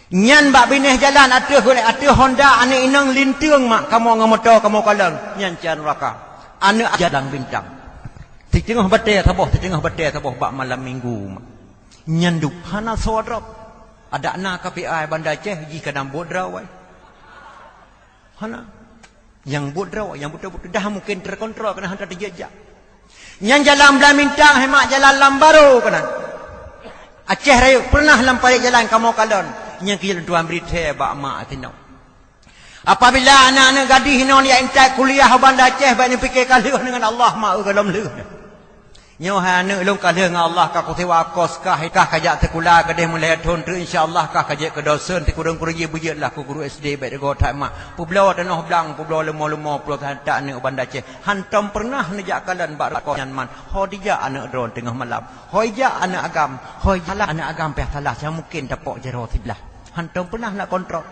Nyan bak binéh jalan ateueh, ateueh honda aneuk inong linteung mak, kamoe ngon moto kamoe kalon, nyan cit nuraka. Aneuk jalan bintang. Siteungoh batée saboh, siteungoh batée saboh bak malam minggu mak. Nyan dub hana soe droe. Adak na K P I Banda Aceh jih kadang buet droe. Hana. Nyang buet droe, nyang beutôi-beutôi dah mungken teukontrol keunan hana teujak-jak. Nyan jalan Blang Bintang, hai mak, jalan lam barô keunan. Aceh Rayeuk peureunah lam parék jalan kamoe kalon. Nyan keu jalan tuan bri thée bak mak tinoe. Apabila aneuk-aneuk gadih inong jak intat kuliah u Banda Aceh, bék neupike ka lheueh deungon Allah, mak, eu, gohlom lheueh. Nyoe hai aneuk lôn ka lheueh ngon Allah, ka kusiwa kos kah, kah kajak sikula keudeh meulhée thon treuk, insya Allah kah kajak keu dosen, sikureueng-kureueng jih beujeuet lah keu guru S D bék deungoe that mak. Peubloe tanoh blang, peubloe leumo-leumo, peubloe that aneuk Banda Aceh. Hantom peureunah neujak kalon bak rukoh nyan man. Ho dijak aneuk droe teungoh malam. Ho ijak aneuk agam. Ho ijak aneuk agam pih salah, cah mungken tapok jaroe siblah. Hantom peureunah na kontrol.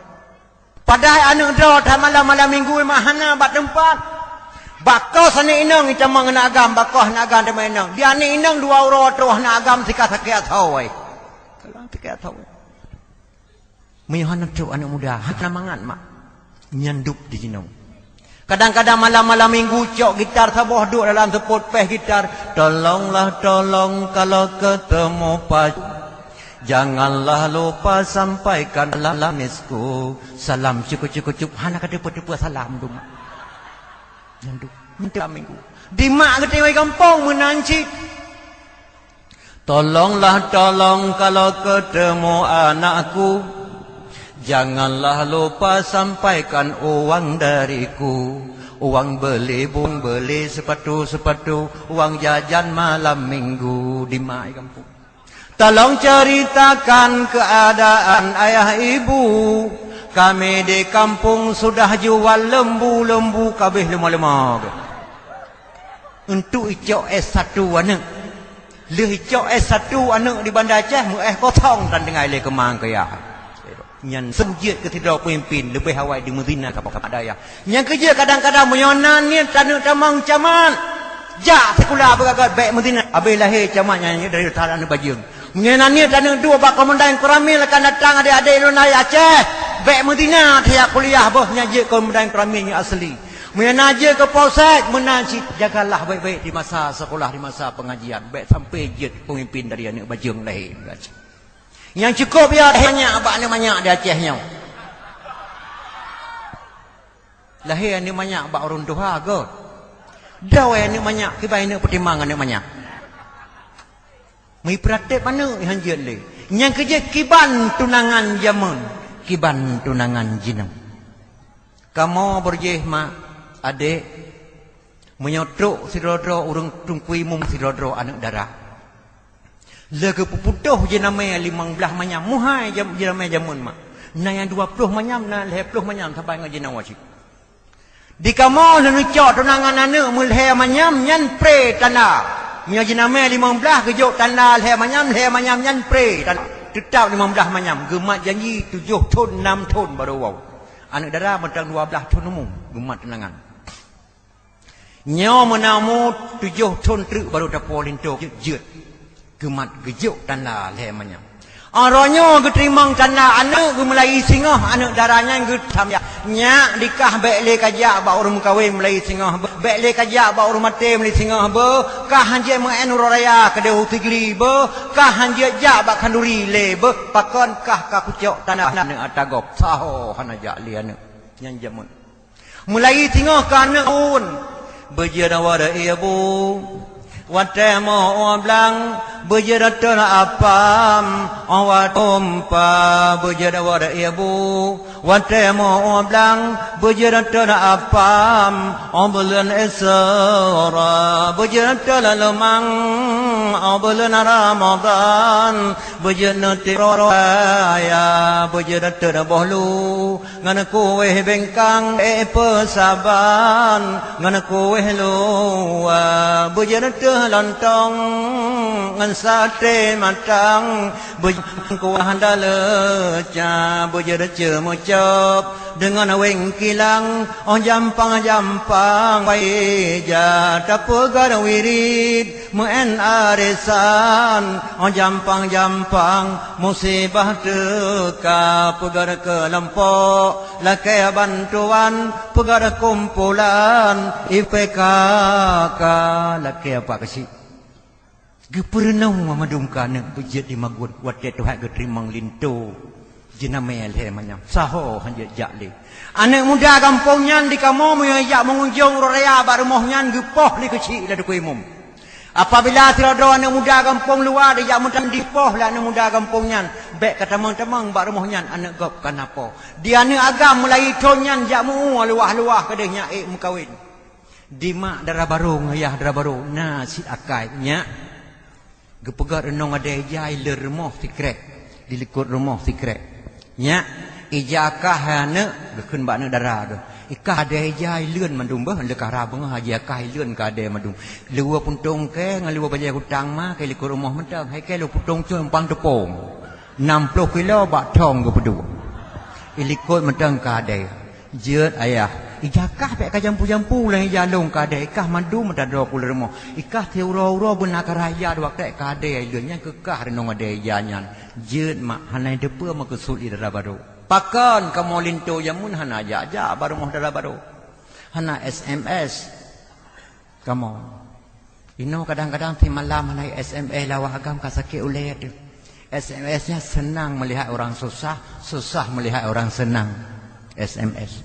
Padahai aneuk droe that malam-malam minggu memang hana bak teumpat. Bak kos aneuk inong itamong aneuk agam, bak kos aneuk agam itamong inong. Di aneuk inong dua uroe troh aneuk agam sika sakét asoe. Kalau sakét asoe. Meunyoe hana trok aneuk muda, hana mangat mak. Nyan dub di jinoe. Kadang-kadang malam-malam minggu cok gitar saboh duek dalam seupôt péh gitar. Tolonglah, tolong kalau ketemu pacar. Janganlah lupa sampaikan salam misku. Salam cukup-cukup, hana ka teupeu-teupeu salam dum. Nyan dum. Minta minggu. Di mak geutinggai gampông meunan cit. Tolonglah, tolong kalau ketemu anakku. Janganlah lupa sampaikan uang dariku. Uang beli bung, beli sepatu-sepatu, uang jajan malam minggu di mak gampông. Tolong ceritakan keadaan ayah ibu. Kami di kampung sudah jual lembu-lembu kabeh leumah-leumah. Untuk icok S satu aneuk. Lheueh icok S satu aneuk di Banda Aceh, meu S kosong tan tinggai lé keumang keu yah. Nyan seujeuet keu sidroe peumimpin leubeh awai di meuzina keu mak dayah. Nyang keujeuet kadang-kadang meunyoe na niet taneuk tamong camat, jak sikula beugagot bék meuzina. Abéh lahé camat nyan dari taneuk bajeueng. Meunyoe na niet taneuk duek bak komandan Koramil akan datang adék-adék lôn dari Aceh, bék meuzina tajak kuliah boh nyang jeuet komandan Koramil nyang asli. Meunyoe na jeuet keu polsek, meunan cit jagalah baik-baik di masa sekolah, di masa pengajian. Bék sampai jeuet pemimpin dari aneuk bajeueng lahé. Nyang cukup ya banyak bak aneuk manyak di Aceh nyoe. Lahé aneuk manyak bak ureueng tuha göt. Dawai aneuk manyak, kiban aneuk peutimang aneuk manyak. Meuipratéb aneuk han jeuet lé. Nyang keujeuet kiban tunangan jameun, kiban tunangan jinoe. Kamoe beurjéh mak, adék, meunyoe trok sidroe-droe ureueng teungku imum sidroe-droe aneuk dara. Lé geupeuputoh jeunamé limong blaih manyam, muhai jam-, jeunamé jameun mak. Na nyang dua ploh manyam, na lhée ploh manyam saban ngon jinoe cit. Di kamoe lheueh neucok tunangan aneuk meulhée manyam nyan pré tanda. Meunyoe jeunamé limong blaih geujok tanda lhée manyam, lhée manyam nyan pré tanda. Teutap limong blaih manyam, geumat janji tujoh thon, nam thon barô woe. Aneuk dara mantong dua blaih thon umu geumat tunangan. Nyoe meunamu tujoh thon treuk barô tapo linto jeuet-jeuet. Geumat geujok tanda lhée manyam. Uroe nyoe geuteurimong tanda aneuk geumeulayi singoh aneuk dara nyan geutam jak. Nyak dikah bék lé kajak bak ureueng meukawen meulayi singoh beu. Bék lé kajak bak ureueng maté meulayi singoh beu. Kah hanjeuet meu'en uroe raya keudeh u Sigli beu. Kah hanjeuet jak bak khanduri lé beu. Pakon kah ka kucok tanda aneuk ata gob. Saho hana jak lé aneuk. Nyan jameun. Meulayi singoh ka aneuk phon. Beujeuet awak ibu. Watée mo blang, beujeuet ateueh apam, awak tumpa, beujeuet awak ibu. Watée mo blang, beujeuet ateueh apam, oh buleuen Isra, beujeuet ateueh leumang, oh buleuen Ramadhan, beujeuet neuti raya, beujeuet ateueh boh lu. Ngon kueh bengkang ék peusaban, ngon kueh luwa beujeuet teuh lontong, ngon saté matang beujeuet kuah daleuca, beujeuet ceumeucöb deungon wéng kilang, oh jampang-jampang baija tapeugah wirit. Meu'en arisan, oh jampang-jampang, musibah teuka, peugah keulompok, lakée bantuan, peugah kumpulan, I P K K, lakée apa keuchik. Geupeurunoe mandum keuneuk beujeuet di magun watée Tuhan geuteurimong linto. Jeunamé lhée manyam, saho hanjeuet jak lé. Aneuk muda gampông nyan di kamoe meunyoe jak meungunjong uroe raya bak rumoh nyan geupoh lé keuchik lé teungku imum. Apabila sidroe-droe aneuk muda gampông luwa dijak meutam dipoh lé aneuk muda gampông nyan, bék ka tamong-tamong bak rumoh nyan aneuk gob ka na po. Di aneuk agam meulayi thon nyan jak meu-ueh luwah-luwah keudeh nyan ék meukawen. Di mak dara barô ngon yah dara barô na cit akai nyak. Geupeugah reunong adée ija i leuen rumoh sikrek, di likot rumoh sikrek. Nyak, ija kah hai aneuk, geukheun bak aneuk dara geuh. Ikah adée ija i leuen mandum beuh, leukah ra beungoh ija kah i leuen keu adée mandum. Luwa puntông kée ngon luwa bajée kutang ma keu likot rumoh mantong, hai kée luwa puntông cue umpang teupông. Nam ploh kilo bak thong geupeuduek. I likot mantong keu adée. Jeuet ayah, ija kah bék ka jampu-jampu lé ija lôn keu adée, ikah mandum meuta droe ku lé rumoh. Ikah siuroe-uroe beuna ka raya dua krék keu adée i leuen nyan keu kah reunong adée ija nyan. Jeuet mak, hana teupeue meukeusut i dara barô. Pakon kamoe linto jameun hana jak-jak bak rumoh dara barô. Hana S M S. Kamoe. Inoe kadang-kadang simalam hana S M S lé awak agam ka sakét ulée teuh. S M S nyan seunang meulihat ureuëng susah, susah meulihat ureuëng seunang. S M S.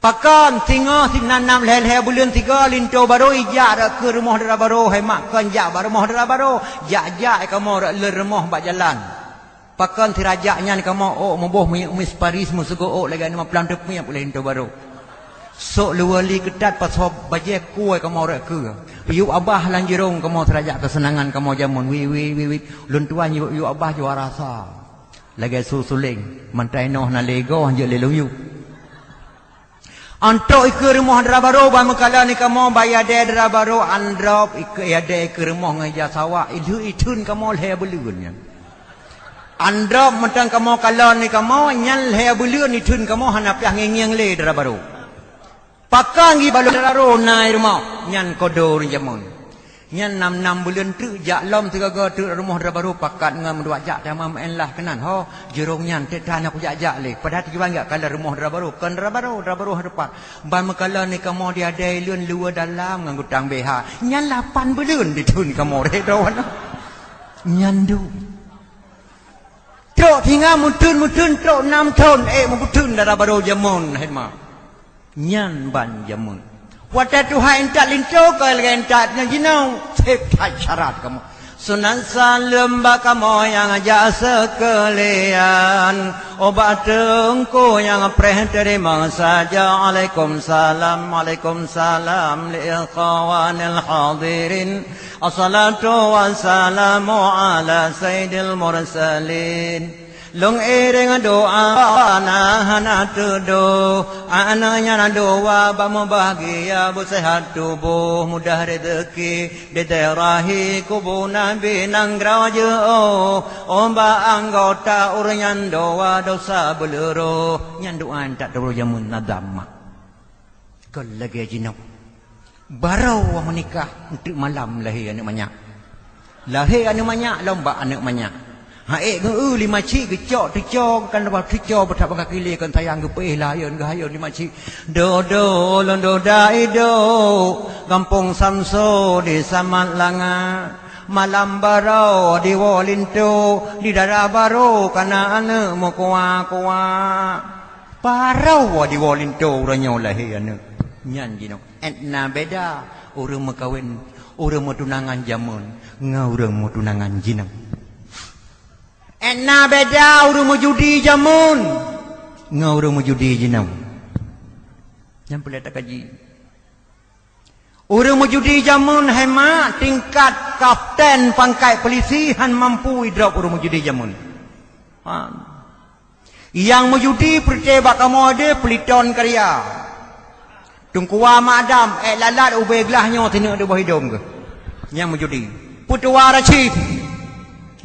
Pakon singoh sinan nam lhée-lhée buleuen sigoe linto barô ijak rot keu rumoh dara barô, hai mak kon jak bak rumoh dara barô, jak-jak kamoe rot leuen rumoh bak jalan. Pakon sirajak nyan kamoe ôk muboh minyeuk mis Paris meuseugoe ôk lagée nyoe maplan teupiep uleh linto barô. Sok luwa li keutat pasoe bajée kuwoe kamoe rot keue. Yup abah lam jirong kamoe sirajak keuseunangan kamoe jameun wi wi wi wi. Lôn tuan yup, yup abah juara sa. Lagée su suleng, mantai noh na lego hanjeuet lé lôn yup. Antok ikeue rumoh dara barô ban meukalon ikamoe bai adée dara barô androp ikeue adée ikeue rumoh ngon ija sawak ilheueh itheun kamoe lhée buleuen nyan. Androp mantong kamoe kalon ikamoe nyan lhée buleuen itheun kamoe hana piah ngieng-ngieng lé dara barô. Pakon geubalot dara barô na i rumoh nyan kodo ureuëng jameun. Nyan nam-nam buleuen treuk jak lom sigoe-goe treuk rumoh dara barô pakat ngon meuduek jak teuma meu'en lah keunan. Ho, jurông nyan teuk tan kujak-jak lé. Padahai tujuan jak kalon rumoh dara barô, kon dara barô, dara barô teumpat. Ban meukalon ni kamoe di adai lôn luwa dalam ngon gutang B H. Nyan lapan buleuen di thôn kamoe rheh droe na. Nyan du. Trok singa meuteun-meuteun trok nam thôn, eh, meubeutön dara barô jameun, hai ma. Nyan ban jameun. Watèe tuha intat linto, ka lagèe intat nyang jinoe, sép that syarat kamoe. Sunat saleuem bak kamoe nyang jak seukeulian. Ubak teungku nyang preh teurimong saja. Alaikumsalam, alaikumsalam li ikhwanil hadirin. Assalatu wassalamu ala sayyidil mursalin. Lôn iréng doa na hana teudoh, aneuk nyan doa bak mubahgia, beuseuhat tuboh, mudah reuzeuki, diderahi kubu Nabi nanggroe jeuôh, ubak anggota ureueng nyan doa dosa beuleuroh. Nyan doa intat teuroh jameun nadam mak. Kon lagèe jinoe. Barô meunikah, eunteuk malam lahé aneuk manyak. Lahé aneuk manyak lom bak aneuk manyak. Ha'ék ngeu-eu lima cik geucok teucok, kan leubeh teucok beutak bak kaki lé kon sayang geupeuéh layeuen geuhayeuen lima cik. Dodo lôn doda ido, gampông Samso di Samat Langa. Malam barô diwoe linto, di dara barô kana aneuk meukuah-kuah. Barô diwoe linto uroe nyoe lahé aneuk. Nyan jinoe. Étna beda ureueng meukawen, ureueng meutunangan jameun ngon ureueng meutunangan jinoe. Étna beda ureueng meujudi jameun ngon ureueng meujudi jinoe. Nyan peureulèe takaji. Ureueng meujudi jameun hai mak, tingkat kapten pangkat polisi han mampu idrop ureueng meujudi jameun. Ha. Nyang meujudi peureuté bak kamoe deh peuliton karya. Teungku Wa Mak Adam, ék lalat ubé glah nyoe sineuk di boh idông geuh. Nyang meujudi. Peutuwa Rashid.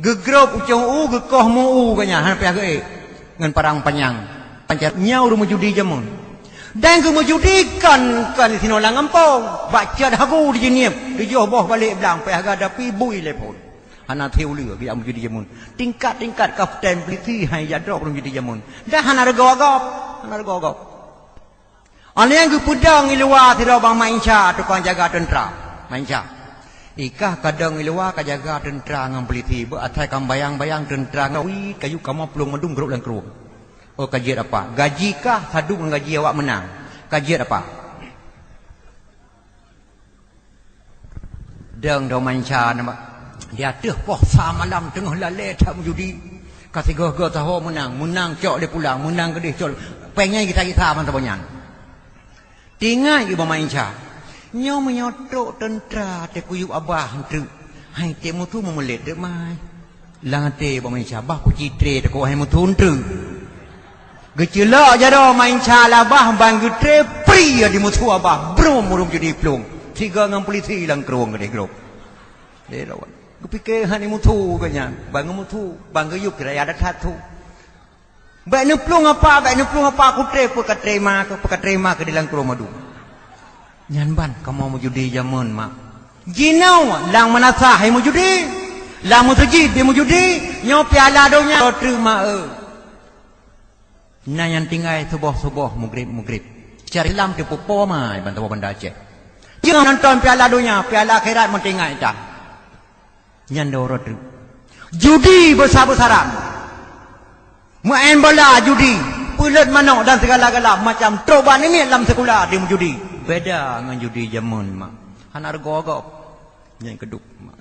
Geugrôp ucông u, geukoh mu u geuh nyan, hana payah geuék. Ngon parang panyang. Panca nyoe ureueng meujudi jameun. Dan geumeujudi kon, kon sinoe lam gampông. Bak Cot Hagu di Jeunieb, tujoh boh balek blang, payah gada pi bui lé phôn. Hana thé uleue geujak meujudi jameun. Tingkat-tingkat kapten polisi hai jak drop ureueng judi jameun. Dan hana reugoe gob, hana reugoe gob. Aneuk geupeudong i luwa sidroe bang Mainsha, tukang jaga teuntra. Mainsha. Ikah kadong i luwa ka jaga teuntra ngon polisi, beu asai ka bayang-bayang teuntra ngon ui, kayu kamoe plueng mandum grôp lam krueng. Oh, ka jeuet apa? Gaji kah sadum ngon gaji awak meunang. Ka jeuet apa? Dong dong manca nama. Di ateueh poh sa malam teungoh lalée that meujudi. Ka sigoe-goe saho meunang, meunang cok lé pulang, meunang keudeh cok. Péng nyan gisa-gisa mantong nyan. Tingat geuh bak manca. Nyoe meunyoe trok teuntra teukuyup abah eunteuk. Hai teuh mutu meumeulet teuk mai. Lam até bak manca, bah kuci tré teukok hai mutu eunteuk. Geuceulok jaroe manca labah ban geutré pri di mutu abah. Brom ureueng judi plueng. Sigoe ngon polisi lam krueng keudeh grôp. Lé lawan. Geupike hana mutu geuh nyan. Ban geumutu, ban geuyueb raya that-that tu. Bék neuplueng apa, bék neuplueng apa, kutré peukatré ma, peukatré ma keu di lam krueng madu. Nyan ban kamoe meujudi jameun mak. Jinoe lam meunasah hai meujudi, lam meuseujid di meujudi, nyoe piala donya treuk ma eu. Na nyang tinggai suboh-suboh mugrib-mugrib. Cara Islam teupeupo ma ban saboh banda Aceh. Jangan nonton piala donya, piala akhirat meutinggai tan. Nyan dua uroe treuk. Judi beusa-beusaran. Meu'en bola judi, peuleuet manok dan sigala-gala macam trok bak niniet lam sikula di meujudi. Beda ngon judi jameun mak. Hana reugoe gob. Nyan keuduk mak.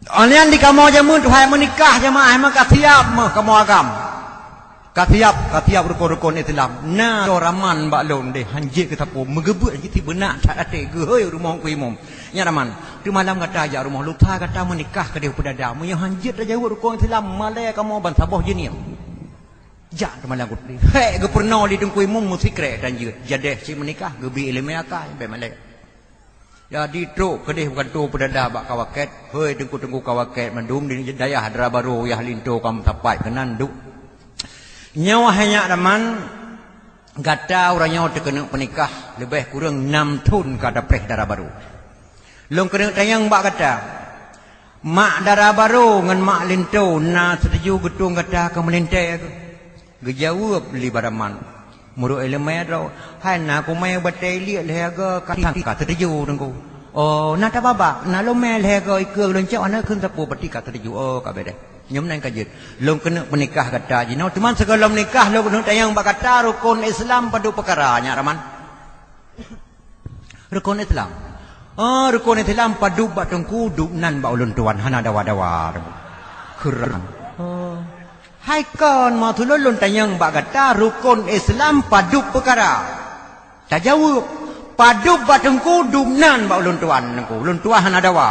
Nyan di kamoe jameun tuha meunikah jamaah meuka siab meuh kamoe agam. Ka siab, ka siab rukon-rukon Islam. Na droe raman bak lôn deh, hanjeuet keu sapeue, meugeubeuet hanjeuet sibeunak that até geuhôi rumoh Teungku Imum. Nyan raman, teumalam gata jak rumoh, lusa gata meunikah keudeh peudada. Meunyoe hanjeuet tajaweueb rukon Islam, malée kamoe ban saboh jeunie. Jak teumalam kutri. Hék geupeurunoe lé Teungku Imum meusikrek dan jeuet. Jadeh cit meunikah, geubi ileumèe akai, bèk malée. Jadi trok keudeh beukantoe peudada bak Kawaket. Hôi teungku-teungku Kawaket mandum di dayah dara barô yah linto ka meusapat keunan duek. Nyoe hai nyak raman, gata uroe nyoe teukeuneuk peunikah leubeh kureueng nam thon ka tapreh dara barô. Lôn keuneuk tanyong bak gata. Mak dara barô ngon mak linto na seutuju geutueng gata keu meulintèe keuh? Geujaweueb lé Baraman, meurok ileumèe droe, "Hai na kumè batèe liek lhèe goe ka sangka seutuju, Teungku." "Oh, na tababa, na lôn mè lhèe goe ikeue lôn cok, hana kheun sapeue, pati ka seutuju." "Oh, ka beureh. Nyoe meunan ka jeuet. Lôn keuneuk peunikah gata jinoe, teuma sigohlom nikah lôn keuneuk tanyong bak gata, rukon Islam padub peukara nyak raman?" Rukon Islam. Oh, rukon Islam padub bak Teungku, dub nan bak ulôn tuan, hana dawa-dawa. Keuran. Oh. Hai kon, maksud lôn, lôn tanyong bak gata, rukon Islam padub peukara? Tajaweueb, padub bak Teungku, dub nan bak ulôn tuan, Teungku. Ulôn tuan hana dawa.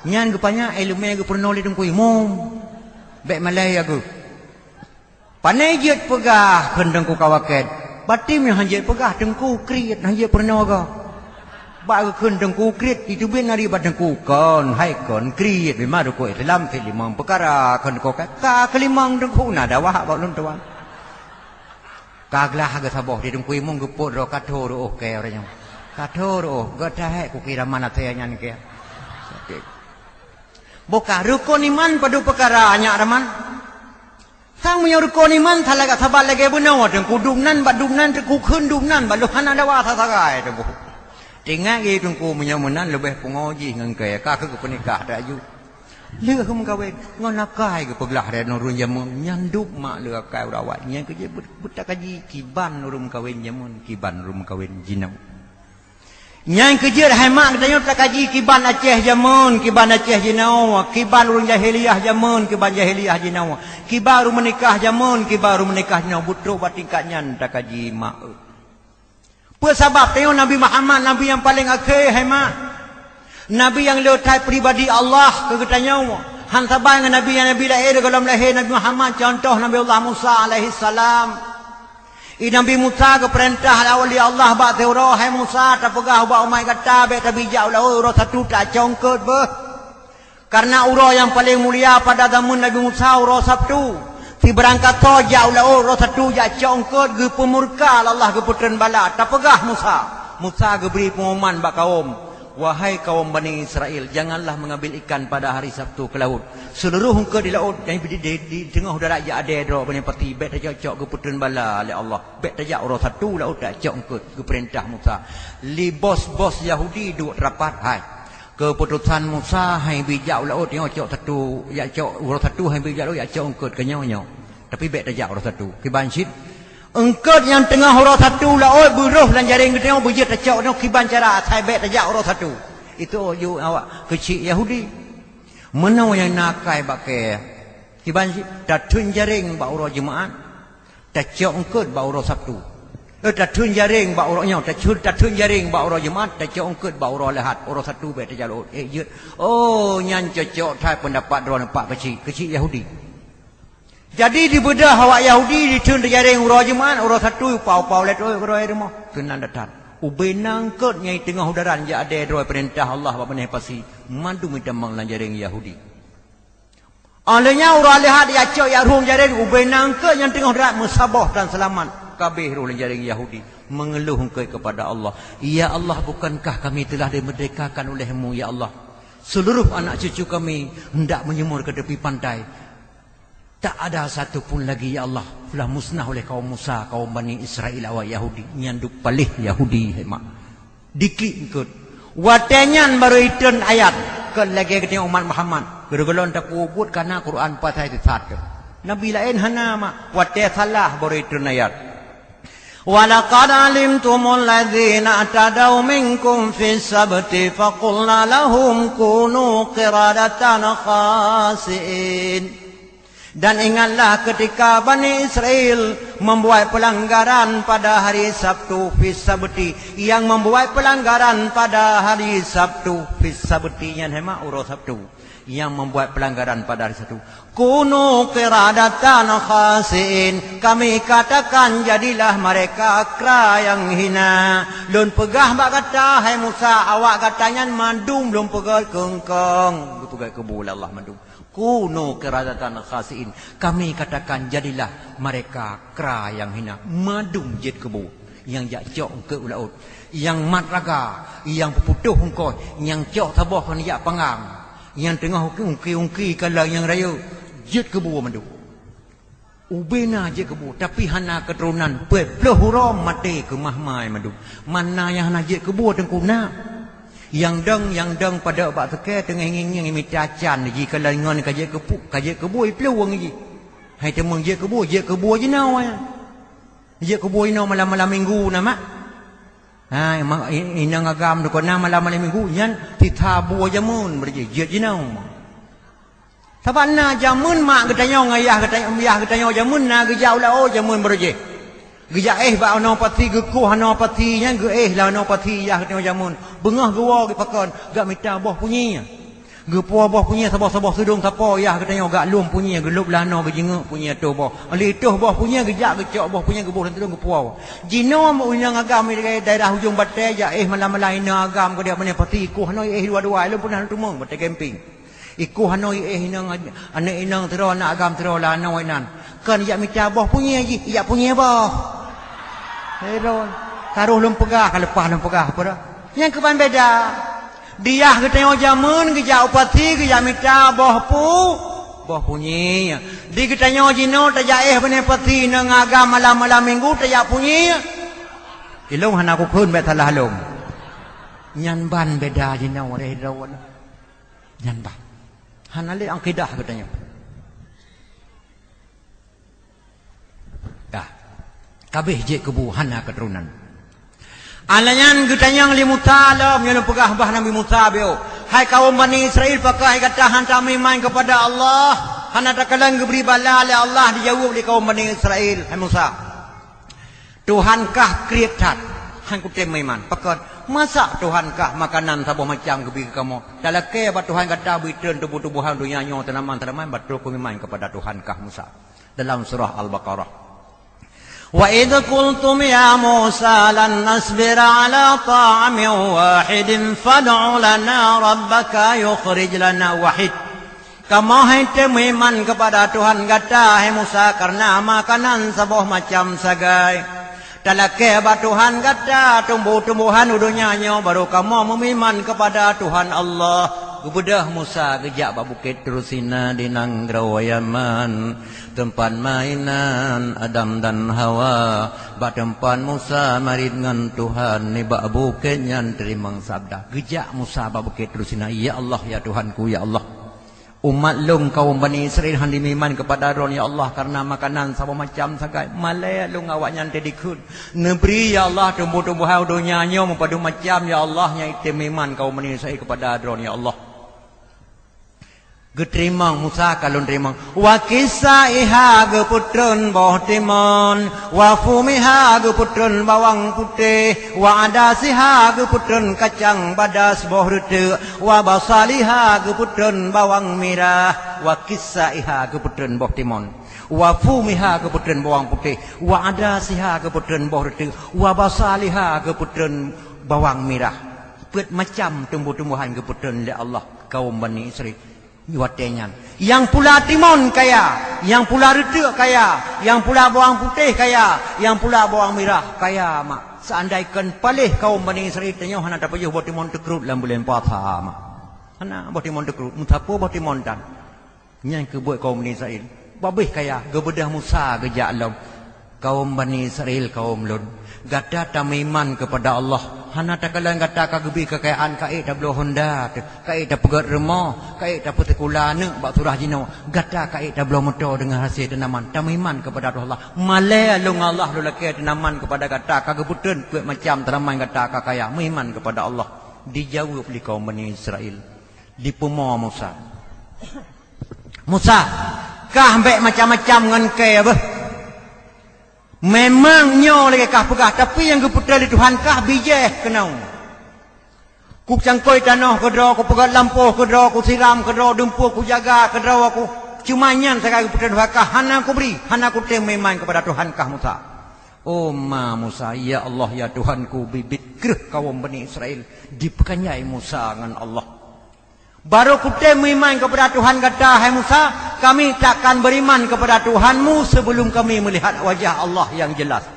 Nyan geupanya ileumèe geupeurunoe lé Teungku Imum. Bèk malèe ya geuh. Pane jeuet peugah kheun Teungku ka wakét. Pati meunyoe han jeuet peugah Teungku kriet, han jeuet peurunoe goe. Bak geukheun Teungku kriet, iteubiet nari bak Teungku kon, hai kon kriet, memang rukon Islam cit limong peukara, kheun Teungku ka, ka keulimong Teungku na dawa bak ulôn tuan. Ka glah geusaboh di Teungku Imum geupot droe ka tho reuôh kèe uroe nyoe. Ka tho reuôh, gata hèk kukira mana saya nyan kèe. Buka rukon iman padub peukara nyak raman. Sang meunyoe rukon iman salah gak sabat lagèe bunoe, Teungku dub nan bak dub nan, Teungku kheun dub nan bak lôn hana dawa sasagai, Teungku. Teuingat geuh Teungku, meunyoe meunan leubeh pungo jih ngon kèe, ka keuh geupeunikah that aju. Lheueh meukawen, ngon akai geupeuglah lé ureueng jameun, nyan dub mak lé akai urawai, nyan keuh jeuet beutakaji kiban ureueng meukawen jameun, kiban ureueng meukawen jinoe. Nyan keuh jeuet hai mak geutanyoe takaji kiban Aceh jameun, kiban Aceh jinoe, kiban ureueng jahiliyah jameun, kiban jahiliyah jinoe, kiban ureueng meunikah jameun, kiban ureueng meunikah jinoe, beutrok bak tingkat nyan takaji mak. Peue sabab tanyoe Nabi Muhammad, Nabi nyang paleng akhé hai mak? Nabi nyang le that pribadi Allah keu geutanyoe. Han saban ngon nabi nyang nabi laén gohlom lahé Nabi Muhammad, contoh Nabi Allah Musa alaihissalam. I Nabi Musa geupeurintah lé Allah bak siuroe, "Hai Musa, tapeugah ubak umat gata bèk tabijak u laôt uroe satu tacok eungkôt beuh." Kareuna uroe nyang paleng mulia pada zaman Nabi Musa uroe Sabtu. Sibarang kasoe jak u laôt uroe satu jak cok eungkôt, geupeumurka lé Allah, geupeutreun bala. Tapeugah Musa. Musa geubri peunguman bak kawöm. Wahai kawöm Bani Israel, janganlah mengambil ikan pada hari Sabtu ke laut. Seuluruh eungkôt di laôt, dan di, di, di teungoh darat jak adèe droe Bani Pati, bèk tajak cok, geupeutreun bala lé Allah. Bèk tajak uroe satu laôt tajak cok eungkôt, geupeurintah Musa. Lé bos-bos Yahudi duek rapat, hai. Keuputosan Musa, hai bijak u laôt nyoe cok satu, jak cok uroe satu, hai bijak laôt jak cok eungkôt keu nyoe nyoe. Tapi bèk tajak uroe satu. Kiban cit, eungkôt nyang teungoh uroe satu laôt beurôh lam jaréng geutanyoe beujeuet tacok nyoe kiban cara asai bèk tajak uroe satu. Itu yue awak keuchik Yahudi. Meunoe nyang na akai bak kèe. Kiban cit, tatheun jaréng bak uroe Jumat, tacok eungkôt bak uroe Sabtu. Eh, tatheun jaréng bak uroe nyoe, tatheun, tatheun jaréng bak uroe Jumat, tacok eungkôt bak uroe Lahad, uroe Satu bèk tajak laôt. Eh, jeuet. Oh, nyan cocok that peundapat droeneuh pak keuchik, keuchik Yahudi. Jadi, dibeudôh awak Yahudi, ditheun teujaréng uroe Jumat, uroe Satu, pau-pau lé droe, droe rumoh. Keunan that-that. Ubé na eungkôt nyang teungoh udaran jak adèe droe peurintah Allah bak Bani Pasi. Mandum itamong lam jaréng Yahudi. Óh lheueh nyan uroe Lahad jak cok jak rhung jaréng, ubé na eungkôt nyang teungoh udaran meusaboh tan seulamat, ka abéh rôh lam jaréng Yahudi, mengeluh eungkôt kepada Allah, "Ya Allah, bukankah kami telah dimerdekakan oleh-Mu, ya Allah? Seluruh anak cucu kami hendak menyemur ke tepi pantai. Tak ada satu pun lagi, ya Allah. Telah musnah oleh kaum Musa, kaum Bani Israel, awak Yahudi." Nyan duek paléh Yahudi, hai mak. Diklik eungkôt. Watèe nyan barô itreun ayat, kon lagèe geutanyoe umat Muhammad. Geureulom tapeubuet kana Quran pasai sisat keuh. Nabi laén hana mak, watèe salah barô itreun ayat. "Wa laqad alimtumul ladzina i'tadaw minkum fis sabti faqulna lahum kunu qiradatan khasi'in." Dan ingatlah ketika Bani Israel membuat pelanggaran pada hari Sabtu, fis sabti, yang membuat pelanggaran pada hari Sabtu, fis sabti nyan hai mak uroe Sabtu, yang membuat pelanggaran pada hari Sabtu. "Kunu qiradatan khasi'in," kami katakan, "Jadilah mereka kra yang hina." Lôn peugah bak gata, hai Musa, awak gata nyan mandum lôn peugöt keu eungkôt, geupeugöt keu bu lé Allah mandum. "Kunu qiradatan khasi'in." Kami katakan, "Jadilah mereka kra yang hina." Mandum jeuet keu bu. Nyang jak cok eungkôt u laôt, nyang mat raga, nyang peuputôh eungkôt, nyang cok saboh kon jak panggang, nyang teungoh ungki-ungki kalon nyang rayeuk, jeuet keu bu mandum. Ubena jeuet keu bu, tapi hana keuturonan, peuet ploh uroe maté keumah mai mandum. Mana nyang hana jeuet keu bu teungku na? Nyang dong, nyang dong padub bak seukée teungoh ngieng-ngieng mita can jih, kalon ngon ka jeuet keu pu-, ka jeuet keu bu, iplueng jih. Hai teuma jeuet keu bu, jeuet keu bu jinoe. Jeuet keu bu inoe malam-malam minggu na, mak. Ha, ma-, i-, inong agam dukon na malam-malam minggu, nyan sisa bu jameun beureujih, jeuet jinoe. Sabab na jameun mak geutanyoe ngon yah geutanyoe, yah geutanyoe jameun na geujak u laôt jameun beureujih. Geujak éh bak anoe pasi, geukoh anoe pasi, nyan geuéh lam anoe pasi yah geutanyoe jameun. Beungoh geuwoe geupakon, geumita boh punyie. Geupuwoe boh punyie saboh-saboh sidong sapo yah geutanyoe, gak lom punyie, geulôb lam anoe geujingeuk punyie ateueh boh. Lheueh ateueh boh punyie geujak geucok boh punyie geuboh lam sidong geupuwoe. Jinoe inong agam daerah Ujong Batée jak éh malam-malam inong agam keudéh bak anoe pasi, ikoh anoe éh dua-dua, lôn peunah lôn teumeung batée camping. Ikoh anoe éh inong, aneuk inong sidroe, aneuk agam sidroe lam anoe inan. Kon jak mita boh punyie jih, jak punyie boh. Hei lôn, ka roh lôn peugah, ka leupah lôn peugah, peue dah? Nyang keuban beda. Di yah geutanyoe jameun geujak u pasi geujak mita boh pu-, boh punyie. Di geutanyoe jinoe tajak éh bak anoe pasi inong agam malam-malam minggu tajak punyie. Ilôn hana kukheun bék salah lôn. Nyan ban beda jinoe lé droe. Nyan ban. Hana lé akidah geutanyoe. Dah. Kabéh jeuet keu bu hana keuturonan. Alah nyan geutanyong lé Musa lom, nyoe lôn peugah bah Nabi Musa biôh, "Hai kawöm Bani Israel, pakon hai gata hana tameuiman keupada Allah?" Hana takalon geubri bala lé Allah, dijaweueb lé kawöm Bani Israel, "Hai Musa, Tuhan kah kriet that, han kutem meuiman. Pakon? Masa Tuhan kah makanan saboh macam geubri keu kamoe? Talakée bak Tuhan gata bri treun tumbuh-tumbuhan donya nyoe, tanaman-tanaman, bateue kumeuiman keupada Tuhan kah, Musa." Dalam surah Al-Baqarah. "Wa idh qultum ya Musa lan nasbira ala ta'amin wahidin fad'u lana rabbaka yukhrij lana wahid." Kamoe han tem meuiman keupada Tuhan gata, hai Musa, kareuna makanan saboh macam sagai. Talakée bak Tuhan gata tumbuh-tumbuhan u donya nyoe, barô kamoe meuiman keupada Tuhan Allah. Geubeudôh Musa geujak bak Bukét Tursina di nanggroe Yaman, teumpat mainan Adam dan Hawa. Bak teumpat Musa marit ngon Tuhan, nibak bukét nyan teurimong sabda. Geujak Musa bak Bukét Tursina, "Ya Allah, ya Tuhanku, ya Allah. Umat lôn kawöm Bani Israel han jimeuiman keupada Droeneuh, ya Allah, kareuna makanan saboh macam sagai. Malée lôn awaknyan teuh dikheun. Neubri, ya Allah, tumbuh-tumbuhan u donya nyoe meupadum macam, ya Allah, nyang item meuiman kawöm Bani Israel keupada Droeneuh, ya Allah." Geuteurimong Musa ka lôn teurimong. "Wa qisaiha," geupeutreun boh timon, "wa fumiha," geupeutreun bawang putéh, "wa adasiha," geupeutreun kacang badas boh reuteuk, "wa basaliha," geupeutreun bawang mirah, "wa qisaiha," geupeutreun boh timon, "wa fumiha," geupeutreun bawang putéh, "wa adasiha," geupeutreun boh reuteuk, "wa basaliha," geupeutreun bawang mirah. Peuet macam tumbuh-tumbuhan geupeutreun lé Allah kawöm Bani Israel. Watée nyan, nyang pula timon kaya, nyang pula reuteuk kaya, nyang pula bawang putéh kaya, nyang pula bawang mirah kaya, mak. Seandai kon paléh kawöm Bani Israel, tanyoe hana tapajoh boh timon teukrot lam buleuen puasa, mak. Hana boh timon teukrot, meusapeue boh timon tan. Nyan keuh buet kawöm Bani Israel. Babeh kaya, geubeudôh Musa geujak lom. "Kawöm Bani Israel, kawöm lôn, gata tameuiman keupada Allah. Hana takalon gata ka geubri keukayaan, ka ék tabloe honda teuh, ka ék tapeugét rumoh, ka ék tapeusikula aneuk bak surah jinoe, gata ka ék tabloe moto deungon hasé tanaman. Tameuiman keupada Allah. Malée lôn ngon Allah lôn lakée tanaman keupada gata, ka geupeutreun peuet macam tanaman, gata ka kaya. Meuiman keupada Allah." Dijaweueb lé kawöm Bani Israel. Dipeumo Musa. "Musa, kah bék macam-macam ngon kée beuh. Memang nyoe lagée kah peugah, tapi nyang geupeutreun lé Tuhan kah bijéh keunoe. Kucangkôi tanoh keudroe, kupeugét lampôh keudroe, kusiram keudroe, dumpeue kujaga keudroe, ku cuma nyan sagai geupeutreun Tuhan kah, hana kubri, hana kutem meuiman keupada Tuhan kah, Musa." Oh ma Musa, "Ya Allah, ya Tuhanku, biet-biet kreueh kawöm Bani Israel." Dipeukanyai Musa ngon Allah. "Barô kutem meuiman keupada Tuhan gata, hai Musa, kami takkan beriman keupada Tuhanmu sebelum kami melihat wajah Allah yang jelas."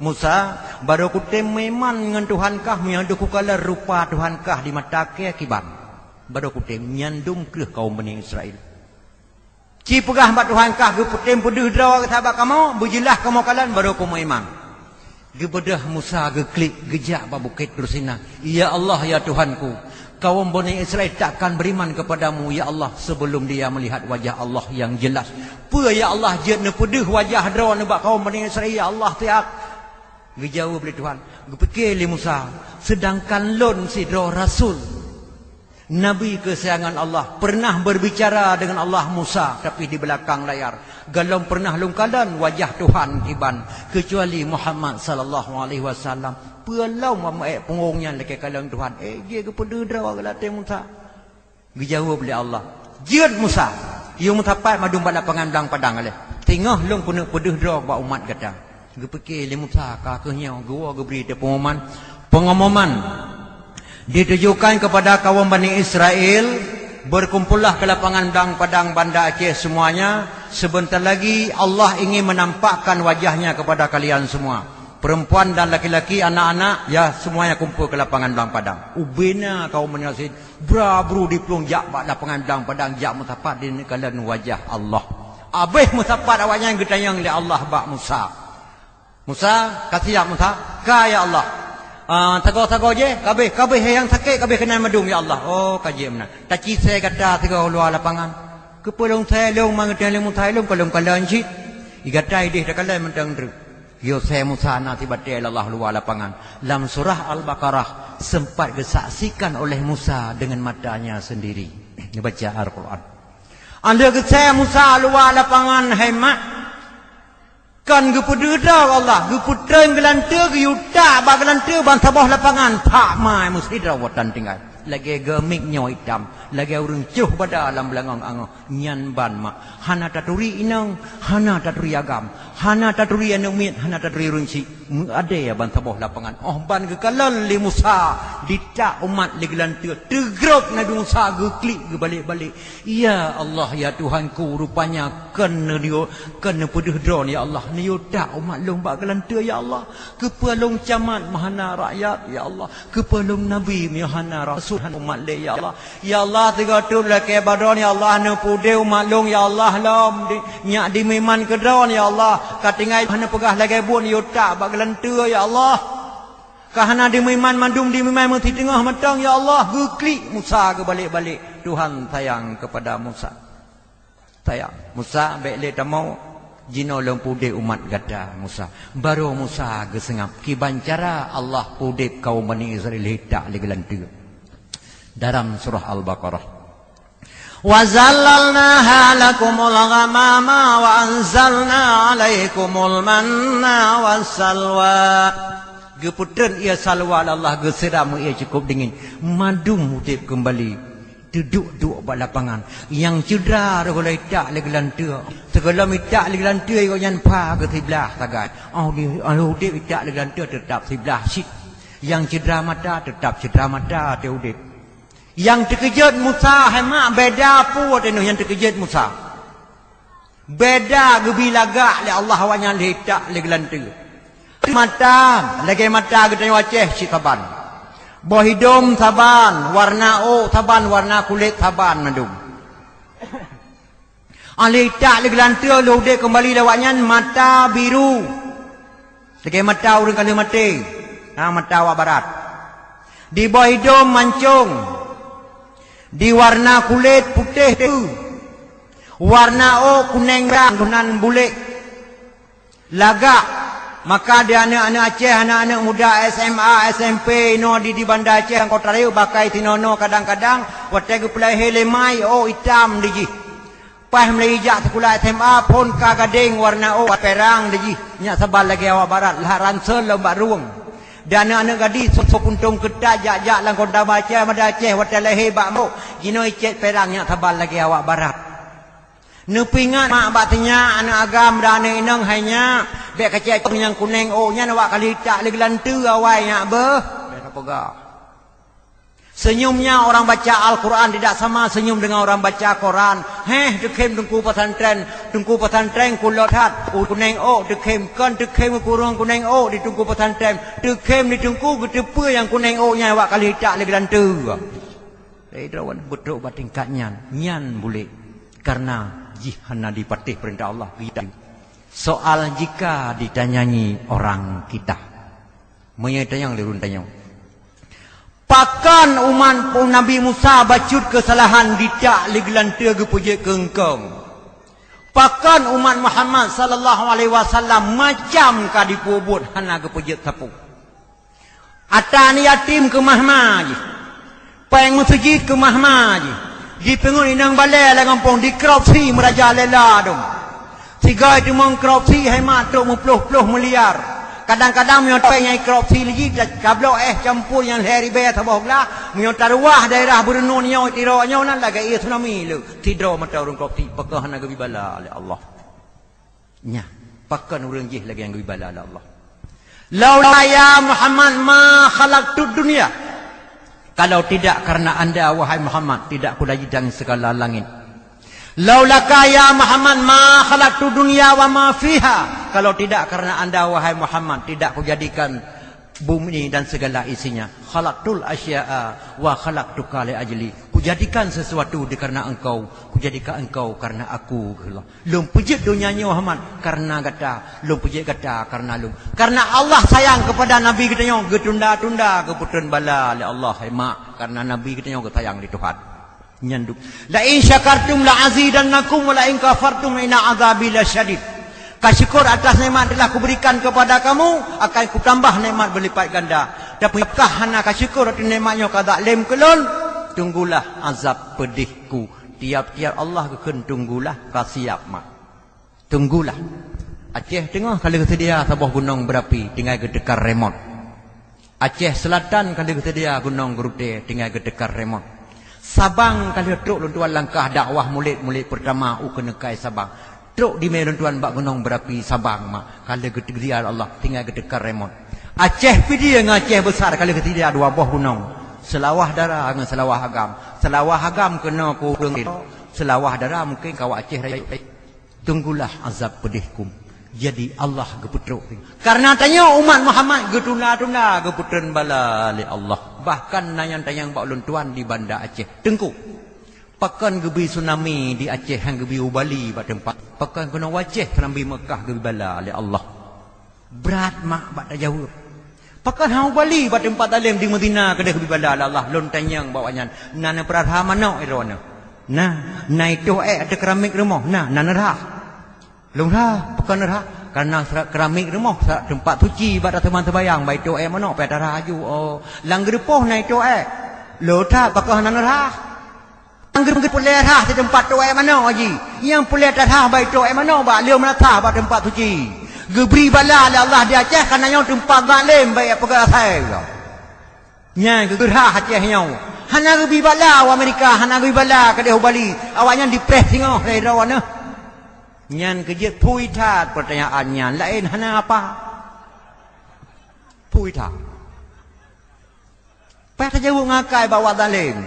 Musa, barô kutem meuiman ngon Tuhan kah meunyoe deuh kukalon rupa Tuhan kah di mata kèe kiban. Barô kutem, nyan dum kreueh kawöm Bani Israel. Ci peugah bak Tuhan kah geupeutem peudeuh droe gata bak kamoe, beujeulaih kamoe kalon, barô kamoe meuiman. Geubeudôh Musa geuklik geujak bak Bukét Tursina. "Ya Allah, ya Tuhanku, kawöm Bani Israel takkan beriman kepadamu, ya Allah, sebelum dia melihat wajah Allah yang jelas." Peue, ya Allah, jeuet neupeudeuh wajah droeneuh bak kawöm Bani Israel, ya Allah, siat? Geujaweueb lé Tuhan, geupike lé Musa, "Sedangkan lôn sidroe rasul, Nabi keusayangan Allah, pernah berbicara dengan Allah Musa, tapi di belakang layar. Gohlom pernah lôn kalon wajah Tuhan kiban, kecuali Muhammad sallallahu alaihi wasallam." Peue lom ameuk punggong nyan lakèe kalon Tuhan. Eh, jih geupeudeuh droe geulatèe Musa. Geujaweueb lé Allah, "Jeuet Musa, yue meusapat mandum bak lapangan blang padang alèh. Teungoh lôn keuneuk peudeuh droe bak umat gata." Geupike lé Musa, ka kheueh nyoe geuwoe geubri teuh pengumuman. Pengumuman ditujukan kepada kaum Bani Israel, "Berkumpullah ke lapangan blang padang Banda Aceh semuanya. Sebentar lagi Allah ingin menampakkan wajahnya kepada kalian semua. Perempuan dan laki-laki, anak-anak, ya, semuanya kumpul ke lapangan blang padang." Ubena kaum Bani Israel bra-bru diplueng jak bak lapangan blang padang, jak meusapat di kalon wajah Allah. Abéh meusapat awaknyan geutanyong lé Allah bak Musa, "Musa, ka siap Musa?" "Ka, ya Allah." "Ah, sagoe-sagoe jih?" "Kabéh, kabéh nyang sakét, kabéh keunan mandum, ya Allah." "Oh, ka jeuet meunan. Taci sè gata sigoe luwa lapangan." "Keupeue lôn sè lôn?" "Mangat lôn Musa lôn ka lôn kalon cit. Di gata idéh takalon mantong treuk." Geuyue sè Musa na sibatèe lé Allah luwa lapangan. Lam surah Al-Baqarah sempat geusaksikan oleh Musa dengan matanya sendiri. Neubaca Al-Quran. Alheuh geusè Musa luwa lapangan, hai mak, kon geupeudeuh droe Allah, geupeutreun geulanteue, geuyue tak bak geulanteue ban saboh lapangan, that mai meusidroe watèe tinggai. Lagèe geumiet nyoe itam, lagèe ureueng cloh bada lam beulangong angoh. Nyan ban mak, hana taturi inong, hana taturi agam, hana taturi aneuk miet, hana taturi ureueng chik. Meuadèe ban saboh lapangan. Óh ban geukalon lé Musa, ditak umat lé geulanteue. Teugrôp Nabi Musa geuklik geubalek-balek. "Ya Allah, ya Tuhanku, rupanya kon neuyue, kon neupeudeuh droeneuh, ya Allah. Neuyue tak umat lôn bak geulanteue, ya Allah. Keupeue lôn camat meuhana rakyat, ya Allah. Keupeue lôn nabi meuhana rasul, hana umat lé, ya Allah. Ya Allah, sigoe teuk lakèe bak droeneuh, ya Allah, neupeudeuh umat lôn, ya Allah, lom di, nyak dimeuiman keu droeneuh, ya Allah. Ka tinggai hana peugah lagèe buet, yue tak bak geulanteue, ya Allah. Ka hana dimeuiman, mandum dimeuiman meusideungoh mantong, ya Allah." Geuklik Musa geubalek-balek. Tuhan sayang kepada Musa. Sayang, "Musa, bèk lé tamong, jinoe lôn peudeuh umat gata, Musa." Barô Musa geuseungab kiban cara Allah peudeuh kaum Bani Israel hitak lé geulanteue. Dalam surah Al-Baqarah, "Wa zallalnaha lakumul ghamama wa anzalna alaikumul manna wassalwa." Geupeutreun ie salwa lé Allah, geusiram ie cukôp dingin. Mandum udeb keumbali. Teuduek-duek bak lapangan. Nyang cedera roh lom itak lé geulanteue. Sigohlom itak lé geulanteue, gobnyan pha keu siblaih sagai. Óh di, óh udeb itak lé geulanteue teutap siblaih cit. Nyang cedera mata teutap cedera mata watèe udeb. Nyang teukeujot Musa, hai mak, beda peue watèe nyoe nyang teukeujot Musa. Beda geubi lagak lé Allah awaknyan lé itak lé geulanteue. Mata, lagèe mata geutanyoe Aceh cit saban. Boh idông saban, warna ôk saban, warna kulét saban mandum. Óh lheueh itak lé geulanteue lheueh udeb keumbali lé awaknyan mata biru. Lagèe mata ureueng ka lheueh maté, na mata awak barat. Di boh idông mancông, di warna kulét putéh, warna ôk kunèng rang, keunan bulék. Lagak, maka di aneuk-aneuk Aceh, aneuk-aneuk muda S M A, S M P inoe di, di Banda Aceh, lam kota rayeuk, bahkan sinoe-noe kadang-kadang watèe geupeulahé lé mai, ôk itam di jih. Paih mulai jak sikula S M A phôn ka gadéng warna ôk pèrang di jih, nyak saban lagèe awak barat, lhah ransel lom bak ruweueng. Dan aneuk-aneuk gadih soe-soe puntông keutat jak-jak lam kota Banda Aceh, Banda Aceh watèe lahé bak mok, jinoe icét pèrang nyak saban lagèe awak barat. Neupeuingat mak bak sinyak, aneuk agam dan aneuk inong hai nyak, bèk kacék cong nyang kunèng ôk nyan awak ka lheueh itak lé geulanteue awai nyak beuh. Bèk tapeugah. Senyumnya orang baca Al-Quran tidak sama senyum dengan orang baca koran. Heh, teukhém teungku pesantren, teungku pesantren kulot that, kuneng ôk teukhém, kon teukhém kureueng kuneng ôk di teungku pesantren, teukhém di teungku geuteupeue nyang kuneng ôk nyan awak kali tak lé geulanteue. Dari droe beutôi bak tingkat nyan, nyan bulek, karena jih hana dipatéh peurintah Allah. Soal jika ditanyanyi orang kita. Meunyoe tanyong lé ulôn tanyong, pakon umat Nabi Musa bacut keusalahan ditak lé geulanteue geupeujeuet keu eungkong? Pakon umat Muhammad sallallahu alaihi wasallam macam ka dipubuet hana geupeujeuet sapeue? Ata aneuk yatim keumah ma jih. Péng meuseujid keumah ma jih. Jipeungon inong balée lam gampông dikorupsi meurajalela dong. Sigoe teumong korupsi hai mak trok meuploh-ploh miliar. Kadang-kadang meunyoe péng nyang korupsi lé jih, tabloe éh campur nyang lhée ribée saboh glah. Meunyoe taruwah daerah Beureunuen nyoe, Tiro nyoe nan lagée ié tsunami le. Sidroe mata ureuëng korupsi, pakon hana geubi bala lé Allah. Nyan, pakon ureuëng jih lagée nyang geubi bala lé Allah. Laula ya Muhammad ma khalaqtud dunya. Kalau tidak karena anda, wahai Muhammad, tidak kujadikan segala langit. Laulaka ya Muhammad ma khalaqtud dunya wa ma fiha. Kalau tidak karena anda, wahai Muhammad, tidak kujadikan bumi dan segala isinya. Khalaqtul asya'a wa khalaqtuka li ajli. Kujadikan sesuatu dikareuna engkau, kujadikan engkau karena aku, kheun Allah. Lôn peujeuet donya nyoe, Muhammad, karena gata. Lôn peujeuet gata karena lôn. Karena Allah sayang kepada Nabi geutanyoe, geutunda-tunda geupeutreun bala lé Allah, hai mak, karena Nabi geutanyoe geusayang lé Tuhan. Nyan du-, "La in syakartum la azidannakum wa la in kafartum inna azabi lasyadid." Ka syukur atas nikmat telah kuberikan kepada kamu, akan kutambah nikmat berlipat ganda. Tapi kah hana ka syukur atas nikmat nyoe ka zalim keu lôn, tunggulah azab pedih-Ku. Tiap-tiap Allah geukheun tunggulah, ka siap mak. Tunggulah. Aceh teungoh ka lheueh seudia saboh gunong berapi tinggai geuteuka remot. Aceh Selatan ka lheueh seudia gunong geurutée tinggai geuteuka remot. Sabang ka lheueh trok lôn tuan langkah dakwah mulod-mulod peurtama u keuneuk kai Sabang. Trok dimé lôn tuan bak gunong berapi Sabang mak ka lheueh geuteuka Allah tinggai geuteuka remot. Aceh Pidie ngon Aceh Besar ka lheueh geuteuka dua boh gunong. Seulawah Dara ngon Seulawah Agam. Seulawah Agam keunoe ku ureuëng, Seulawah Dara mungken ka awak Aceh rayeuk. Tunggulah azab pedih-Ku. Jadi Allah geupeutrok. Karena tanyoe umat Muhammad geutunda-tunda geupeutreun bala lé Allah. Bahkan na nyang tanyong bak ulôn tuan di Banda Aceh, Teungku, pakon geubri tsunami di Aceh han geubri u Bali bak teumpat? Pakon keunoe u Aceh tsunami Meukah geubri bala lé Allah? Brat mak bak tajaweueb. Pakon hana u Bali bak teumpat dalem di Madinah keudeh geubri bala lé Allah? Lôn tanyong bak awaknyan, na neupeurah manok i droeneuh? Na. Na itôh ék ateueh keramik rumoh? Na. Na neurhah? Lôn rhah. Pakon neurhah? Karena serat keramik rumoh, serat teumpat suci bak tateumang seumayang, bak itôh ék manok pih tarhah aju. Oh, lam geureupoh na itôh ék. Lôn that, pakon hana neurhah? Nyang geu-, geupuléh rhah di teumpat tôh ék manok jih. Nyang puléh tarhah bak itôh ék manok bak lheueh meunasah bak teumpat suci. Geubri bala lé Allah di Aceh, kareuna nyoe teumpat zalim bak peugah asai. Nyan geugeurhah Aceh nyoe. Hana geubri bala u Amerika, hana geubri bala keudeh u Bali. Awaknyan dipreh singoh lé droeneuh. Nyan keuh jeuet phui that peurtanyaan nyan, laén hana apa. Phui that. Payah tajaweueb ngon akai bak awak zalim.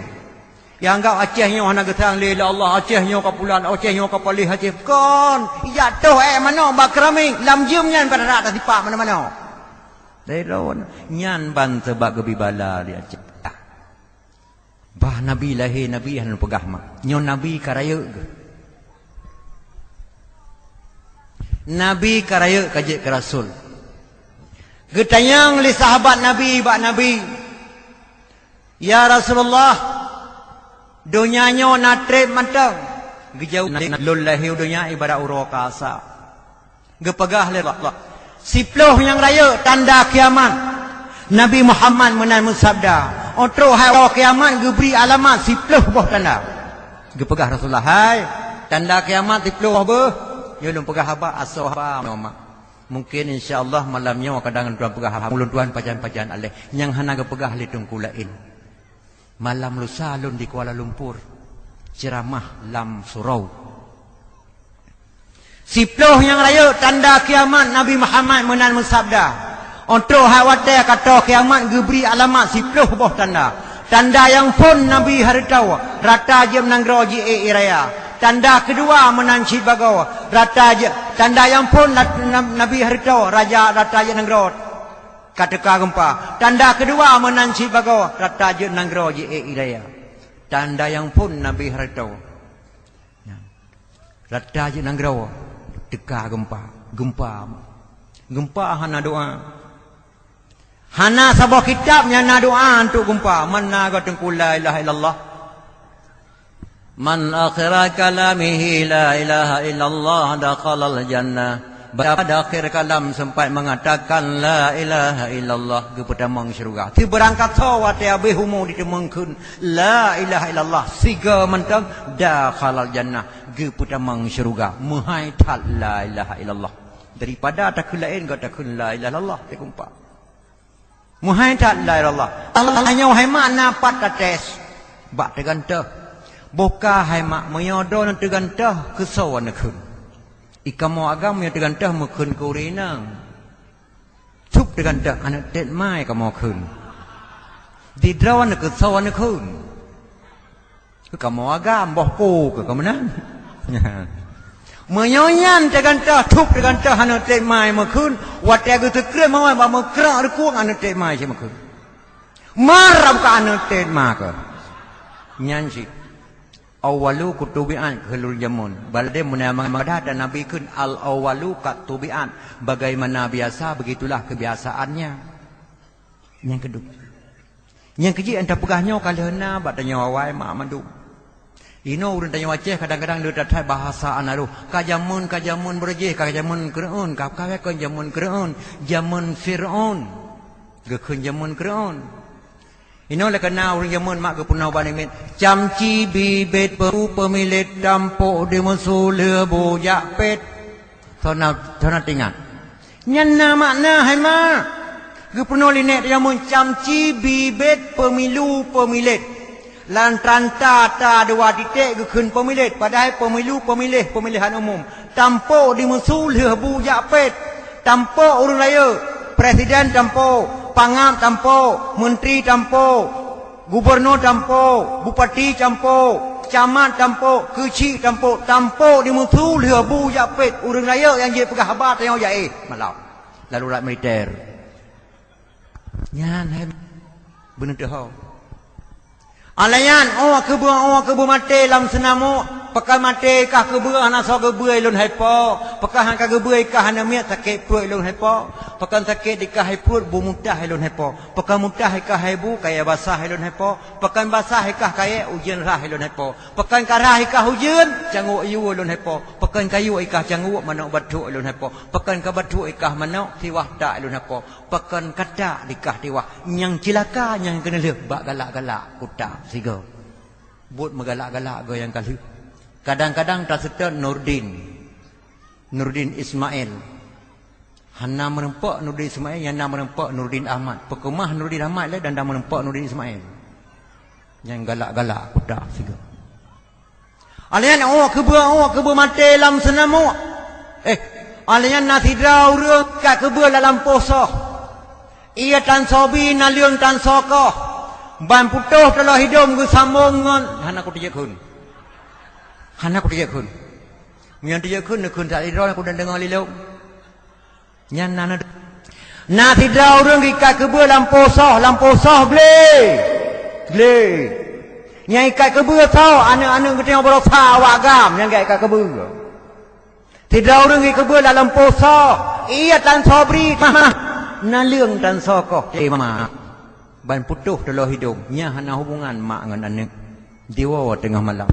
Nyang anggab Aceh nyoe hana geusayang lé Allah, Aceh nyoe ka pulan, Aceh nyoe ka paléh, Aceh kon. Ijak tôh ék manok bak keramik, lam jeuem nyan payah tarak tasipak manoe-manoe. Nyan ban sabab geubri bala di Aceh. Bah Nabi lahé, Nabi hana peugah mak. Nyoe Nabi ka rayeuk geuh. Nabi ka rayeuk ka jeuet keu rasul. Geutanyong lé sahabat Nabi bak Nabi, "Ya Rasulullah, donya nyoe na treb mantong?" Geujaweueb, "Lôn lahé u donya ibarat uroe kasa." Geupeugah lé Allah, "Siploh nyang rayeuk tanda kiamat." Nabi Muhammad meunan meusabda, "Oh trok hai uroe kiamat geubri alamat siploh boh tanda." Geupeugah Rasulullah, "Hai, tanda kiamat siploh boh beuh?" Nyoe lôn peugah haba, asoe haba nyoe mak. Mungkin insya Allah malam nyoe kadang lôn tuan peugah haba, ulôn tuan pajan-pajan aleh nyang hana geupeugah lé teungku laén. Malam lusa lôn di Kuala Lumpur, ceuramah lam surau. Siploh nyang rayeuk tanda kiamat, Nabi Muhammad meunan meusabda, "Oh trok hai watée ka toe kiamat geubri alamat siploh boh tanda." Tanda nyang phon Nabi Hareutoe, rata jeuet nanggroe jiék ie raya. Tanda keudua meunan cit bagoe, rata jeuet, tanda nyang phon na-, na-, Nabi Hareutoe, raja rata jeuet nanggroe ka teuka geumpa. Tanda keudua meunan cit bagoe, rata jeuet nanggroe jiék ie raya. Tanda nyang phon Nabi Hareutoe. Rata jeuet nanggroe teuka geumpa. Geumpa. Geumpa hana doa. Hana saboh kitab nyang na doa untuk geumpa. Mana goe teungku la ilaha illallah. Man akhira kalamihi la ilaha illallah dakhalal jannah. Pada akhir kalam sempat mengatakan la ilaha illallah, geupeutamong syeuruga. Teubeurangkat soe watée habéh umu diteumeung kheun la ilaha illallah sigoe mantong, dakhalal jannah, geupeutamong syeuruga. Meuhai that la ilaha illallah. Daripada takheun laén, goe takheun la ilaha illallah, teukumpa. Meuhai that la ilaha illallah. Allah nyoe hai mak na pat tates bak teugantoh. Boh ka hai mak, meunyoe droeneuh teugantoh keu soe neukheun. I kamoe agam meunyoe teugantoh meukheun keu ureueng inong. Cuk teugantoh aneuk tet mai kamoe kheun. Di droeneuh keu soe neukheun. Keu kamoe agam, boh po keu kamoe nan. Meunyoe nyan teugantoh, cuk teugantoh aneuk tet mai meukheun, watée geuteukreueh mawai bak meukrok rukung aneuk tet mai cit meukheun. Mar buka aneuk tet ma keu. Nyan cit. Awwalu kutubi'at keu lôn jameun. Baladé meunyoe mada dan Nabi kheun al-awwalu katubi'at. Bagaimana biasa, begitulah kebiasaannya. Nyang keudua. Nyang keujeuet nyang tapeugah nyoe ka lheueh na bak tanyoe awai mak mandum. Inoe ureueng tanyoe Aceh kadang-kadang le that-that bahasa anarôh. Ka jameun, ka jameun beureujéh, ka jameun keureueun, ka, ka kon jameun keureueun, jameun Fir'aun. Geukheun jameun keureueun. Inoe lé keuna ureueng jameun mak geupeunoh bak namiet, camci bibet peuru peumilet tampok dimeusu lheueh bujak pet. Sona, sona tingat. Nyan na makna hai mak. Geupeunoh lé nèk jameun camci bibet pemilu pemilet. Lam ranta ta dua titek geukheun pemilet, padahai pemilu pemileh pemilihan umum. Tampok dimeusu lheueh bujak pet. Tampok ureueng rayeuk, presiden tampok, pangab tampok, menteri tampok, gubernur tampok, bupati tampok, camat tampok, keuchik tampok, tampok dimeusu lheueh bujak pet ureueng rayeuk nyang jeuet peugah haba tanyoe jak éh malam. Lalu rat militer. Nyan hai beuneuteuk ho. Alayan, oh keubeu, oh keubeu maté lam seunamok, pakon maté kah keubeu hana soe geubeu lôn hai po, pakon han ka geubeu kah hana miet sakét pruet lôn hai po, pakon sakét di kah hai pruet bu mutah lôn hai po, pakon mutah kah hai bu kayèe basah lôn hai po, pakon basah kah kayèe ujeuen rhah lôn hai po, pakon ka rhah kah ujeuen cangok yue lôn hai po, pakon ka yue kah cangok manok batrok lôn hai po, pakon ka batrok kah manok siwah tak lôn hai po. Pakon kata di kah tiwah nyang cilaka nyang keuneulheueh bak galak-galak kuta sigoe. Buet meugalak-galak goe nyang ka lheueh. Kadang-kadang taseutôt Nurdin. Nurdin Ismail. Hana meureumpok Nurdin Ismail, nyang na meureumpok Nurdin Ahmad. Peukeumah Nurdin Ahmad lé dan na meureumpok Nurdin Ismail. Nyang galak-galak kuta sigoe. Alayan, oh keubeu, oh keubeu maté lam seunamok. Eh, alayan na sidroe ureueng ikat keubeu lam lampôh soh. Ie tan soe bri, naleueng tan soe koh. Ban putôh taloh hidong geusambong ngon, hana kuteujeuet kheun. Hana kuteujeuet kheun. Meunyoe teujeuet kheun, neukheun that sidroe, aku dan deungoe lé lôn. Nyan na, na, na sidroe ureueng ikat keubeu lampôh soh, lampôh soh glé. Glé. Nyang ikat keubeu soh, aneuk-aneuk geutanyoe baroesa awak agam nyang ikat keubeu. Sidroe ureueng ikat keubeu lam lampôh soh, ie tan soe bri, mah, mah. Naleueng tan soe koh, eh, mah. Ban putôh taloh hidong, nyan hana hubungan mak ngon aneuk. Diwoe teungoh malam.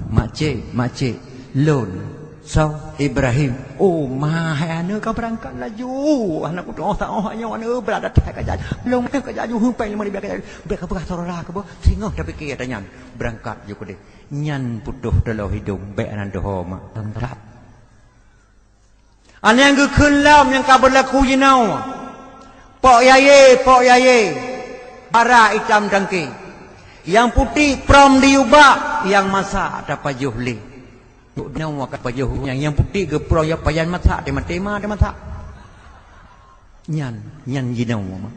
Makcik, makcik, lôn, soe, Ibrahim. Oh, ma hai aneuk ka beurangkat laju. Hana kutu'oh saôh nyoe aneuk brat that ka jaju. Lôn ka jaju heumpéng lima ribèe ka jaju. Bèk ka peugah saudara keuh, singoh tapike ata nyan. Beurangkat ju keudeh. Nyan putôh taloh hidong, bèk hana deuh ho mak. Beurangkat. Aneuk nyang geukheun lom nyang ka beurlaku jinoe. Pok yaye, pok yaye, bara itam tangke. Nyang putik prom diyubak, nyang masak tapajoh lé. Nyoe ka pajoh nyang, nyang putik geuprom nyang pajan masak, tema-tema teumasak. Nyan, nyan jinoe.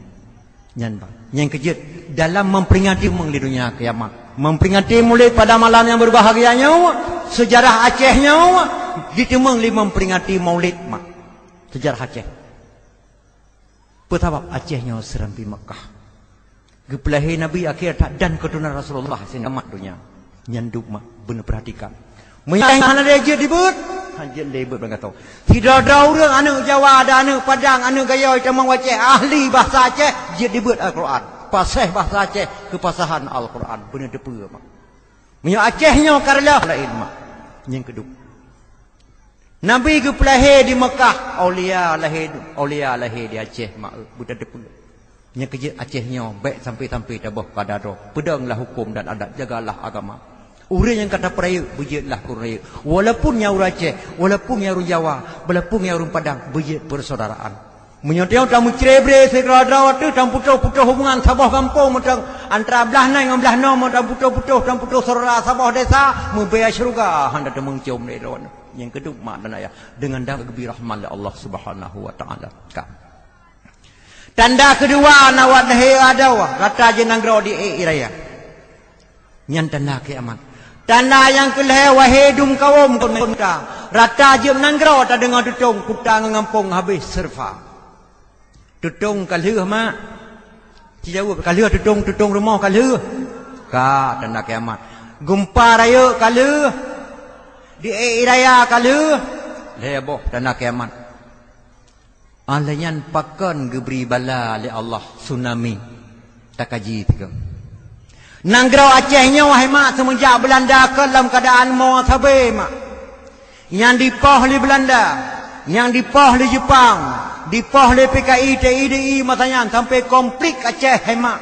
Nyan bah. Nyang keujeuet dalam memperingati meulidunya kiamat. Memperingati Maulid pada malam yang berbahagia nyoe, sejarah Aceh nyoe, diteumeung lé memperingati Maulid mak. Sejarah Aceh. Peue sabab Aceh nyoe seurambi Mekkah. Geupeulahé Nabi akhé that dan keuturonan Rasulullah singoh mat donya. Nyan dum mak beuneupeurhatikan. Meunyoe hana lé jeuet dibeuet, han jeuet lé beuet bak gata. Sidroe-droe ureuëng aneuëk Jawa dan aneuëk Padang, aneuëk Gayo tamong wacée ahli bahasa Aceh, jeuet dibeuet Al-Quran. Paséh bahasa Aceh keupasahan Al-Quran. Beuneuteupeu mak. Meunyoe Aceh nyoe ka reuloh laén mak. Nyang keudum. Nabi geupeulahé di Mekkah, aulia lahé, aulia lahé di Aceh mak, beuteupeue. Nyang keujeuet Aceh nyoe bék sampai-sampai taboh kada droe. Peudonglah huköm dan adat, jagalah agama. Ureuëng nyang ka tapeurayeuk, beujeuetlah keu ureuëng rayeuk. Walaupun nyan ureuëng Aceh, walaupun nyan ureuëng Jawa, walaupun nyan ureuëng Padang, beujeuet persaudaraan. Meunyoe tanyoe tameucrebre sidroe-droe teuh, tamputôh-putôh hubungan saboh gampông mantong, antara blah nan ngon blah noe mantong, tamputôh-putôh, tamputôh syedara saboh desa, meubaya syeuruga hana tameucom lé droe. Nyang keudum mak dan ayah, deungon dara geubri rahmat lé Allah Subhanahu wa Taala. Ka. Tanda keudua, na wat lahé adoe rata jeuet nanggroe di ék raya. Nyan tanda kiamat. Tanda nyang keulhée, wahé dum kawöm kota, rata jeuet nanggroe tadeungoe tutong, kuta ngon gampông habéh seureufa. Tutong ka lheueh mak. Ci jaweueb, ka lheueh tutong, tutong rumoh ka lheueh. Ka tanda kiamat. Geumpa rayeuk ka lheueh. Di ék raya ka lheueh. Lhée boh tanda kiamat. Óh lheueh nyan pakon geubri bala lé Allah tsunami. Takaji tiga. Nanggroe Aceh nyoe hai mak seumeujak Beulanda kon lam keuadaan mo sabe mak. Nyang dipoh lé Beulanda, nyang dipoh lé Jeupang, dipoh lé P K I, T I, D I masa nyan sampai konflik Aceh hai mak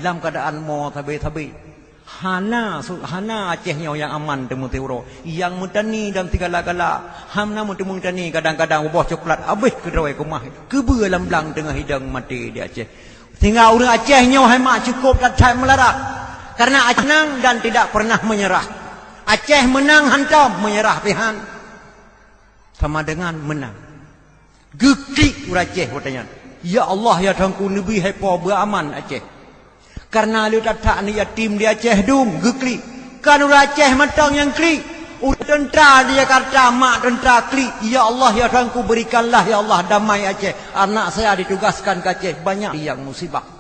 lam keuadaan mo sabe-sabe. Hana su-, hana Aceh nyoe nyang aman teumeuteuro. Nyang meutani dan sigala-gala, hana meuteumé tani, kadang-kadang buboh coklat habéh keudroe keumah, keubeue lam blang teungoh hidang maté di Aceh. Sehingga ureuëng Aceh nyoe hai mak cukôp that-that meularat. Karena Aceh menang dan tidak pernah menyerah. Aceh menang hantom, menyerah pih han. Sama dengan menang. Geuklik ureuëng Aceh watée nyan. Ya Allah, ya Tuhanku, neubi hai po beuaman Aceh. Karena le that-that aneuëk yatim di Aceh dum geuklik. Kan ureuëng Aceh mantong nyang klik. Ureuëng teuntra di Jakarta, mak teuntra klik. Ya Allah, ya Tuhanku, berikanlah, ya Allah, damai Aceh. Anak saya ditugaskan ke Aceh, banyak yang musibah.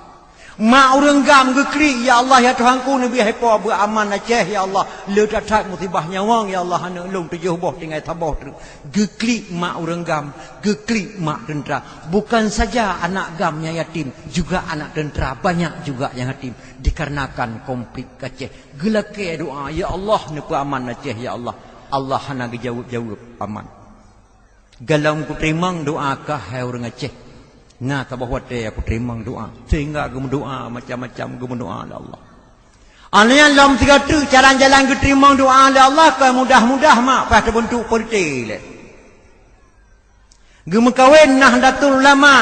Mak ureuëng GAM geuklik, "Ya Allah, ya Tuhanku, neubi hai po beuaman Aceh, ya Allah. Le that-that musibah nyawöng, ya Allah, aneuëk lôn tujoh boh tinggai saboh treuk." Geuklik mak ureuëng GAM, geuklik mak teuntra. Bukan saja anak GAM nyang yatim, juga anak teuntra banyak juga nyang yatim dikarenakan konflik Aceh. Geulakée doa, "Ya Allah, neupeuaman Aceh, ya Allah." Allah hana geujaweueb-jaweueb aman. Golom kuteurimong doa kah, hai ureuëng Aceh. Na saboh watée kuteurimong doa, sehingga geumeudoa macam-macam, geumeudoa lé Allah. Aneuëk lom sigoe teuk jalan-jalan geuteurimong doa lé Allah, kon mudah-mudah mak paih teubeuntuk partai lé. Geumeukawen Nahdlatul Ulama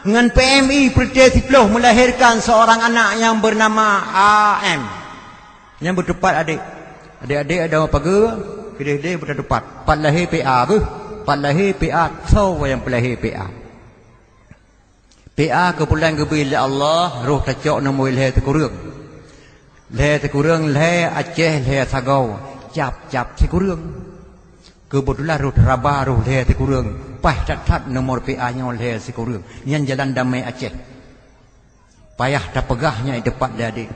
ngon P M I partai siploh melahirkan seorang anak yang bernama A M. Nyan beuteupat adék. Adék-adék ada pageue, keudeh-deh beuteupat. Pat lahé P A geuh, pat lahé P A, soe nyang peulahé P A. P A keupeulan geubri lé Allah, roh tacok nomor lhée sikureueng. Lhée sikureueng, lhée Aceh, lhée sagoe, cap-cap sikureueng. Keubeutulan roh taraba, roh lhée sikureueng. Paih that-that nomor P A nyoe lhée sikureueng. Nyan jalan damai Aceh. Payah tapeugah nyan i teupat lé adék.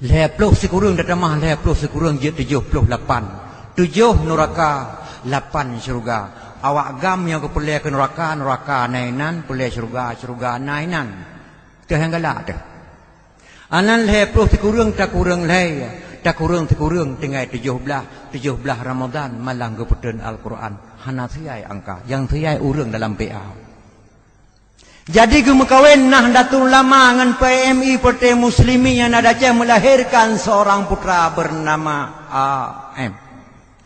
Lhée ploh sikureueng tatamah lhée ploh sikureueng jeuet tujoh ploh lapan. Tujoh nuraka, lapan syeuruga. Awak GAM nyang geupeureulée keu nuraka, nuraka na inan, peureulée syeuruga, syeuruga na inan. Teuh nyang galak teuh. Anan lhée ploh sikureueng takureueng lhée, takureueng sikureueng tinggai tujoh blaih, tujoh blaih Ramadhan malam geupeuteun Al-Quran. Hana siai angka, nyang siai ureuëng dalam P A. Jadi geumeukawen Nahdlatul Ulama ngon P M I Partai Muslimin nyang na di Aceh melahirkan seorang putra bernama A M.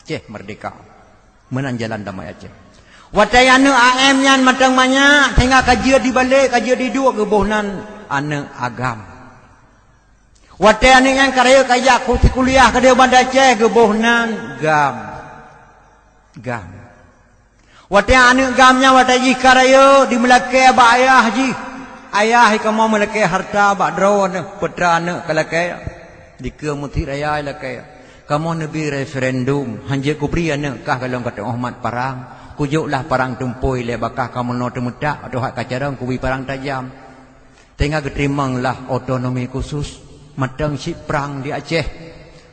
Aceh merdeka. Meunan jalan damai Aceh. Watée aneuëk A M nyan mantong manyak, sehingga ka jeuet dibalek, ka jeuet diduek, geuboh nan aneuëk A GAM. Watée aneuëk nyan ka rayeuk ka jak ku-, sikuliah keudeh Banda Aceh, geuboh nan GAM. GAM. Watée aneuëk GAM nyan watée jih ka rayeuk, dimeulakée bak ayah jih. Ayah kamoe meulakée hareuta bak droe aneuk, peutra aneuk ka lakée. Dikeue meusit raya lakée. Kamoe neubi referendum, hanjeuet kubri aneuk kah golom ka teungoh mat parang. Kujok lah parang tumpôi lé bakah kamoe noe teumeutak, ateueh ka carông kubi parang tajam. Teungoh geuteurimong lah otonomi khusus, mantong cit prang di Aceh.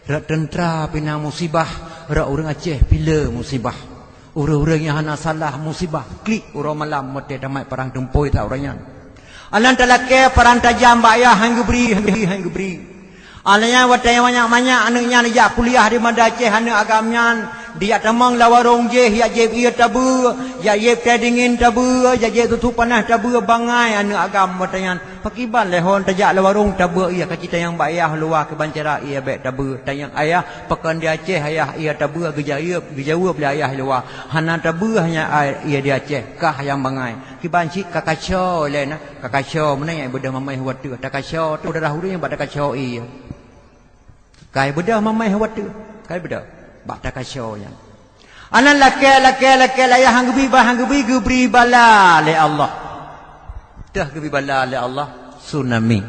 Rot teuntra pih na musibah, rot ureuëng Aceh pih le musibah. Ureuëng-ureuëng nyang hana salah musibah, klik uroe malam watée tamat parang tumpôi that uroe nyan. Alan talakée parang tajam bak yah han geubri, han geubri, han geubri. Alan nyan watée manyak-manyak aneuk nyan jak kuliah di Banda Aceh aneuk agam nyan, dijak tamong lam warong jih, jak jieb ié tabeue, jak jieb tée dingin tabeue, jak jieb susu panas tabeue, bangai aneuk agam watée nyan. Pakriban lé hon tajak lam warong tabeue ié, ka cit tanyong bak yah luwa kiban cara ié bék tabeue. Tanyong ayah, pakon di Aceh ayah ié tabeue, geujaweueb, geujaweueb lé ayah luwa. Hana tabeue hanya ié di Aceh, kah nyang bangai. Kiban cit ka kaco lé na, ka kaco meunan nyang beudôh mamai watée. Takaco tu darah ureuëng bak takaco ié. Kai beudôh mamai watée, kai beudôh bak takaco nyan. Anan lakée, lakée, lakée, layah han geubri, bah han geubri, geubri bala lé Allah. Teuh geubri bala lé Allah, tsunami.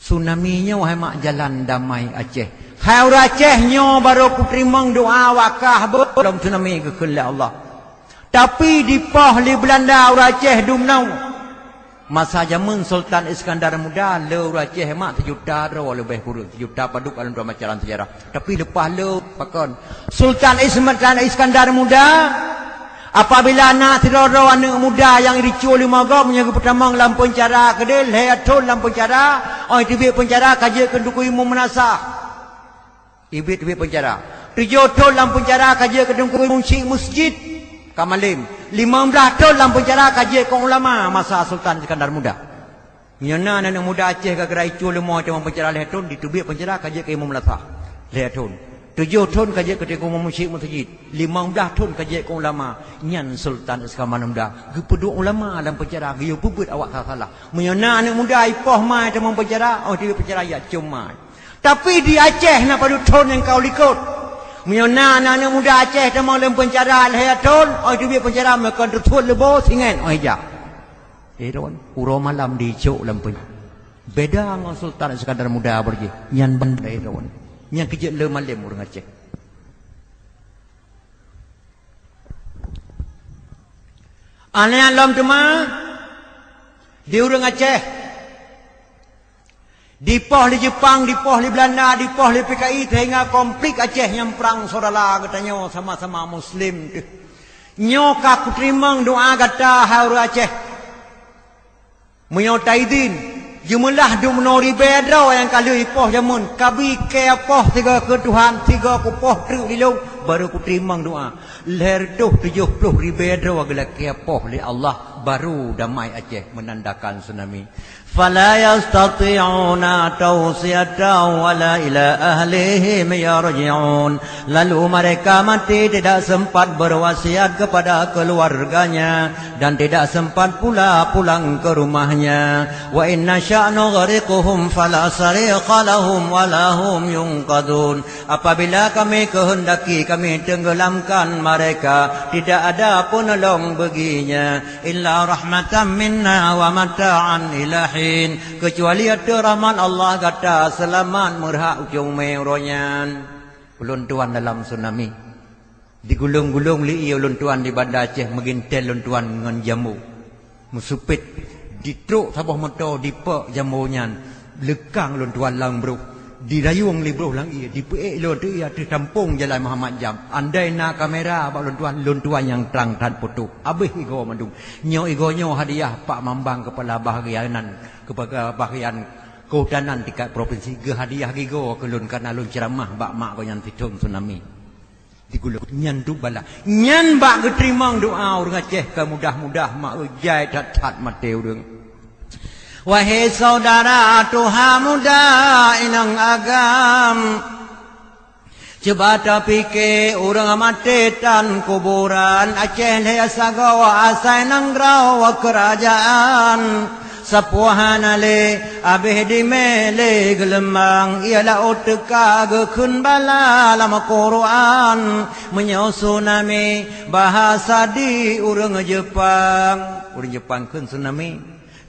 Tsunami nyoe hai mak jalan damai Aceh. Hai ureuëng Aceh nyoe barô kuteurimong doa wakah beuh lom tsunami geukheun lé Allah. Tapi dipoh lé Beulanda ureuëng Aceh dumnoe. Masa jameun Sultan Iskandar Muda, le ureuëng Aceh mak sijuta droe leubeh kureueng, sijuta padub alun tuan baca lam sejarah. Tapi leupah le pakon Sultan Is-, Sultan Iskandar Muda, apabila na sidroe-droe aneuëk muda nyang ricu lima gob nyang geupeutamong lam peuncara keudeh, lhée thon lam peuncara, óh teubiet peuncara ka jeuet keu Teungku Imum Meunasah. Ibiet-ibiet peuncara. Tujoh thon lam peuncara ka jeuet keu Teungku Imum Syik Meuseujid ka malem. Limong blaih thon lam peuncara ka jeuet keu ulama masa Sultan Iskandar Muda. Meunyoe na aneuk muda Aceh ka geura icu leumo teuma peuncara lhée thon, diteubiet peuncara ka jeuet keu Imum Meunasah lhée thon. Tujoh thon ka jeuet keu Teungku Imum Syik Meuseujid. Limong blaih thon ka jeuet keu ulama. Nyan Sultan Iskandar Muda geupeuduek ulama lam peuncara geuyue peubeuet awak salah-salah. Meunyoe na aneuk muda ipoh mai teuma peuncara, óh teubiet peuncara jak com mai. Tapi di Aceh na padub thon nyang ka u likot. Meunyoe na aneuk-aneuk muda Aceh tamong lam peuncara lhée thon, óh teubiet peuncara meukon teuthot leubo singet óh ija. Eh, ron, uroe malam dicok lam peuncara. Beda ngon Sultan Iskandar Muda beurjih. Nyan ban, eh, ron. Nyan keujeuet le malem ureuëng Aceh. Aneuk lom teuma di ureuëng Aceh. Dipoh lé Jepang, dipoh lé Beulanda, dipoh lé P K I, sehingga konflik Aceh nyang prang saudara geutanyoe sama-sama Muslim teuh. Nyoe ka kuteurimong doa gata hai ureuëng Aceh. Meunyoe taizin, jeumeulah dumnoe ribée droe nyang ka lheueh ipoh jameun, kabi kée poh sigoe keu Tuhan, sigoe kupoh treuk lilong, barô kuteurimong doa. Lhée reutôh tujoh ploh ribée droe geulakée poh lé Allah, barô damai Aceh meunandakan tsunami. Fala yastati'una tawsiyatan wala ila ahlihim yarji'un. Lalu mereka mati tidak sempat berwasiat kepada keluarganya dan tidak sempat pula pulang ke rumahnya. Wa in nasya' nughriqhum fala sarikha lahum wala hum yunqadhun. Apabila Kami keuheundaki, Kami teunggelamkan mereka, tidak ada penolong baginya, illa rahmatan minna wa mata'an ila hin, keucuali ateueh rahmat Allah gata seulamat meurhak ujong mé uroe nyan. Ulôn tuan dalam tsunami. Digulong-gulong lé ié ulôn tuan di Banda Aceh, meugintel ulôn tuan ngon jambo. Meusupet, ditrok saboh moto, dipeuek jambo nyan, leukang ulôn tuan lam broh, dirayueng lé broh lam ié, dipeuék lôn teuh ié ateueh tampông jalan Muhammad Jam. Andai na kamera bak ulôn tuan, ulôn tuan nyang trang that putôh. Abéh igoe mandum. Nyoe igoe nyoe hadiah Pak Mambang Kepala Bahagian, Kepala Bahagian Kehutanan tingkat provinsi, geuhadiah gigoe keu lôn kareuna lôn ceuramah bak mak gobnyan sithon tsunami. Digulong nyan tu bala. Nyan bak geuteurimong doa ureuëng Aceh keu mudah-mudah mak ujai that-that maté ureuëng. Wahai saudara tuha muda inong agam, cuba tapike ureuëng maté tan kuburan Aceh lhée sagoe asai nanggroe keurajeuen. Sapeue hana lé, abéh dimé lé geuleumbang, ié laôt teuka geukheun bala lam Quran. Meunyoe tsunami, bahasa di ureuëng Jepang. Ureuëng Jepang kheun tsunami.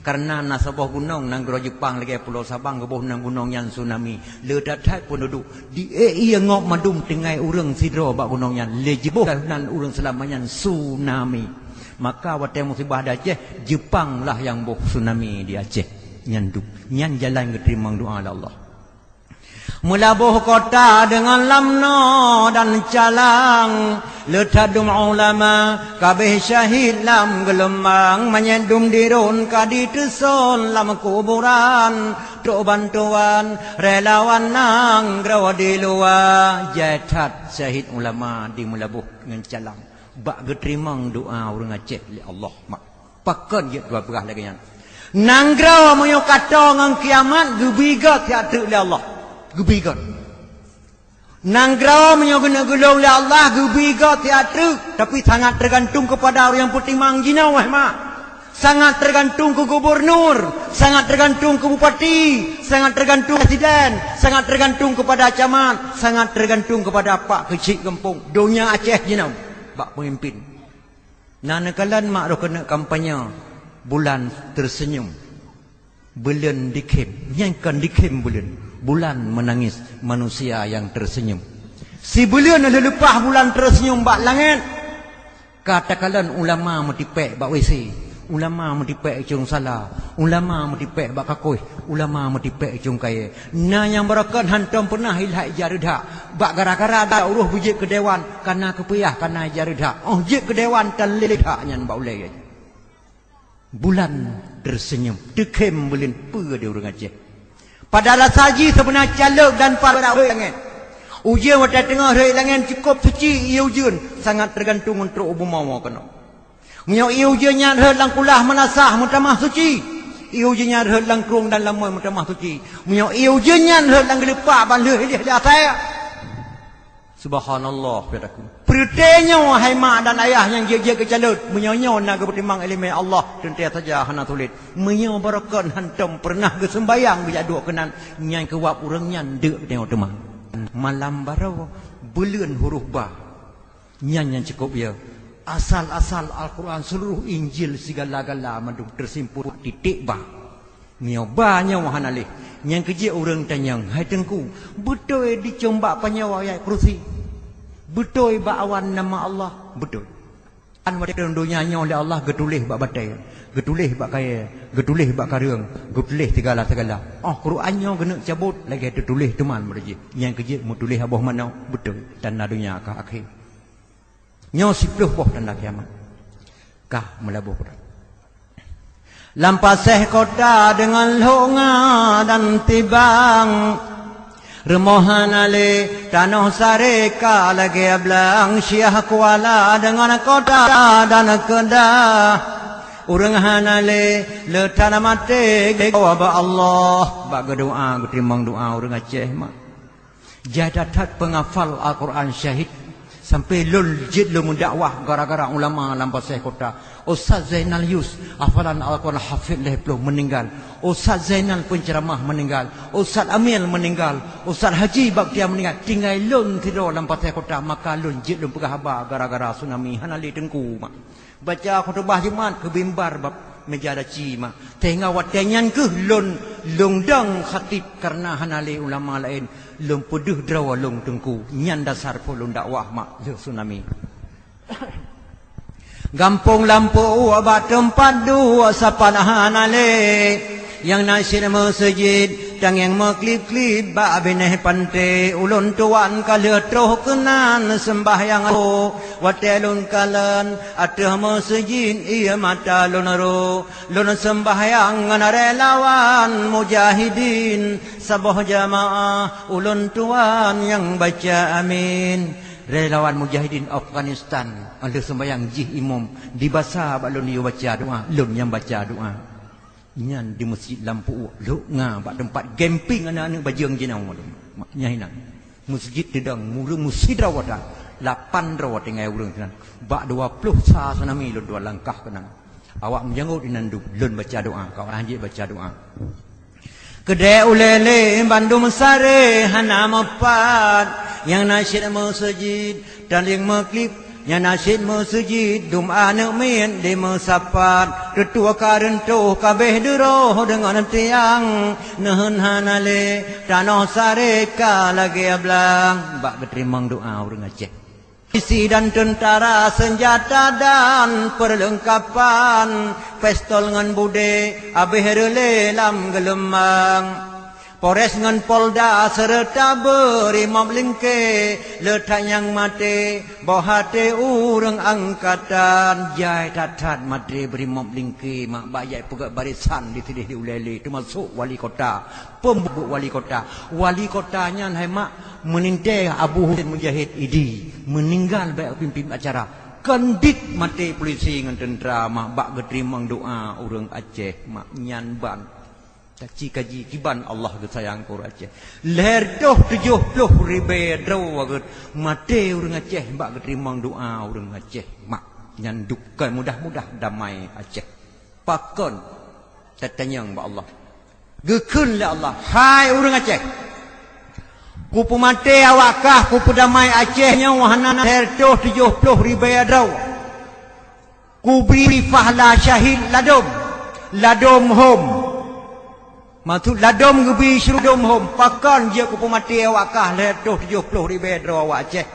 Kareuna na saboh gunong nanggroe Jeupang lagée Pulo Sabang, geuboh nan gunong nyan tsunami. Le that-that peunduduek di, eh, ié ngok mandum tinggai ureuëng sidroe bak gunong nyan. Le jiboh nan ureuëng seulamat nyan tsunami. Maka watée musibah di Aceh, Jeupang lah nyang boh tsunami di Aceh. Nyan dum. Nyan jalan geuteurimong doá lé Allah. Meulaboh kota deungon lam noe dan calang, le that dum ulama ka béh syahid lam geulumbang, manyét dum diron ka diteuson lam kuburan. Trok bantuan relawan nanggroe di luwa, jai that syahid ulama di Meulaboh ngon calang. Bak geuteurimong doá ureuëng Aceh lé Allah, mak. Pakon jeuet geupeugah lagée nyan? Nanggroe meunyoe ka toe ngon kiamat, geubri göt siat treuk lé Allah. Geubri göt. Nanggroe meunyoe geuneuk geulong lé Allah, geubri göt siat treuk, tapi sangat teugantung keupada ureuëng nyang peutimang jinoe, wahai mak. Sangat teugantung keu gubunur, sangat teugantung keu bupati, sangat teugantung presiden, sangat teugantung keupada camat, sangat teugantung keupada pak keuchik gampông. Donya Aceh jinoe bak peumimpin. Na neukalon mak roh keuneuk kampanye bulan teuseunyum, buleuen dikhém. Nyan kon dikhém buleuen, bulan meunangis manusia nyang teuseunyum. Sibuleuen lheueh leupah bulan teuseunyum bak langét, ka takalon ulama meutipék bak WC, ulama meutipék cong sala, ulama meutipék bak kakoih, ulama meutipék cong kayée. Na nyang barokon hantom peunah ilhak ija reudak. Bak gara-gara da uroh beujeuet keu dewan, kana keupeuyah kana ija reudak. Oh jeuet keu dewan tan lé reudak nyan bak ulée. Bulan teuseunyum, teukhém buleuen peue di ureuëng Aceh. Padahai rasa jih seubeuna calok dan para rhot langét. Ujeuen watée teungoh rhot langét cukôp suci ié ujeuen, sangat teugantung ngon trok bumoe keunoe. Meunyoe ié ujeuen nyan rhot lam kulah meunasah meutamah suci, ié ujeuen nyan rhot lam krueng dan lam moe meutamah suci. Meunyoe ié ujeuen nyan rhot lam geuleupak ban lheueh ilée lé asée. Subhanallah, kataku. Peureuté nyoe hai mak dan ayah nyang jeuet-jeuet keu calon, meunyoe nyoe na geupeutimang iéleumé Allah, teuntée saja hana sulet. Meunyoe barokon hantom peureunah geuseumbayang geujak duek keunan, nyan keuwab ureuëng nyan deuk tanyoe teuma. Malam baroe, buleuen huruf ba. Nyan nyang cukôp ya. Asal-asal Al-Quran, seluruh Injil, sigala-gala mandum teusimpul titik ba. Nyoe ba nyoe hana lé. Nyang keujeuet ureuëng tanyong, "Hai Teungku, beutôi dicom bak panyoe ayat kursi? Beutôi bak awan nama Allah?" Beutôi. Kan watée donya nyoe lé Allah geutuléh bak batée, geutuléh bak kayée, geutuléh bak kareueng, geutuléh sigala-sigala. Oh, Quran nyoe geuneuk cabot lagée teutuléh teuma meureuji. Nyang keujeuet meutuléh aboh manoe, beutôi, tanda donya ka akhé. Nyoe siplôh boh tanda kiamat. Kah meulaboh kota. Lam paséh kota deungon lhok nga dan tibang. Rumoh hana lé, tanoh saré ka lagée blang, syah kuala deungon kota dan keudah. Ureuëng hana lé, le that maté, geujaweueb Allah. Bak geudoá, geuteurimong doá ureuëng Aceh, mak. Jai that-that peunghafal Al-Quran syahid, sampoe lôn jeuet lôn meudakwah gara-gara ulama lam paséh kota. Ustaz Zainal Yus, hafalan Al-Quran hafid lhée ploh meuninggal. Ustaz Zainal penceramah meuninggal. Ustaz Amil meuninggal. Ustaz Haji Baktiar meuninggal. Tinggai lôn sidroe lam paséh kota, maka lôn jeuet lôn peugah haba gara-gara tsunami, hana lé Teungku, mak. Baca khutubah Jumat keu mimbar bak meuja daci, mak. Sehingga watée nyan kheueh lôn, lôn dong khatib kareuna hana lé ulama laén, lôn peudeuh droe lôn Teungku. Nyan dasar phon lôn dakwah, mak, lheueh tsunami. Gampông Lampôk bak teumpat duek sapat hana lé. Nyang na cit meuseujid, tangieng meuklib-klib bak binéh panté. Ulôn tuan ka lheueh troh keunan seumbahyang lô. Watée lôn kalon ateueh meuseujid, ié mata lôn ro. Lôn seumbahyang ngon relawan mujahidin. Saboh jamaah ulôn tuan nyang baca amin. Relawan mujahidin Afghanistan, lheueh seumbahyang jih imum, dibasa bak lôn yue baca doá, lôn nyang baca doá. Nyan di Meuseujid Lampôk, lhok nga bak teumpat camping aneuëk-aneuëk bajeueng jinoe. Nyan inan. Meuseujid teudong, ureuëng meusidroe that, lapan droe tinggai ureuëng sinan. Bak dua ploh sa tsunami lôn dua langkah keunan. Awak meujangôt inan dum, lôn baca doá, ka awak hanjeuet baca doá. Keudée ulée lé bandum saré hana meupat, nyang na cit meuseujid, tangieng meuklib, Nyan na cit meuseujid dum aneuk miet dimeusapat, teutua ka reuntoh kabeh duroe deungon tiang, neuheun hana lé tanoh saré ka lagée blang. Bak geuteurimong doá ureuëng Aceh. Polisi dan teuntara, seunjata dan peurleungkapan, pistol ngon budé, abéh reulée lam geuleumang. Polres ngon Polda seureuta beurimop lingké, le that nyang maté, boh até ureuëng angkatan. Jai that-that maté beurimop lingké, mak bak jai peugét barisan di sideh di ulée lé, teumasok wali kota, peubuet wali kota. Wali kota nyan hai mak meunintée Abu Husin Mujahid Idi, meuninggal bak pimpin acara. Kon dit maté polisi ngon teuntara, mak bak geuteurimong doá ureuëng Aceh, mak nyan ban. Taci kaji kiban Allah geusayang keu ureuëng Aceh. Lhée reutôh tujoh ploh ribée droe geuet maté ureuëng Aceh bak geuteurimong doá ureuëng Aceh, mak. Nyan dukon mudah-mudah damai Aceh. Pakon? Tatanyong bak Allah. Geukheun lé Allah, "Hai ureuëng Aceh, kupeumaté awak kah, kupeudamai Aceh nyoe hana lhée reutôh tujoh ploh ribée droe. Kubri fahla syahid ladom, ladom hom." Maksud ladom geubi syeuruga dom hom, pakon jeuet kupeumaté awak kah lhée reutôh tujoh ploh ribée droe awak Aceh.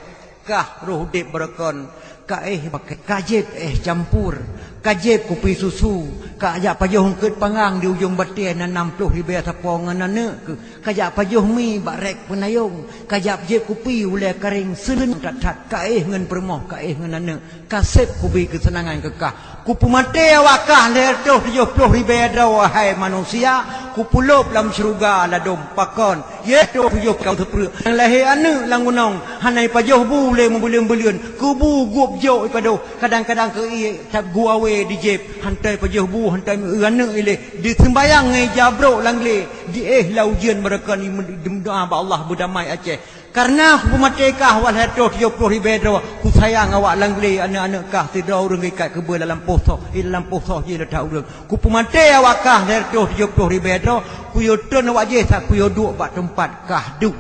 Kah roh udeb beureukan, ka éh bakée, ka jieb éh campur, ka jieb kupi susu, ka jak pajoh eungkot pangang di ujong batée na nam ploh ribée sapo ngon aneuk keuh, ka jak pajoh mi bak rék peunayong, ka jak jieb kupi ulée karéng, seuleueng that-that, ka éh ngon peurumoh, ka éh ngon aneuk, ka seb kubi keuseunangan keu kah. Kupeumaté awak kah lhée reutôh tujoh ploh ribée droe, hai manusia, kupeulôb lam syeuruga ladom. Pakon? Yaitu tujoh ploh seupreuek. Nyang lahé aneuk lam gunong, hana jipajoh bu lé meubuleuen-buleuen, kubu gueb jok jipadoh, kadang-kadang keu ié that gu awé di jieb, hana jipajoh bu, hana jieu aneuk ilée, diseumbayang ngon ija brok lam glé, diéh lam ujeuen beureukan, meudoá bak Allah beudamai Aceh. Kareuna kupeumaté kah awak lhée reutôh tujoh ploh ribée droe, kusayang awak lam glé aneuk-aneuk kah sidroe ureuëng geuikat keubeue lam lampôh soh, i lam lampôh soh jih le that ureuëng. Kupeumaté awak kah lhée reutôh tujoh ploh ribée droe, kuyue treun awak jih sa kuyue duek bak teumpat kah duek.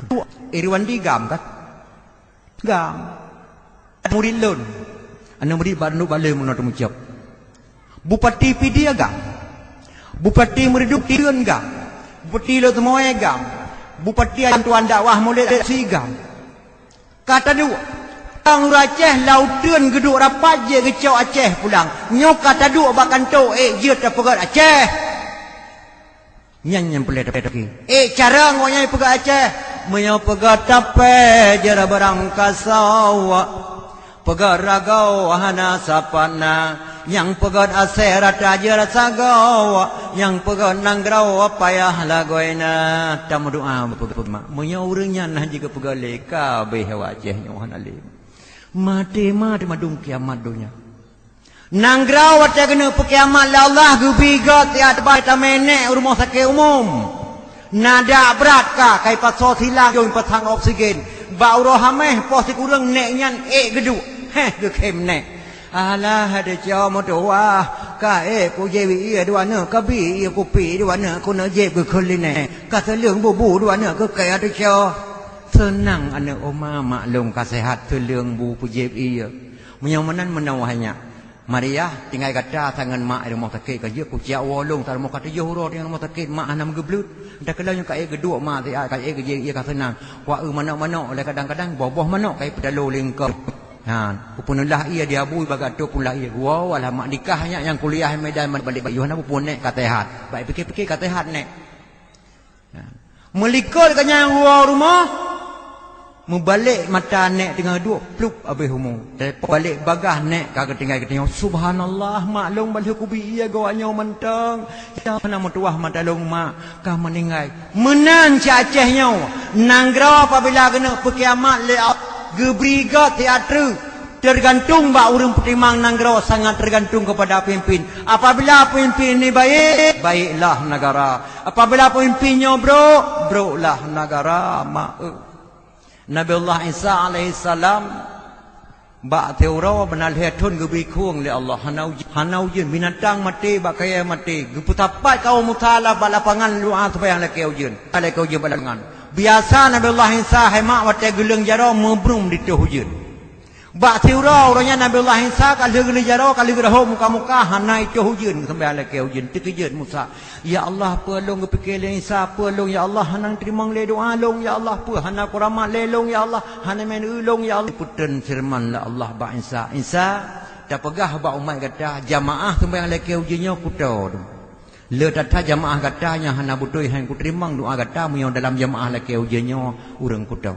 Duek, Irwandi GAM kan? GAM. Murit lôn. Aneuk murit bak Runduk Baleuem meunoe teumeucok. Bupati Pidie GAM. Bupati Meureuduek Tireuen GAM. Bupati Lhokseumawe GAM. Bupati Antuan Dakwah Mulod Aksi GAM. Ka taduek. Ureuëng Aceh lam uteuen geuduek rapat jeuet geucok Aceh pulang. Nyoe ka taduek bak kantô ék jeuet tapeugét Aceh. Nyan nyang peureulée tapeuki. Ék cara ngon nyang peugah Aceh, meunyoe peugah tapée jeuet barang kasoe, peugah ragoe hana sapat na, nyang peugah asée rata jeuet sagoe, nyang peugah nanggroe payah lagoena. Tameudoá beutôi-beutôi mak. Meunyoe ureuëng nyan hana jeuet geupeugah lé, ka abéh awak Aceh nyoe hana lé. Maté ma teumadum kiamat donya. Nanggroe watée keuneuk peukiamat lé Allah geubi göt siat teubang tamé nék u rumoh sakét umum. Na dak brat ka, ka jipasoe silang, jong jipasang oksigen. Bak uroe Haméh poh sikureueng nék nyan ék geuduek, héh geukhém nék. Alah, adoe cok meutuwah, ka ék kujieb ié dua neuk, ka bi ié kupi dua neuk, keuneuk jieb geukheun lé nék. Ka seuleueng bubu dua neuk keu kée adoe cok. Seunang aneuk oma, mak lôn ka seuhat, seuleueng bu peujieb ié. Meunyoe meunan meunoe hai nyak. Mariah, tinggai gata sang ngon mak i rumoh sakét ka jeuet, kuciak woe lôn, sa rumoh ka tujoh uroe tinggai rumoh sakét, mak hana meugeubleut. Entah keulan nyoe ka ék geuduek mak siat, ka ék geujieb ié ka seunang. Kuaeu manok-manok, lé kadang-kadang boh-boh manok ka jipeutalô lé eungkôt. Ha, kupeuneulah ié di abui bagato pula ié. Woe, alah mak nikah nyak nyang kuliah i Medan, balek bak yoh hana peue-peue nék ka seuhat. Bak pike-pike ka seuhat nék. Meulikot ka nyang woe rumoh, meubalek mata nék teungoh duek, plup, abéh umu. Teupok balek bagah nék ka geutinggai geutanyoe. Subhanallah, mak lôn balheueh kubi ié gob nyoe mantong. Nyang hana meutuwah mata lôn mak ka meuninggai. Meunan cit Aceh nyoe, nanggroe apabila geuneuk peukiamat lé Allah, geubri göt siat treuk. Teugantung bak ureuëng peutimang nanggroe, sangat teugantung keupada peumimpin. Apabila peumimpin ini baik, baiklah negara. Apabila peumimpin nyoe brok, broklah negara. Mak, eh. Nabi Allah Isa alaihissalam bak siuroe beuna lhée thon geubri khueng lé Allah, hana ujeuen, hana ujeuen, binatang maté bak kayée maté. Geupeusapat kaum Musa bak lapangan doá seumayang lakée ujeuen, lakée ujeuen bak lapangan. Biasa Nabi Allah Isa hai mak watée geuleueng jaroe meubrum ditoh ujeuen. Bak siuroe uroe nyan Nabiullah Isa ka lheueh geuleujaroe, ka lheueh geurahom muka-muka, hana itoh ujeuen, seumayang lakée ujeuen, teukeujeuet Musa. Ya Allah, peue lôn geupike lé Isa, peue lôn, ya Allah, hana teurimong lé doa lôn, ya Allah, peue hana kuramat lé lôn, ya Allah, hana meuneue lôn, ya Allah. Peutren feureuman lé Allah bak Isa, "Isa, tapeugah bak umat gata, jamaah seumayang lakée ujeuen nyoe kuto." Le that-that jamaah gata nyang hana beutôi han kuteurimong doa gata meunyoe dalam jamaah lakée ujeuen nyoe ureuëng kuto.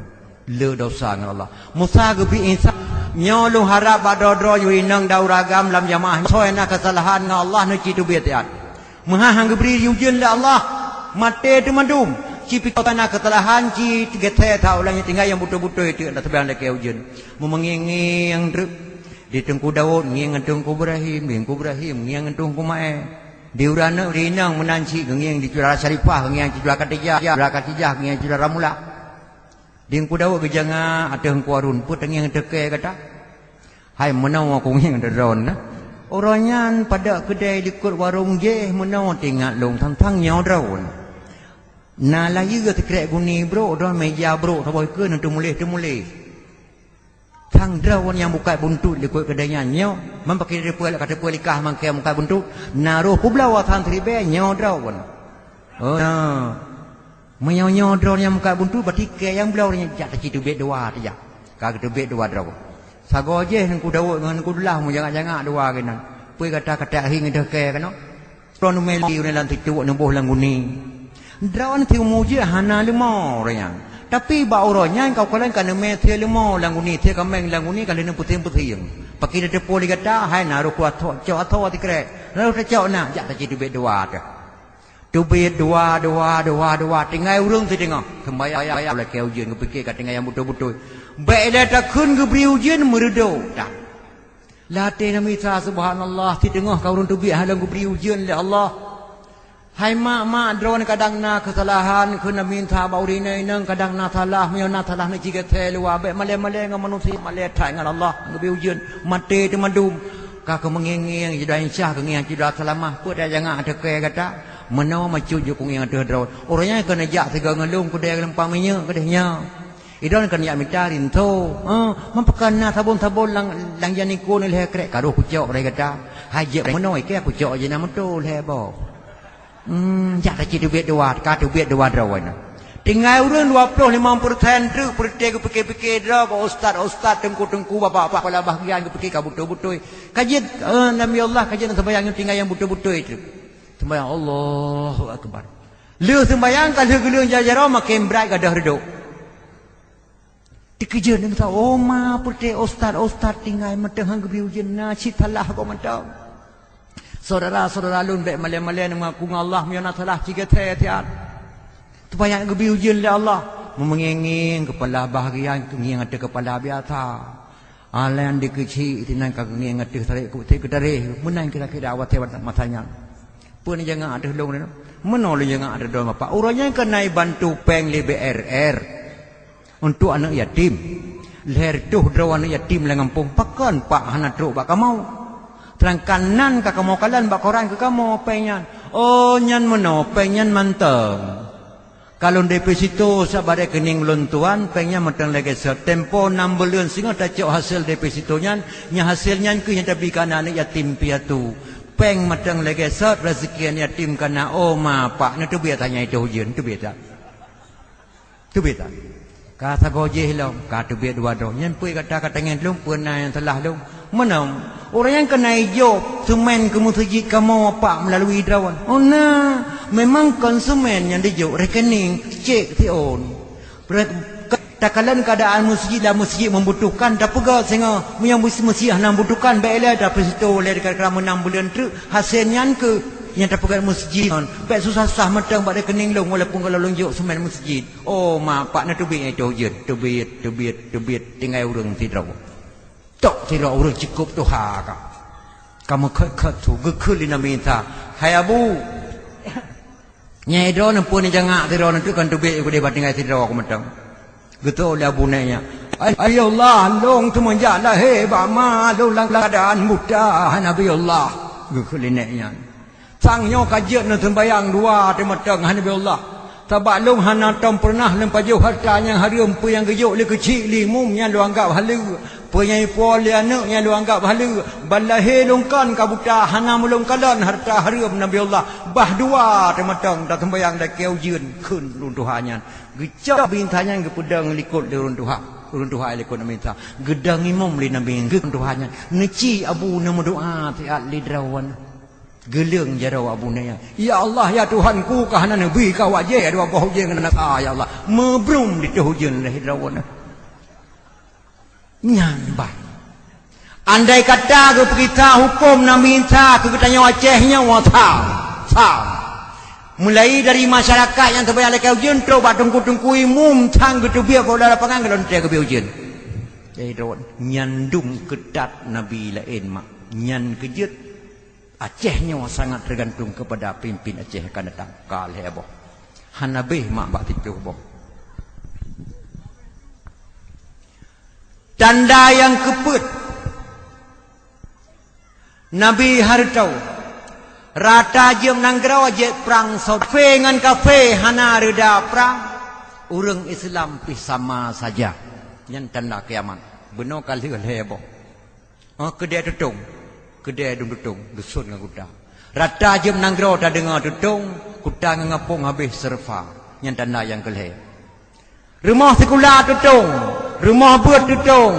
Le desya ngon Allah. Musa geubri Isa, "Nyoe lôn harab bak droe-droe nyoe inong dan ureuëng agam lam jamaah nyoe. Soe na keusalahan ngon Allah neuci teubiet siat. Meuhah han geubri ujeuen lé Allah, maté teumandum. Ci pih soe na keusalahan ci teugeutée that ulang nyoe tinggai nyang beutôi-beutôi teuk lam seumayang lakée ujeuen." Meumengeng-ngeng treuk. Di Teungku Daud ngieng ngon Teungku Ibrahim, di Teungku Ibrahim ngieng ngon Teungku Maé. Di ureuëng aneuëk di inong meunan cit geungieng di Syedara Syarifah, geungieng Syedara Khadijah, Syedara Khadijah geungieng Syedara Ramula. Di Teungku Daud geujangak ateueh Teungku Harun, peue tangieng ateueh kée gata? Hai meunoe kungieng droe na. Uroe nyan padub keudée likot warong jéh meunoe teuingat lôn tang-tang nyoe droe. Na layeue sikrek guni brok, droe meja brok saboh keue neuteumuléh-teumuléh. Sang droe nyang bukai buntut likot keudée nyan nyoe, man pakri teupeu ka teupeu likah mangkée bukai buntut, na roh peubloe sang siribée nyoe droe. Oh, na. Meunyoe nyoe droe nyang bukai buntut, berarti kée nyang bloe nyan jak taci teubiet dua teuh jak. Ka geuteubiet dua droe. Sagoe jéh Teungku Daud ngon Teungku Abdullah meujangak-jangak dua keunan. Peue gata ka tahi ngeudeh kée keunoe? Droe neumé li uneuen lam teucok neuboh lam guni. Droe nyan siumu jih hana leumo uroe nyan. Tapi bak uroe nyan kaukeulan ka neumé sie leumo lam guni, sie kaméng lam guni ka lheueh neupeusieng-peusieng. Pakri teupeue lé gata, hai na roh kuat cok atho sikrek. Na roh teucok na, jak taci teubiet dua teuh. Teubiet dua, dua, dua, dua, tinggai ureuëng siteungoh. Seumayang lakée ujeuen geupike ka tinggai nyang beutôi-beutôi. Bék ilée takheun geubri ujeuen meureudok that. Lam até Nabi Isa, subhanallah, siteungoh ka ureuëng teubiet hana lom geubri ujeuen lé Allah. Hai mak-mak droe kadang na keusalahan keu Nabi Isa bak ureuëng inong-inong kadang na salah, meunyoe na salah neuci geutée luwa, bék malée-malée ngon manusia, malée that ngon Allah, geubri ujeuen, maté teumandum. Ka keumeungieng-ngieng, jidua insya keungieng, jidua salamah, peue tajangak ateueh kée gata? Meunoe macut jih kungieng ateueh droe. Uroe nyan keuneuk jak sigoe ngon lôn keudée leumpang minyeuk keudeh nyoe. Idon kan yak mita rinto. Ha, man pakon na sabon-sabon lang, lang jan ikon lhée krek ka roh kucok lé gata. Hai jeuet meunoe ikée kucok jih na meuto lhée boh. Hmm, jak taci teubiet dua, ka teubiet dua droe na. Tinggai ureuëng dua ploh limong persen treuk peureuté geupike-pike droe keu ustaz-ustaz, teungku-teungku, bapak-bapak kepala bahagian geupike ka beutôi-beutôi. Ka jeuet, eh, Nabi Allah ka jeuet seumayang tinggai nyang beutôi-beutôi treuk. Seumayang Allahu Akbar. Lheueh seumayang ka lheueh geuleueng jaroe maken brat gadôh reudok. Teukeujeuet deungon sa, "Oh ma, peureuté ustaz-ustaz tinggai mantong han geubri ujeuen na cit salah goe mantong." Syedara-syedara lôn bék malée-malée ngon aku ngon Allah meunyoe na salah ci geutée tiat. Supaya geubri ujeuen lé Allah. Meungieng-ngieng keupala bahagian, ngieng ateueh keupala biasa. Alan dikeuchik sinan ka ngieng ateueh tarék keutareh, meunan kira-kira watée masa nyan. Peue neujangak ateueh lôn nyoe? Meunoe lôn jangak ateueh droe Bapak. Uroe nyan keuneuk bantu péng lé B R R. Untuk aneuk yatim. Lhée reutôh droe aneuk yatim lam gampông, pakon Pak hana trok bak kamoe? Seudangkan nan ka kamoe kalon bak koran keu kamoe péng nyan. Oh, nyan meunoe, péng nyan mantong. Ka lôn deposito sabe rekening lôn tuan, péng nyan mantong lagée sot. Tempo nam buleuen singoh tacok hasil deposito nyan, nyang hasil nyan keuh nyang tabi keu aneuk yatim piatu. Péng mantong lagée sot, raseuki aneuk yatim ka na, oh ma Pak, neuteubiet that nyan itôh ujeuen, neuteubiet that. Teubiet that. Ka sagoe jih lom, ka teubiet dua droe. Nyan peue gata ka tangieng lom, peue na nyang salah lom. Meunan, ureuëng nyang keuneuk jok seumén keu meuseujid kamoe Pak meulalu droe. Oh na, memang kon seumén nyang dijok, rekening, cek siôn. Takalon keuadaan meuseujid lam meuseujid membutuhkan, tapeugah singoh, meunyoe meuseujid hana membutuhkan, bék ilée tapeusito lé kira-kira meunan buleuen treuk, hasé nyan keuh nyang tapeugah meuseujid ngon. Bék susah-susah mantong bak rekening lôn, walaupun ka lôn jok seumén meuseujid. Oh ma Pak, neuteubiet nyan itôh ujeuen, teubiet, teubiet, teubiet, tinggai ureuëng sidroe. Tok sidroe ureuëng cukôp tuha ka. Ka meukhot-khot su, geukheun lé Nabi Isa, "Hai Abu, nyan droeneuh peue neujangak sidroeneuh teuk kon teubiet keudeh bak tinggai sidroe keu mantong." Geutôh lé Abu Naik nyan, "Ai, Nabi Allah, lôn seumenjak lahé bak ma lôn lam keuadaan buta, Nabi Allah." Geukheun lé Naik nyan. Sang nyoe ka jeuet neuseumbayang dua teumantong, hai Nabi Allah. Sabab lôn hana tom peureunah lôn pajoh hareuta nyang hareuem, peue nyang geujok lé keuchik lé imum nyan lôn anggab haleue. Peue nyang ipo lé aneuk nyang lôn anggab haleue, ban lahé lôn kon ka buta, hana meulôn kalon hareuta hareuem Nabi Allah, bah dua teumatong taseumbayang lakée ujeuen kheun ureuëng tuha nyan. Geucok Nabi Isa nyan geupeudong likot lé ureuëng tuha. Ureuëng tuha likot Nabi Isa. Geudong imum lé Nabi Isa, ureuëng tuha nyan. Neuci Abu na meudoá siat lé droe. Geuleueng jaroe Abu na nyan. "Ya Allah, ya Tuhanku, ka hana neubi keu awak jih dua boh ujeuen ngon nasa, ya Allah." Meubrum ditôh ujeuen lé droe. Nyan ban. Andai kata geupeugita huköm Nabi Isa keu geutanyoe Aceh nyoe, sa, sa. Mulai dari masyarakat nyang teubayang lakée ujeuen trok bak teungku-teungku imum sang geuteubiet bak lapangan geulonte geubri ujeuen. Jadi droe nyan dum keutat nabi laén mak. Nyan keujeuet Aceh nyoe sangat teugantung keupada pimpin Aceh akan datang. Ka lhée boh. Hana béh mak bak siplôh boh. Tanda nyang keupeuet, Nabi hareutoe rata jeuem nanggroe jeuet prang sot. Kafé ngon kafé hana reuda prang, ureuëng Islam pih sama saja. Nyan tanda kiamat. Bunoe ka lheueh lhée boh. Oh, keudée tutong, keudée dum tutong, dusun ngon kuta. Rata jeuem nanggroe tadeungoe tutong, kuta ngon gampông habéh seureufa. Nyan tanda nyang keulhée. Rumoh sikula tutong, rumoh beuet tutong,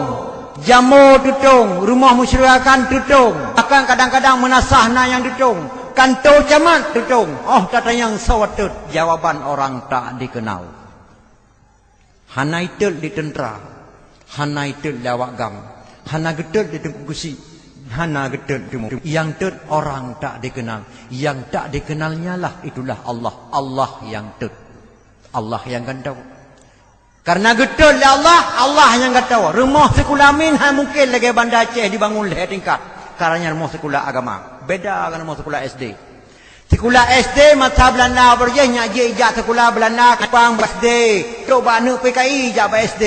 jamô tutong, rumoh musyawarah tutong, bahkan kadang-kadang meunasah na nyang tutong, kantô camat tutong. Oh, tatanyong soe teut, jawaban orang tak dikenal. Hana itot di teuntra, hana itot di awak gam, hana geutot di teungku geuchik, hana geutot di teungku. Nyang tot orang tak dikenal. Nyang tak dikenal nyalah itulah Allah. Allah nyang tot. Allah nyang gantoe. Karena geutot lé Allah, Allah nyang gantoe. Rumoh sikula min hana mungken lagée Banda Aceh dibangun lhée tingkat. Karena rumoh sikula agama. Beda ngon rumoh sikula S D. Sikula S D masa Belanda beurjih nyak jih ijak sikula Belanda kepang bak S D. Trok bak aneuk P K I ijak bak S D.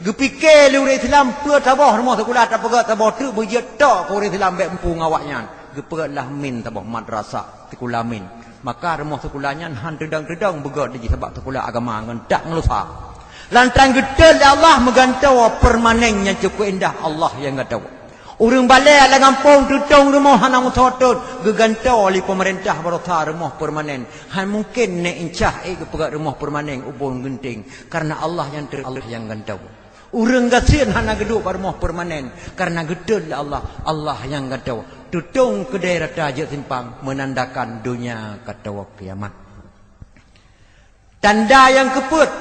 Geupike lé ureuëng Islam peue saboh rumoh sikula tapeugét saboh teuk beujeuet tok keu ureuëng Islam bék muphom awaknyan. Geupeugét lah min saboh madrasah sikula min. Maka rumoh sikula nyan han teudong-teudong beugét jih sabab sikula agama ngon dak ngeulusa. Lantaran geutot lé Allah meugantoe permanen nyang cukôp indah Allah nyang gantoe. Ureuëng balée lam gampông tutong rumoh hana meusoe tot, geugantoe lé peumeurintah baroesa rumoh permanen. Han mungken nék incah ék geupeugét rumoh permanen ubon geunteng, karena Allah nyang teu-, Allah nyang gantoe. Ureuëng gasien hana geuduek bak rumoh permanen, karena geutot lé Allah, Allah nyang gantoe. Tutong keudée rata jeuet simpang, meunandakan donya ka toe kiamat. Tanda nyang keupeuet,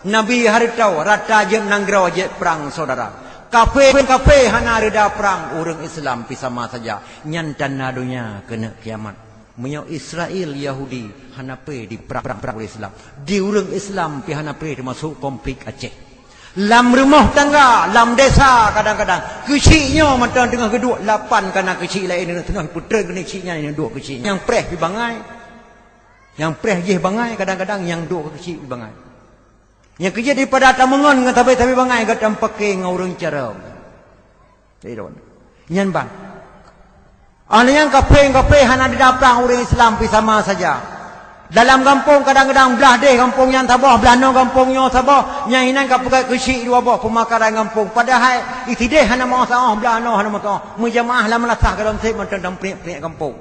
Nabi hareutoe rata jeuet nanggroe jeuet prang syedara. Kafé-kafé hana reuda prang, ureuëng Islam pih sama saja. Nyan tanda donya keuneuk kiamat. Meunyoe Israel, Yahudi hana pé diprang-prang ureuëng Islam, di ureuëng Islam pih hana pé teumasok konflik Aceh. Lam rumoh tangga, lam desa kadang-kadang keuchik nyoe mantong teungoh geuduek lapan kana keuchik laén teungoh peutrön keuneuk chik nyan, duek keuchik nyang preh pih bangai. Nyang preh jih bangai, kadang-kadang nyang duek keu keuchik bangai. Nyang keujeuet daripada tameungon ngon sabe-sabe bangai, gata meupaké ngon ureuëng carông. Nyan ban. Ana nyang kafé-kafé hana didaprang ureuëng Islam pih sama saja. Dalam gampông kadang-kadang blah deh gampông nyan saboh, blah noe gampông nyoe saboh, nyang inan ka peugét keuchik dua boh peumakaran gampông. Padahai isideh hana meusaoh, blah noe hana meusaoh. Meujamaah lam meulasah galom sép mantong dan priek-priek gampông.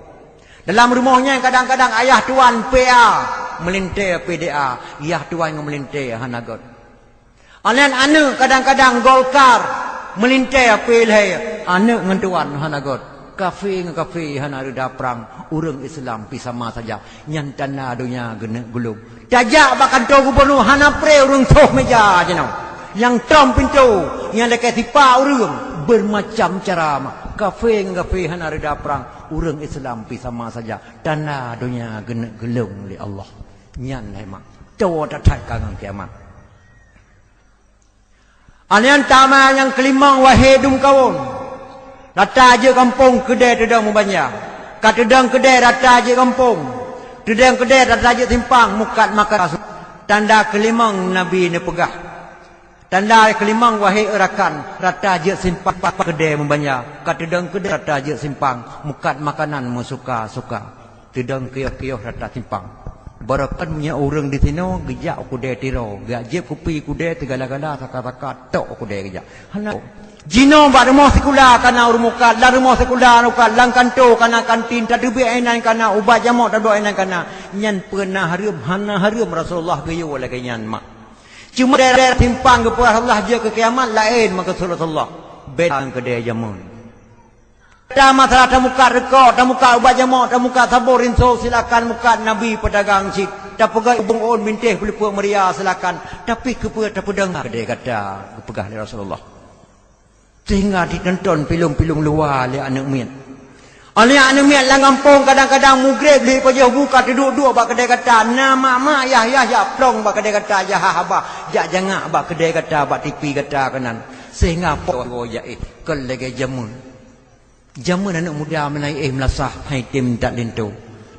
Dalam rumoh nyan kadang-kadang ayah tuan P A meulintée P D A, yah tuan ngon meulintée hana gét. Aneuk-aneuk kadang-kadang Golkar meulintée P L H, aneuk ngon tuan hana gét. Kafé ngon kafé hana reuda prang, ureuëng Islam pih sama saja. Nyan tanda donya geuneuk gulong. Tajak bak kantô gubunur hana pré ureuëng soh meja jinoe. Nyang tom pintoe, nyang lakée sipa ureuëng, beumacam cara mah. Kafé ngon kafé hana reuda prang, ureuëng Islam pih sama saja. Tanda donya geuneuk gulong lé Allah. Nyan hai mak. Toe that-that ka ngon kiamat. Aneuk tama nyang keulimong wahé dum kawon. Rata jeuet gampông keudée teudong meubanja. Ka teudong keudée rata jeuet gampông. Teudong keudée rata jeuet simpang mukat makanan. Tanda keulimong Nabi neupeugah. Tanda keulimong wahé rakan, rata jeuet simpang keudée meubanja. Ka teudong keudée rata jeuet simpang mukat makanan meusuka-suka. Teudong kiôh-kiôh rata simpang. Barokon meunyoe ureuëng di sinoe geujak u keudè Tiro, geujak jieb kupi keudè, teugala-gala, saka-saka, tok u keudè geujak. Hana. Jinoe bak rumoh sikula kana ureuëng mukat, lam rumoh sikula mukat, lam kantô kana kantin, tateubiet inan kana, ubat jamok taduek inan kana. Nyan peue na hareuem, hana hareuem Rasulullah geuyue lagée nyan mak. Cuma daerah simpang geupeugah Allah jeuet keu kiamat laén meukeusut Rasulullah. Beda ngon keudè jameun. Ada masalah tamukat reukok, tamukat ubat jamok, tamukat sabon rinso, silakan mukat Nabi peudagang cit. Tapeugah ubong ôn bintéh peuleupeuk meuria silakan. Tapi keupeue tapeudeungoe keudè gata geupeugah lé Rasulullah. Sehingga ditonton filem-filem luwa lé aneuëk miet. Aneuk aneuëk miet lam gampông kadang-kadang mugreb lé pajoh bu ka teuduek-duek bak keudè gata. Na mak-mak yah-yah jak plong bak keudè gata, jak haba, jak jangak bak keudè gata, bak tipi gata keunan. Sehingga po jaéh kon lagée jameun. Jameun aneuëk muda meunan éh meulasah hai tem that linto.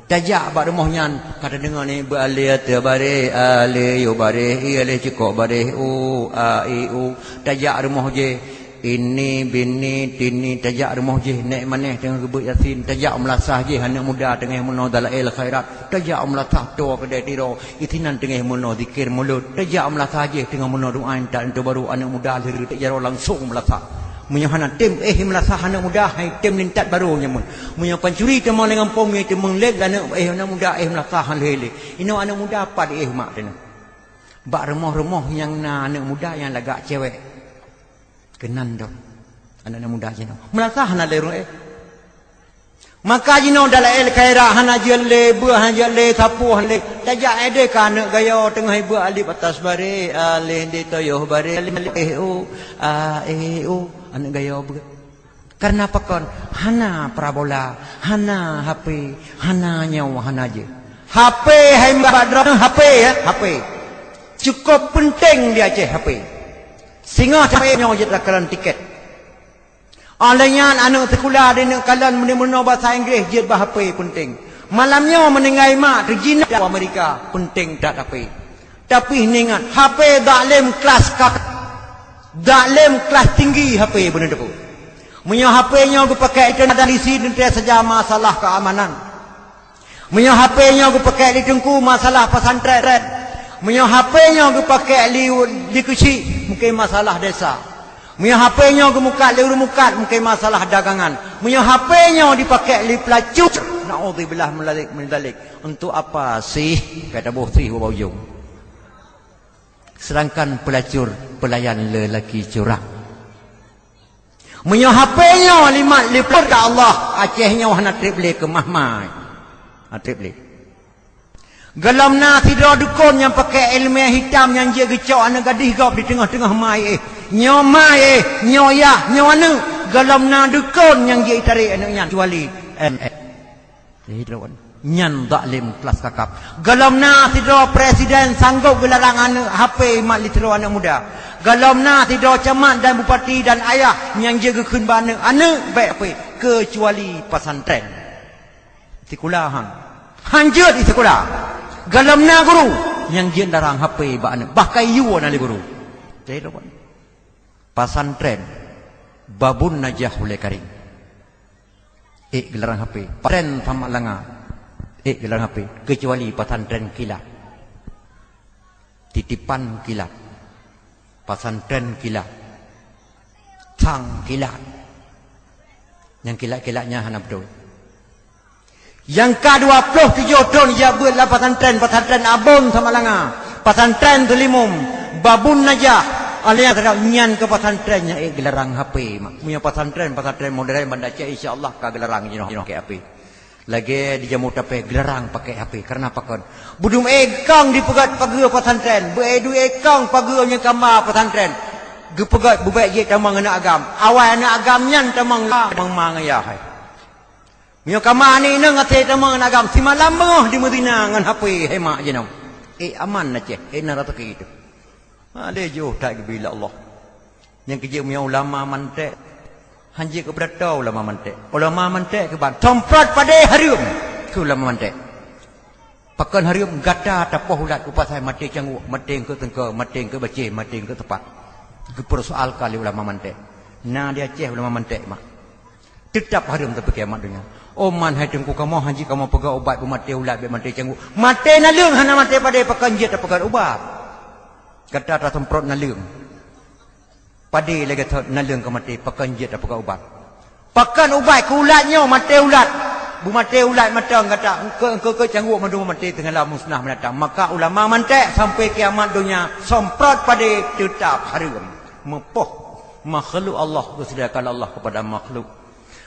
Tajak bak rumoh nyan, ka tadeungoe ni beualée ateueh bareh, alée yôh bareh, i alée cukôp bareh, u, a, i, u. Tajak rumoh jih, ini, bini, tini, tajak rumoh jih, nék maneh teungoh geubeuet Yasin, tajak meulasah jih aneuëk muda teungoh meunoe dalail khairat, tajak meulasah toh keudè Tiro, isinan teungoh meunoe zikir mulod, tajak meulasah jih teungoh meunoe doa intat linto barô aneuëk muda lheueh tajak jaroe langsong meulasah. Meunyoe hana tem éh meulasah aneuëk muda, hai tem lintat barô nyan mun. Meunyoe pancuri teuma lé gampông nyoe teuma lé aneuëk éh aneuëk muda éh meulasah han lé-lé. Inoe aneuëk muda pat éh mak teungoh. Bak rumoh-rumoh nyang na aneuëk muda nyang lagak cewek. Keunan dong. Aneuëk-aneuëk muda jinoe. Meulasah hana lé ureuëng éh. Maka jinoe dalail khairat hana jeuet lé, beuet hana jeuet lé, sapoh hana lé. Tajak édé ka aneuëk gayo teungoh ibeuet alif atas bareh, alif di toyoh bareh, alif u, a, e, u. Aneuëk gayo beuet. Karena pakon? Hana parabola, hana H P, hana nyoe, hana jih. H P hai bak droe H P ya, H P. Cukup penting di Aceh H P. Singoh sampai nyoe jeuet rakaran tiket. Oleh nyan aneuëk sikula di neuk kalon meunyoe bahasa Inggris jeuet bak H P penting. Malam nyoe meuninggai mak teujinak u Amerika penting that H P. Tapi ingat, H P dak lem kelas ka, dak lem kelas tinggi H P beuneuteupeu. Meunyoe H P nyoe geupakai itu dan isi teuntèe saja masalah keamanan. Meunyoe H P nyoe geupakai di teungku masalah pesantren. Meunyoe H P nyoe geupakai li, di keuchik mungkin masalah desa. Meunyoe H P nyoe geumukat lé ureuëng mukat mungkin masalah dagangan. Meunyoe H P nyoe dipakai lé pelacur, naudzubillah min dzalik, min dzalik. Untuk apa sih? Kata boh sih bak ujong. Sedangkan pelacur, pelayan lelaki curang. Meunyoe H P nyoe limat lipot ka Allah, Aceh nyoe hana treb lé keumah mai. Hana treb lé. Gohlom na sidroe dukon nyang pakai iéleumé hitam nyang jeuet geucok aneuëk gadih gob di teungoh-teungoh mai éh. Nyoe mai éh, nyoe yah, nyoe aneuëk. Gohlom na dukon nyang jeuet itarek aneuëk nyan, kecuali M S. Nyan zalim kelas kakap. Gohlom na sidroe presiden sanggop geularang aneuëk H P mat lé sidroe aneuëk muda. Gohlom na sidroe camat dan bupati dan ayah nyang jeuet geukheun bak aneuëk, aneuëk bèk H P, keucuali pesantren. Sikula han. Han jeuet di sikula. Gohlom na guru nyang jeuet larang H P bak aneuëk, bahkan iyue na lé guru. Jadi, Pesantren Babun Najah Ulèe Karing. Ék geularang H P. Pesantren Samak Langa. Ék geularang H P. Keucuali pesantren kilat. Titipan kilat. Pesantren kilat. Sang kilat. Nyang kilat-kilat nyan hana beutôi. Nyang ka dua ploh tujoh thon jak beuet lam pesantren, pesantren Abon Samalanga, pesantren Teulimum, Babun Najah, alèh nyan keu pesantren nyang ék geularang H P mak. Meunyoe pesantren, pesantren modern Banda Aceh, insya Allah ka geularang jinoe, jinoe pakai H P. Lagèe di Jammu Tapeh geularang pakai H P. Karena pakon? Beudum ék kong dipeugöt pageue pesantren, beuék dum ék kong pageue nyang kama pesantren. Geupeugöt beubèk jeuet tamong aneuk agam. Awai aneuk agam nyan tamong la, tamong ma ngon yah hai. Meunyoe kama aneuk inong até tamong aneuk agam, simalam beungoh di Madinah ngon H P hai mak jinoe. Ék aman Aceh, ék na raseuki teuh. Malèe jiôh that geubri lé Allah. Nyang keujeuet meunyoe ulama mantek, han jeuet keu peurata ulama mantek. Ulama mantek keu ban, somprot padé hareuem keu ulama mantek. Pakon hareuem? Gata tapoh ulat u pasai maté cangguek, maté eungkôt teungko, maté eungkôt bacé, maté eungkôt teupat. Geupeusoalkan lé ulama mantek. Na di Aceh ulama mantek mak. Teutap hareuem tapi kiamat donya. Oh man hai teungku kamoe, hana jeuet kamoe peugah ubat beumaté ulat, beumaté cangguek. Maté naleueng hana maté padé, pakon jeuet tapeugah ubat. Gata tasemprot naleueng. Padé lagée thot naleueng ka maté, pakon jeuet tapeugah ubat. Pakon ubat keu ulat nyoe, maté ulat. Beumaté ulat mantong gata, engke-engke cangguek mandum maté teungoh lam musnah binatang. Maka ulama mantek sampai kiamat donya, semprot padé teutap hareuem. Meupoh makhluk Allah, keuseudiakan Allah kepada makhluk.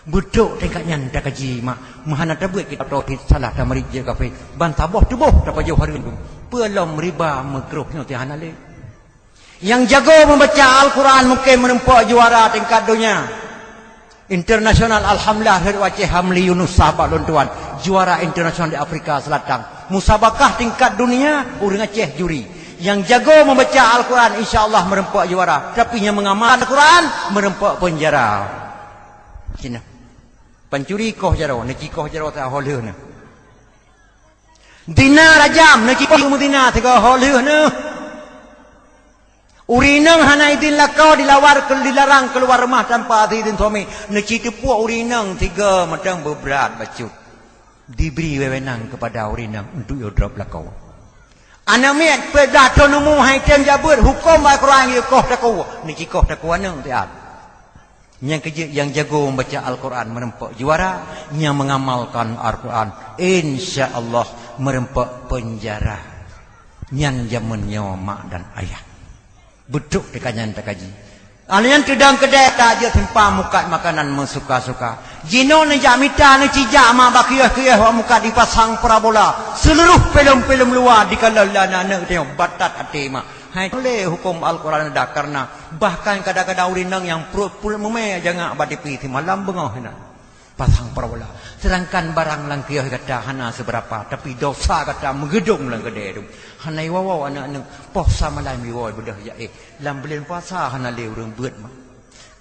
Beutôi tingkat nyan takaji mak, meuhana tabeuet kita tauhid, salah tamarit jeuet kafé, ban saboh tuboh tapajoh hareuem. Peue lom riba meukruh nyoe ti hana lé. Nyang jago membaca Al-Quran mungkin meureumpok juara tingkat donya internasional. Alhamdulillah, Aceh Hamli Yunus sahabat lôn tuan, juara internasional di Afrika Selatan. Musabakah tingkat dunia, ureuëng Aceh juri. Nyang jago membaca Al-Quran, insya Allah meureumpok juara. Tapi nyang mengamal Al-Quran, meureumpok penjara. Cina. Pancuri koh jaroe, neuci koh jaroe teuh ho lheueh neuh. Zina rajam, neuci koh meuzina teuh ho lheueh neuh. Ureuëng inong hana idin lakoe, dilawar, dilarang keluar rumah tanpa izin suami. Neuci teupuek ureuëng inong tiga mantong beubrat bacut. Diberi wewenang kepada ureuëng inong untuk yue drop lakoe. Aneuk miet peuet blah thon umu hai tem jak beuet, huköm bak Quran yue koh takue, neuci koh takue aneuk tiat. Nyang keujeuet nyang jago membaca Al-Quran meureumpok juara, nyang mengamalkan Al-Quran insya Allah meureumpok penjara. Nyan jameun nyoe mak dan ayah. Beutôi teuka nyan takaji. Alèh nyan teudong keudè tajak simpang mukat makanan meusuka-suka. Jinoe neujak mita neucijak mak bak kiôh-kiôh wak mukat dipasang parabola. Seuluruh filem-filem luwa dikalon lé aneuk-aneuk tanyoe batat até mak. Hai lé huköm Al-Quran dak karena bahkan kadang-kadang ureuëng inong nyang pruet peuet mumè jangak bak tipi simalam beungoh inan. Pasang parabola. Sedangkan barang lam kiôh gata hana seberapa, tapi dosa gata meugeudong lam keudè tu. Hana iwoe-woe aneuk-aneuk, poh sa malam iwoe beudôh jak éh. Lam buleuen puasa hana lé ureuëng beuet mah.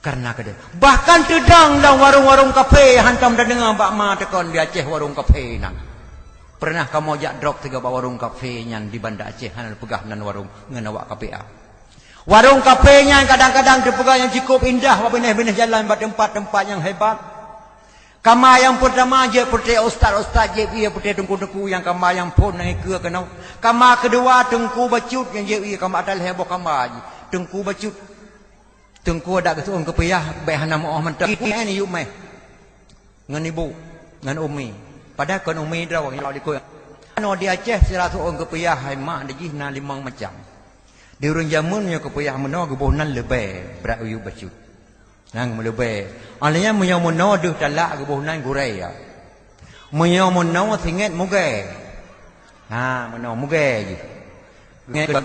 Karena keudè. Bahkan teudong lam warong-warong kafe hantom tadeungoe bak ma teukon di Aceh warong kafe nan. Pernah kamoe jak drop tiga bak warong kafe nyan di Banda Aceh hana peugah nan warong ngon awak K P A. Warong kafe nyan kadang-kadang teupeugah nyang cukup indah bak binéh-binéh jalan bak teumpat-teumpat nyang hebat. Kama nyang peurtama jeuet peuté ustaz-ustaz jeuet ie peuté teungku-teungku nyang kama nyang phon nyang ikeue keunoe. Kama keudua teungku bacut nyang jeuet ie kama ata lhèe boh kama jih. Teungku bacut. Teungku dak geuseuôn keupiah bèk hana meu'oh mantong. Ibu nyan yub meh. Ngon ibu, ngon umi. Padahai kon umi droe nyang likot. Anoe di Aceh sira seuôn keupiah hai mak di jih na limong macam. Di ureuëng jameun nyoe keupiah meunoe geuboh nan leubèh brat u yub bacut. Nyang meuleubèh. Alèh nyan meunyoe meunoe deuh talak geuboh nan gurèe ya. Meunyoe meunoe singét mugèe. Ha, meunoe mugèe jih.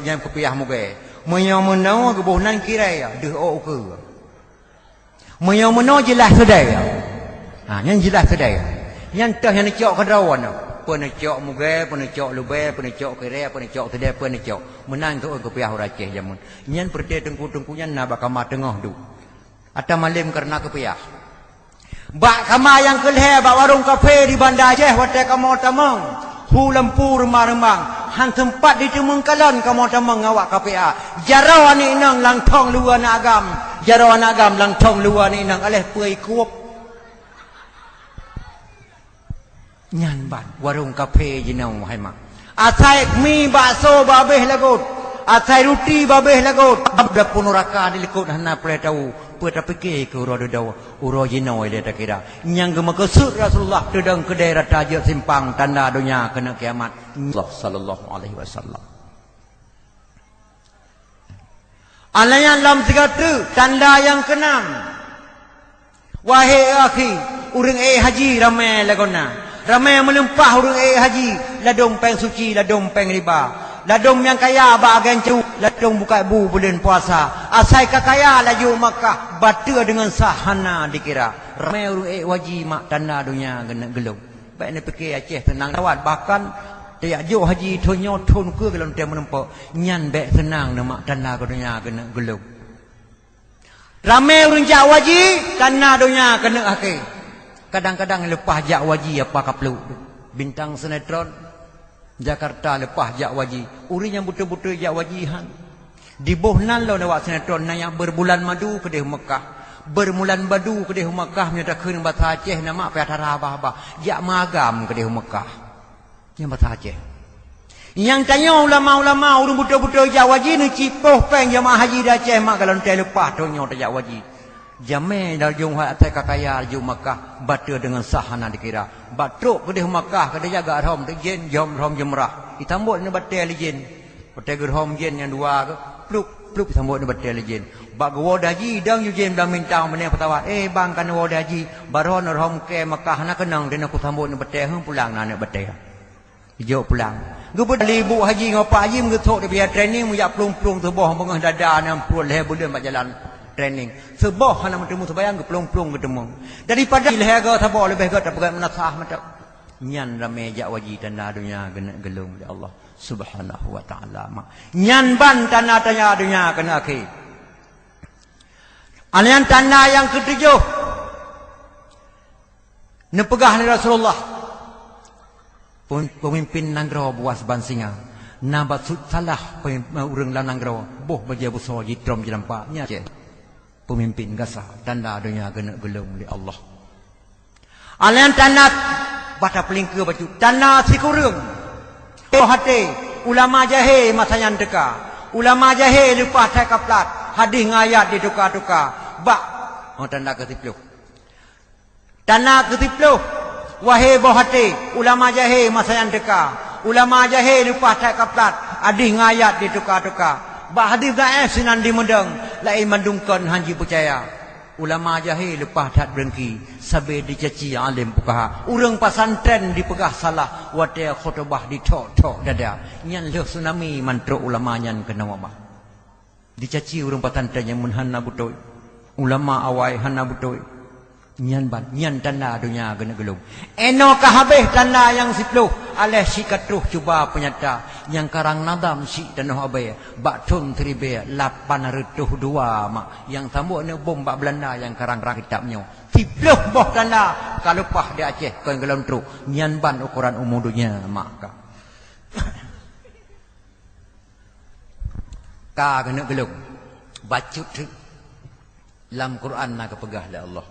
Nyan keupiah mugèe. Meunyoe meunoe geuboh nan kirèe ya, deuh ôk ukeue. Meunyoe meunoe jeulaih seudai. Ha, nyan jeulaih seudai. Nyan teuh nyang neucok keudroe nyoe. Peue neucok mugèe, peue neucok leubèh, peue neucok kirèe, peue neucok seudai, peue neucok. Meunan teuh keupiah ureuëng Aceh jameun. Nyan peureute teungku-teungku nyan na bak kama teungoh duek. Ata malem kareuna keupiah. Bak kama nyang keulhèe bak warong kafe di Banda Aceh watèe kamoe tamong, hu lampu reumang-reumang, han seumpat jiteumeung kalon kamoe tamong ngon awak K P A. Jaroe aneuk inong lam thong luweue aneuk agam, jaroe aneuk agam lam thong luweue aneuk inong, aléh peue ikup. Nyan ban warong kafe jinoe hai mak. Asai mi bakso babeh lagot, asai ruti babeh lagot. Dapur nuraka di likot hana peureulèe tau. Peue tapike keu uroe dudoe, uroe jinoe lé takira. Nyang geumeukeusut Rasulullah teudong keudè rata jeuet simpang tanda donya keuneuk kiamat. Allah sallallahu alaihi wasallam. Alèh nyan lom sigoe teuk tanda nyang keunam. Wahé akhi, ureuëng ék haji ramé lagoena. Ramé meulimpah ureuëng ék haji, ladôm péng suci, ladôm péng riba. Ladôm nyang kaya bak agen cu, ladôm bukai bu buleuen puasa. Asai ka kaya laju Makkah, bateue deungon sah hana dikira. Ramé ureuëng ék haji mak tanda donya geuneuk geulong. Bèk neupike Aceh seunang dawat, bahkan tajak jok haji thon nyoe thon keue golom tém meurumpok, nyan bèk seunang neumak tanda keu donya keuneuk geulong. Ramé ureuëng jak haji, tanda donya keuneuk akhé. Kadang-kadang leupah jak haji apa kaplok. Bintang sinetron Jakarta leupah jak haji. Ureuëng nyang beutôi-beutôi jak haji han. Diboh nan lôn awak sinetron na nyang berbulan madu keudeh Mekah. Beurmulan badu keudeh u Makkah, meunyoe takheun basa Aceh, na mak payah tara bah-bah. Jak meugam keudeh u Makkah. Nyan basa Aceh. Nyang tanyoe ulama-ulama, ureuëng beutôi-beutôi jak haji, neucipoh péng jamaah haji di Aceh mak, galon teh leupah tanyoe tajak haji. Jamé lam ujong hat asai ka kaya laju Makkah, bateue deungon sah hana dikira. Bak trok keudeh Makkah, keudeh jaga rhom, jén jom rhom jeumrah. Jisambot nibak batée lé jén. Watée geurhom jén nyang dua, plup, plup, jisambot nibak batée lé jén. Bak geuwoe di haji, dong ju jén blang bintang, meunyoe peusawat, "Eh, bang, ka neuwoe di haji, baroe neurhom kée Makkah, hana keunong, dinoe kusambot nibak batée, heueh, pulang na aneuk batée." Jijok pulang. Geubeuet lé ibu haji ngon pak haji meugeusok di biaya training, meujak plueng-plueng seuboh beungoh dada nyang pruet lhée buleuen bak jalan training. Seuboh hana meuteumé seumayang, geuplueng-plueng geuteumé. Daripada lhée goe saboh leubeh goe tapeugét meunasah mantong. Nyan ramé jak haji tanda donya geuneuk geulong lé Allah Subhanahu wa Taala mak. Nyan ban tanda-tanda donya keuneuk akhé. Nyan tanda nyang keutujoh. Neupeugah lé Rasulullah, "Pem-, peumimpin nanggroe buas ban singa, na bacut salah pem-, ureuëng lam nanggroe, boh bajée busoe jitrom jilampa." Nyan cit peumimpin gasa, tanda donya geuneuk geulong lé Allah. Aleueng tanda bata peulingkeue bacut, tanda sikureueng. Boh até, ulama jahé masa nyan teuka. Ulama jahé leupah that kaplat, hadih ngon ayat dituka-tuka. Bak, oh, tanda keu siplôh. Tanda keu siplôh, wahé boh até, ulama jahé masa nyan teuka. Ulama jahé leupah that kaplat, hadih ngon ayat dituka-tuka. Bak hadih dhaéf sinan jimeudong, laén mandum kon han jipeucaya. Ulama jahé leupah that beureuki, sabe jicaci além pukaha. Ureuëng pasantrén jipeugah salah, watée khutubah jithok-thok dada. Nyan lheueh tsunami man trok ulama nyan keunoe wabah. Jicaci ureuëng pasantrén nyang meuhana beutôi. Ulama awai hana beutôi. Nyan ban, nyan tanda donya geuneuk geulong. Inoe ka habéh tanda nyang siplôh, aléh sikatroh cuba peunyata. Nyang karang nadam syiek tanoh Abée, bak thon siribée lapan reutôh dua mak. Nyang sambot neubom bak Beulanda nyang karang-karang kitab nyoe. Siplôh boh tanda ka leupah di Aceh kon geulong trok. Nyan ban ukoran umu donya mak ka. Ka geuneuk geulong. Bacut teuk. Lam Quran na geupeugah lé Allah,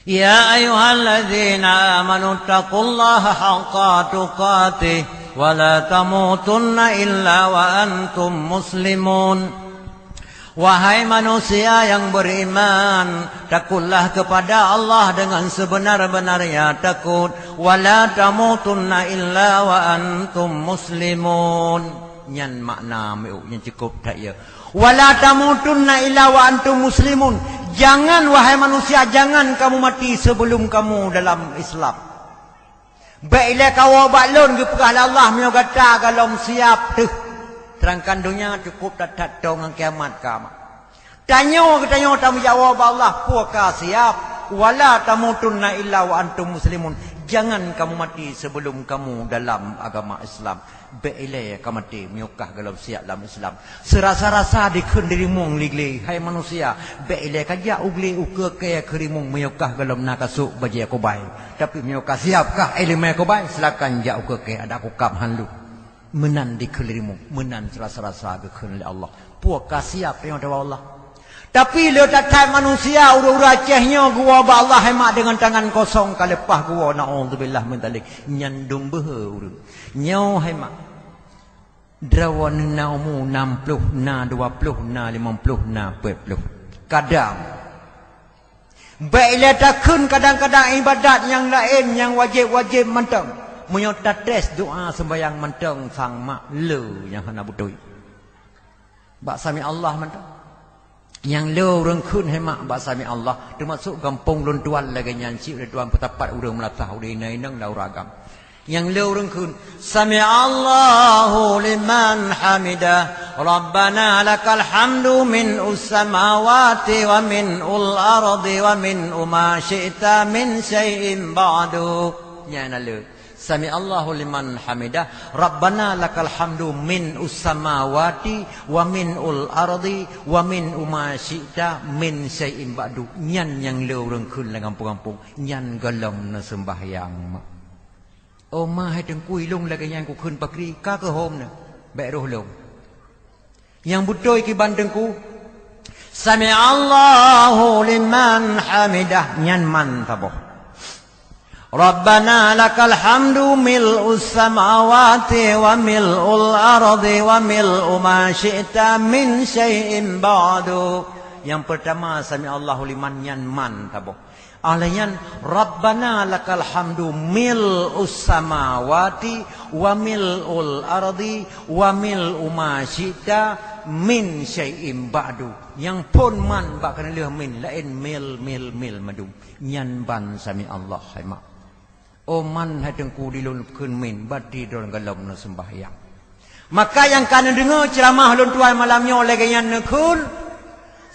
"Ya ayyuhalladzina amanu taqullaha haqqa tuqatih wa la tamutunna illa wa antum muslimun." Wahai manusia yang beriman, takutlah kepada Allah dengan sebenar-benarnya takut. "Wa la tamutunna illa wa antum muslimun." Nyan makna meu'uk nyang cukôp that ya. "Wa la tamutunna illa wa antum muslimun." Jangan, wahai manusia, jangan kamu mati sebelum kamu dalam Islam. Bék ilée kawoe bak lôn geupeugah lé Allah meunyoe gata gohlom siab teuh. Seurangkan donya cukôp that-that toe ngon kiamat ka mak. Tanyoe geutanyoe tameujaweub bak Allah peue ka siab. "Wa la tamutunna illa wa antum muslimun." Jangan kamu mati sebelum kamu dalam agama Islam. Bék ilée ka maté meunyoe kah gohlom siab lam Islam. Seurasa-rasa dikheun dirimong lé glé, hai manusia, bék ilée ka jak u glé ukeue kée keu rimong meunyoe kah gohlom na kasôk bajée kubai. Tapi meunyoe ka siab kah iéleumé kubai, silakan jak ukeue kée, adak kukab han lôn. Meunan dikheun dirimong, meunan seurasa-rasa geukheun lé Allah. Peue ka siab nyang tawoe Allah. Tapi le that-that manusia ureuëng-ureuëng Aceh nyoe geuwoe bak Allah hai mak deungon tangan kosong ka leupah geuwoe, naudzubillah min dzalik. Nyan dum beuhe ureuëng. Nyoe hai mak. Droeneuh na umu nam ploh, na dua ploh, na limong ploh, na peuet ploh. Kadang. Bék ilée takheun kadang-kadang iébadat nyang laén nyang wajéb-wajéb mantong. Meunyoe tates doa seumbahyang mantong sang mak le nyang hana beutôi. Bak sami Allah mantong. Nyang le ureuëng kheun hai mak bak sami Allah, teumasok gampông lôn tuan lagée nyan cit lôn tuan peutapat ureuëng meulatah udeb inong-inong lam ureuëng agam. Nyang le ureuëng kheun, "Sami'allahu liman hamidah, Rabbana lakal hamdu min ussamawati wa min ul ardi wa min uma syi'ta min syai'in ba'du." Nyan na le. "Sami'allahu liman hamidah, Rabbana lakal hamdu min ussamawati wa min ul ardi wa min uma syi'ta min syai'in ba'du." Nyan nyang le ureuëng kheun lam gampông-gampông. Nyan gohlom na seumbahyang mak. Oh ma hai teungku, ilôn lagée nyan kukheun pakri, ka keuhom na. Bék roh lôn. Nyang beutôi kiban teungku, Sami'allahu liman hamidah, nyan man saboh. Rabbana lakal hamdu mil'us samawati wa mil'ul ardi wa mil'u ma syi'ta min syai'in ba'du. Nyang peurtama, sami'allahu liman, nyan man saboh. Ahli nyan, Rabbana lakal hamdu mil'us samawati wa mil'ul ardi wa mil'u ma syi'ta min syai'in ba'du. Nyang phon man bak keuneulheueh min, laén mil, mil, mil mandum. Nyan ban sami'allah hai mak. Oh man hai teungku, di lôn kheun min, bati droe gohlom neuseumbahyang. Maka nyang ka neudeungoe ceuramah lôn tuan malam nyoe lagée nyan neukheun,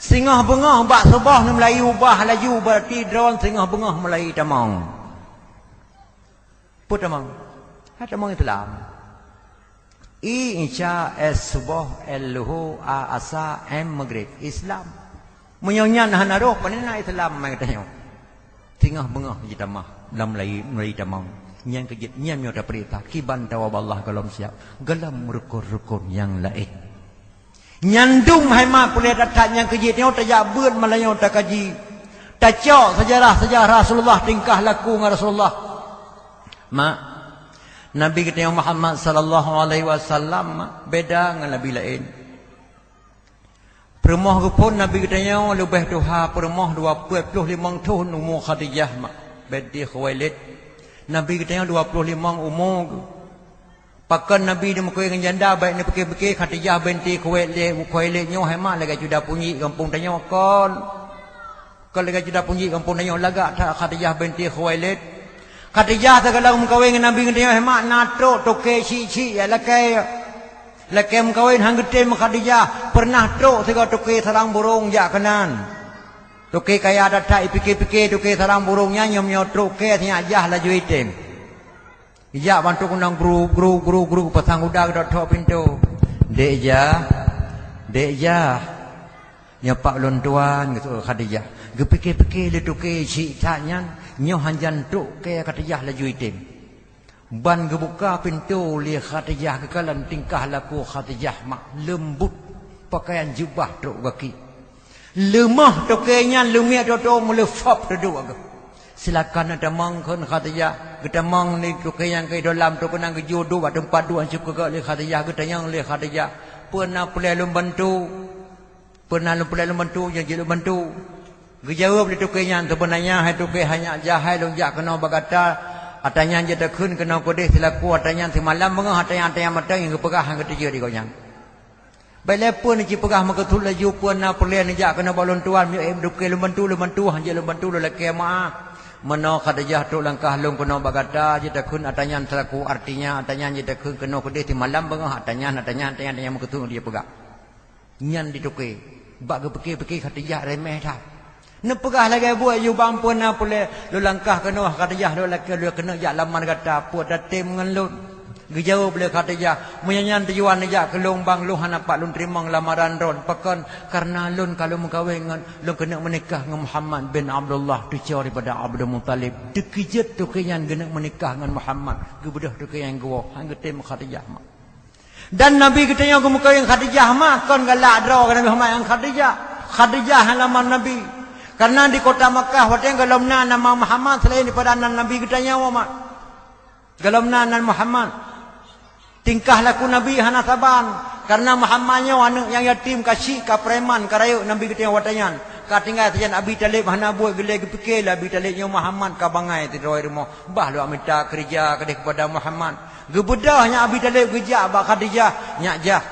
singoh beungoh bak suboh neumulai ubah laju, bati droe singoh beungoh mulai tamong. Peue tamong? Hai tamong Islam. I, Isya, S, suboh, L, luho, A, asa, M, maghrib. Islam. Meunyoe nyan hana roh, pane na Islam mai geutanyoe. Singoh beungoh jitamah lam lai, mulai tamong. Nyan keu jeuet, nyan meunyoe tapeurintah, kiban tawa bak Allah gohlom siab. Gohlom rukon-rukon nyang laén. Nyan dum hai mak, peue lé that-that nyang keu jeuet nyoe tajak beuet malam nyoe takaji. Tacok seujarah-seujarah Rasulullah, tingkah laku ngon Rasulullah. Mak, Nabi geutanyoe Muhammad sallallahu alaihi wasallam, mak, beda ngon nabi laén. Peurumoh geuphon Nabi geutanyoe leubeh tuha, peurumoh dua ploh limong thon umu Khadijah, mak, binti Khuwailid. Nabi geutanyoe dua ploh limong umu geuh. Pakon Nabi neumeukawen ngon janda, bék neupike-pike Khadijah binti Khuwailid, Khuwailid nyoe hai mak lagée cuda punjik gampông tanyoe kon. Kon lagée cuda punjik gampông tanyoe, lagak that Khadijah binti Khuwailid. Khadijah sigohlom meukawen ngon Nabi geutanyoe hai mak na trok toke chik-chik jak lakée. Lakée meukawen han geutem Khadijah, peureunah trok sigoe toke sarang burông jak keunan. Toke kaya that-that, ipike-pike toke sarang burông nyan, nyoe meunyoe trok kée sinyak jah laju item. Ijak bantuk keunong gru, gru, gru, gru, pasang uda geudok thok pintoe. "Dek jah, dek jah." "Nyoe pak lôn tuan," geuseuôt Khadijah. Geupike-pike lé toke chik that nyan, nyoe han jan trok kée Khadijah laju item. Ban geubuka pintoe lé Khadijah, geukalon tingkah laku Khadijah mak leumbut, pakaian jubah trok gaki. Leumoh toke nyan, leungek toto meuleufab teuduek geuh. "Silakan neutamong," kheun Khadijah. Geutamong lé toke nyang keu dalam trok keunan, geujok duek bak teumpat duek cukôp lé Khadijah, geutanyong lé Khadijah, "Peue na peureulee lôn bantu? Peue na lôn peureulee lôn bantu, nyang jeuet lôn bantu?" Geujaweueb lé toke nyan, "Seubeunanya hai toke, hai nyak jah hai, lôn jak keunoe bak gata, ata nyan jeuet takheun keunoe keudeh silaku ata nyan simalam beungoh ata nyan, ata nyan mantong nyang geupeugah han geutuju di gobnyan." "Bék lé peue neuci peugah meukeusut laju, peue na peureulee neujak keunoe bak lôn tuan, meunyoe ék lôn bantu, lôn bantu, han jeuet lôn bantu, lôn lakée meuáh. Meunoe Khadijah trok langkah lôn keunoe bak gata, jeuet takheun ata nyan silaku, artinya ata nyan jeuet takheun keunoe keudeh simalam beungoh ata nyan, ata nyan, ata nyan, ata nyan meukeusut jeuet peugah." Nyan di toke, bak geupike-pike Khadijah remeh that. Neupeugah lagée buet yubang, "Peue na peureulee lôn langkah keunoe Khadijah, lôn lakée lôn keuneuk jak lamar gata, peue tatem ngon lôn?" Geujaweueb lé Khadijah, "Meunyoe nyan tujuan neujak keu lôn bang, lôn hana pat lôn teurimong lamaran droen. Pakon? Kareuna lôn ka lôn meukawen ngon, lôn keuneuk meunikah ngon Muhammad bin Abdullah, cucoe daripada Abdul Muthalib." Teukeujot toke nyan geuneuk meunikah ngon Muhammad, geubeudôh toke nyan geuwoe, han geutem Khadijah mak. Dan Nabi geutanyoe geumeukawen Khadijah mak kon galak droe keu Nabi Muhammad ngon Khadijah. Khadijah nyang lamar Nabi. Kareuna di kota Makkah watée nyan gohlom na nama Muhammad selain daripada nan Nabi geutanyoe mak. Gohlom na nan Muhammad. Tingkah laku Nabi hana saban. Kareuna Muhammad nyoe aneuëk nyang yatim, ka syik, ka preman, ka rayeuk Nabi geutanyoe watée nyan. Ka tinggai sajan Abi Thalib hana buet, geulée geupike lé Abi Thalib nyoe Muhammad ka bangai sidroe rumoh. Bah lôn mita keureuja keudeh keupada Muhammad. Geubeudôh nyan Abi Thalib geujak bak Khadijah, "Nyak jah,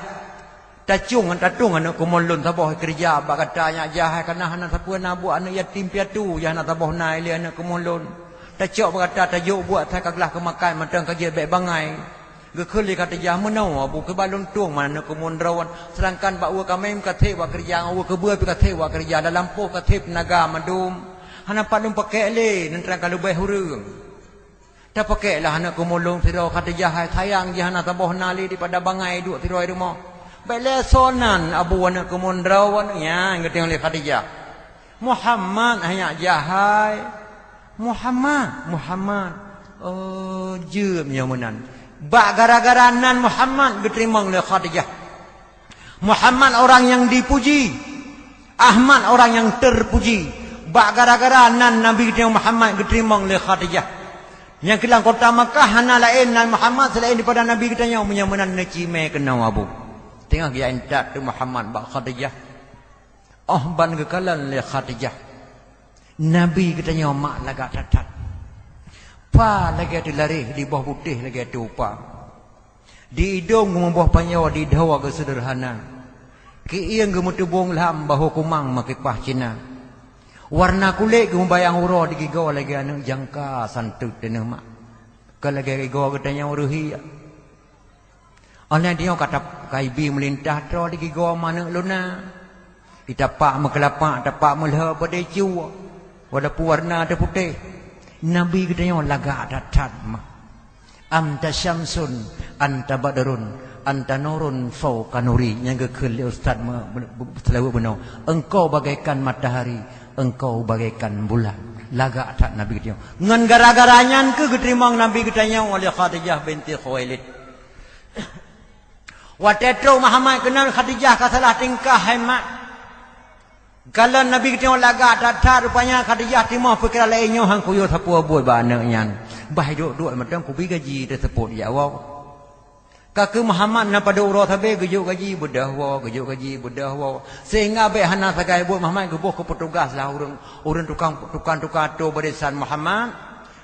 tacung ngon tatueng aneuëk keumuen lôn saboh keureuja bak gata, nyak jah hai, kareuna hana sapeue na buet, aneuëk yatim piatu, jah hana saboh na ilée aneuëk keumuen lôn. Tacok bak gata tajok buet asai ka glah keumakan mantong ka jeuet bék bangai." Geukheun lé Khadijah, "Meunoe Abu, keuba lôn tueng man aneuëk keumuen droen, seudangkan bak uroe kamé ka seb bak keureuja, uroe keubeue pih ka seb bak keureuja, lam lampôh ka seb teunaga mandum. Hana pat lôn pakée lé, neutreun ka leubeh ureuëng." "Tapakée lah aneuëk keumuen lôn sidroe Khadijah hai, sayang jih hana saboh na lé daripada bangai duek sidroe rumoh." "Bék lé soe nan Abu aneuëk keumuen droen," nyan geutueng lé Khadijah. "Muhammad hai nyak jah hai." "Muhammad, Muhammad." Oh, jeuet nyoe meunan. Bak gara-gara nan Muhammad geuteurimong lé Khadijah. Muhammad orang nyang dipuji. Ahmad orang nyang terpuji. Bak gara-gara nan Nabi geutanyoe Muhammad geuteurimong lé Khadijah. Nyang keu lam kota Makkah hana laén nan Muhammad seulaén daripada Nabi geutanyoe, meunyoe meunan neucimé keunoe abu. Teungoh geujak intat teuk Muhammad bak Khadijah. Óh ban geukalon lé Khadijah, Nabi geutanyoe mak lagak that-that. Pha lagée teulareh, di boh putéh lagée teuupa. Di idong geumeuboh panyoe, di dhoe geuseuderhana. Keuieng geumeutubong lam bahô kumang meukipah Cina. Warna kulét geumeubayang uroe, di gigoe lagée aneuëk jangka santeut teuneuh mak. Kon lagée gigoe geutanyoe reuhi. Óh lheueh nyoe ka tap-, ka ibi meulintah troh di gigoe manök luna. Itapak meukeulapak, tapak meulhö padé cue, walaupun warna teuputéh. Nabi geutanyoe lagak that-that mah. Anta syamsun, anta badrun, anta nurun fauqa nuri. Nyang geukheun lé ustaz me-, me-, seulaweuet bunoe. Engkau bagaikan matahari, engkau bagaikan bulan. Lagak that Nabi geutanyoe. Ngon gara-gara nyan keuh geuteurimong Nabi geutanyoe oleh Khadijah binti Khuwailid. Watée trok Muhammad keunan, Khadijah ka salah tingkah hai mak. Kalon Nabi geutanyoe lagak that-that, rupanya Khadijah timoh pikeran laén nyoe han kuyue sapeue buet bak aneuëk nyan. Bah duek-duek mantong kubi gaji teuseupôt jak woe. Ka keu Muhammad na padub uroe sabe geujok gaji beudôh woe, geujok gaji beudôh woe. Sehingga bék hana sagai buet Muhammad geuboh keu peutugas lah ureuëng, ureuëng tukang, tukang-tukang atô barisan Muhammad.